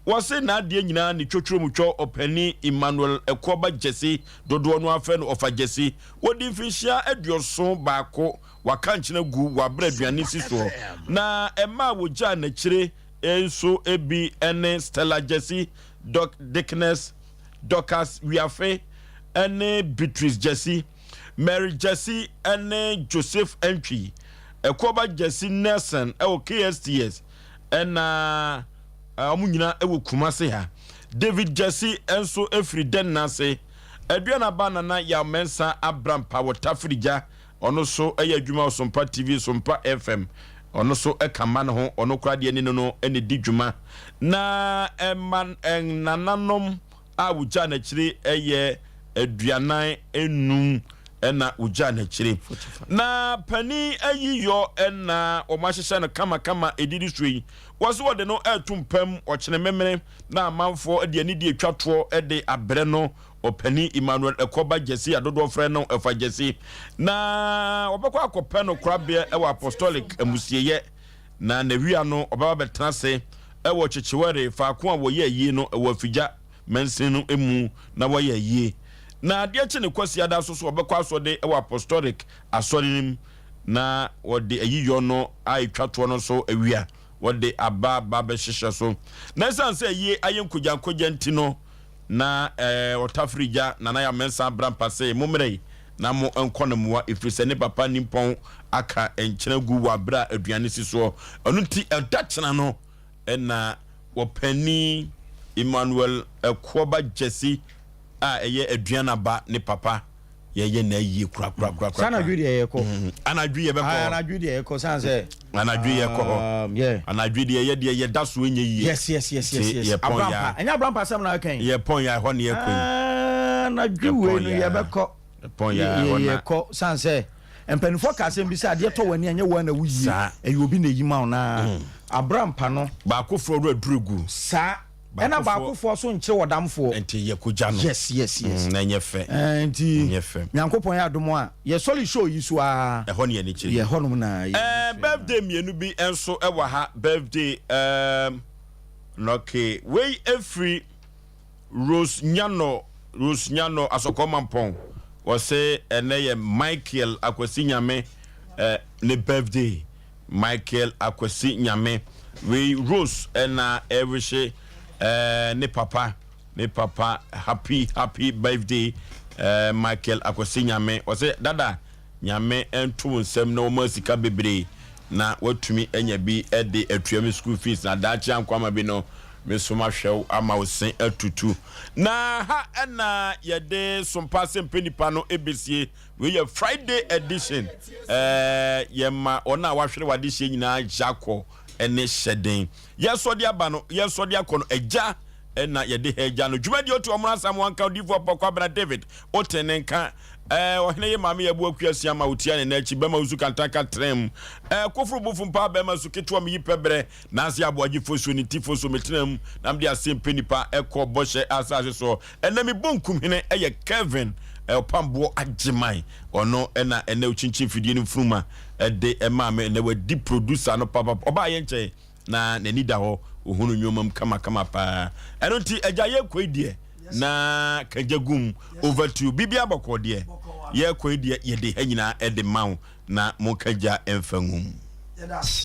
Wɔse n'adeɛ nyinaa ne twotworomutwɔ ɔpanin Emmanuel Akuaba Gyasi, dodoɔ no ara frɛ no Ɔfa Gyasi. Wɔdi mfinhyia 71, waka nkyene agu wɔ aberɛ aduane si soɔ, na mmaa a wɔgyaa n'akyire nso bi ne Stella Gyasi, Doc Dickness, Dorcas Wiafe ne Beatrice Gyasi, Mary Gyasi ne Joseph Antwi, Ɛkoɔba Gyasi Nelson wɔ KSTS na wɔn nyinaa wɔ Kumasi ha. David Gyasi nso firi Dɛnnase. Aduanaba Nana Yaw Mensah Abrampa wɔ Tafirigya Ɔno so yɛ adwuma wɔ Sompa TV, Sompa FM. Ɔno so ka mma no ho, ɔno koraa deɛ ne no no na ɛdi dwuma. Na ɛma nananom a wɔgyaa n'akyire yɛ 45 na wɔgyaa n'akyire. Na panin ayiyɔ na wɔahyehyɛ no kamakama ɛdidi soɔ yi. Wɔ so wɔde no reto mpam, ɔkyene memene na amanfoɔ de anidie twa toɔ de abrɛ no. Ɔpanin Emmanuel Ekoba Gyasi a dodoɔ frɛ no Ɛfa Gyasi na wɔbɛkɔ akɔpɛ no korabea wɔ Apostolic amusieɛ. Na n'awia no ɔbɛba abɛtena ase wɔ Kyekyewere, faako a wɔyɛ ayie no wɔ Afigya mansin no mu na wɔayɛ ayie. Na adeɛ kye ne Kwasiada nso so ɔbɛkɔ asɔde wɔ Apostolic asɔre no mu na wɔde ayiyɔ no a ɛtwa toɔ no nso awia wɔde aba aba abɛhyehyɛ so. Na ɛsiane sɛ ayie ayɛ nkogyankogya nti no na ɔtafere gya Nana Yaw Mensah Abrampa se mommrɛ yi na mo nkɔ no mmoa ɛfiri sɛ ne papa nimpɔn aka nkyene agu wɔ aberɛ a aduane si soɔ. Ɛno nti ɛda kyena no na wɔpanin Emmanuel Ɛkoɔba Gyasi a ɛyɛ Aduanaba ne papa yɛyɛ n'ayie korakorakorakora. Sɛ anadwo deɛ yɛkɔ. Mm, anadwo yɛbɛkɔ hɔ. Anadwo deɛ yɛkɔ san sɛ. Anadwo yɛkɔ hɔ. Um, yeah. Anadwo deɛ yɛ deɛ yɛda so nyɛ yie. Yes yes yes yes yes. Yɛpɔn ya. Abrampa, ɛnyɛ abrampa asɛm na aka yi. Yɛpɔn ya ɛhɔ ne yɛkɔ yi. Ah, anadwo wei no yɛbɛkɔ. Yɛpɔn ya ɛhɔ na. Yɛkɔ san sɛ mpanimfoɔ ka asɛm bi sɛ adeɛ tɔ w'ani ɛnyɛ wɔn na woyie ɛyɛ obi na eyi ma wo na mm. abrampa no. Baakofoɔ wura duro gu. Saa. Ɛna baakofoɔ so nkyere ɔdamfoɔ. Nti yɛ kogya no. Yes yes yes. Mm, na ɛnyɛ fɛ. Ɛɛ nti. Ɛnyɛ fɛ. Nyankopɔn yɛ adom a yɛ sɔre show yi so aa. Ɛhɔ ne yɛn kyerɛ. Yɛ hɔnom na yɛ. Ɛɛ birthday mmienu bi nso ɛwɔ ha birthday ɛɛm okay wei efiri Rose Nyano Rose Nyano Asɔkɔɔ Mampɔn wɔse ɛnɛ yɛ Michael Akwasi Nyame ɛɛ ne birthday. Michael Akwasi Nyame wei Rose na ɛrewihye eh, ne papa ne papa happy happy birthday eh, Michael Akwasi Nyame ɔsɛ dada Nyame nto wo nsam na wɔma sika bebree na watumi anya bi de atua me school fees na daakye ankwama bi no me so mahwɛ wo ama wo se atutu na ha ɛna yɛde sompa asɛmpɛ nipa no ɛbɛsie Wei yɛ Friday edition. Ɛɛ yɛma wɔn a wɔahwere wɔn adehyeɛ nyinaa gyakɔ ne hyɛden. Yɛsɔ de aba no, yɛsɔ de akɔ no, agya ɛna yɛde ha agya no. Dwumadie otu ɔmono asam wanka odiifoɔ pɔkɔ abena David ote ne nka. Ɛɛ ɔhene ye maame yɛ bu akua sia ma otia ne n'akyi bɛma osu kantanka trem. Ɛɛ koforo bufu mpaa bɛma su ketewa meyi pɛ brɛ nanse aboagye fosuo ne ti fosuo metena mu na mede ase mpɛ nipa ɛkɔ bɔhyɛ asase soɔ. Ɛnɛ me bonkum hene yɛ Kevin Ɔpamboɔ Agyeman. Ɔno na ɛnɛ ɔkyinkyin fidie no mfunuma de maa me. Ɛnɛ wadi producer no papapa. Ɔbaa yɛ nkyɛn na n'ani da hɔ. Ɔhunu nneɛma mu kamakama paa. Ɛno nti agya yɛkɔ yi deɛ na kagya gum over to you. Biribiara bɔkɔɔ deɛ yɛkɔ yi deɛ yɛde ha nyinaa de ma wo na mo kagya mfa ngum.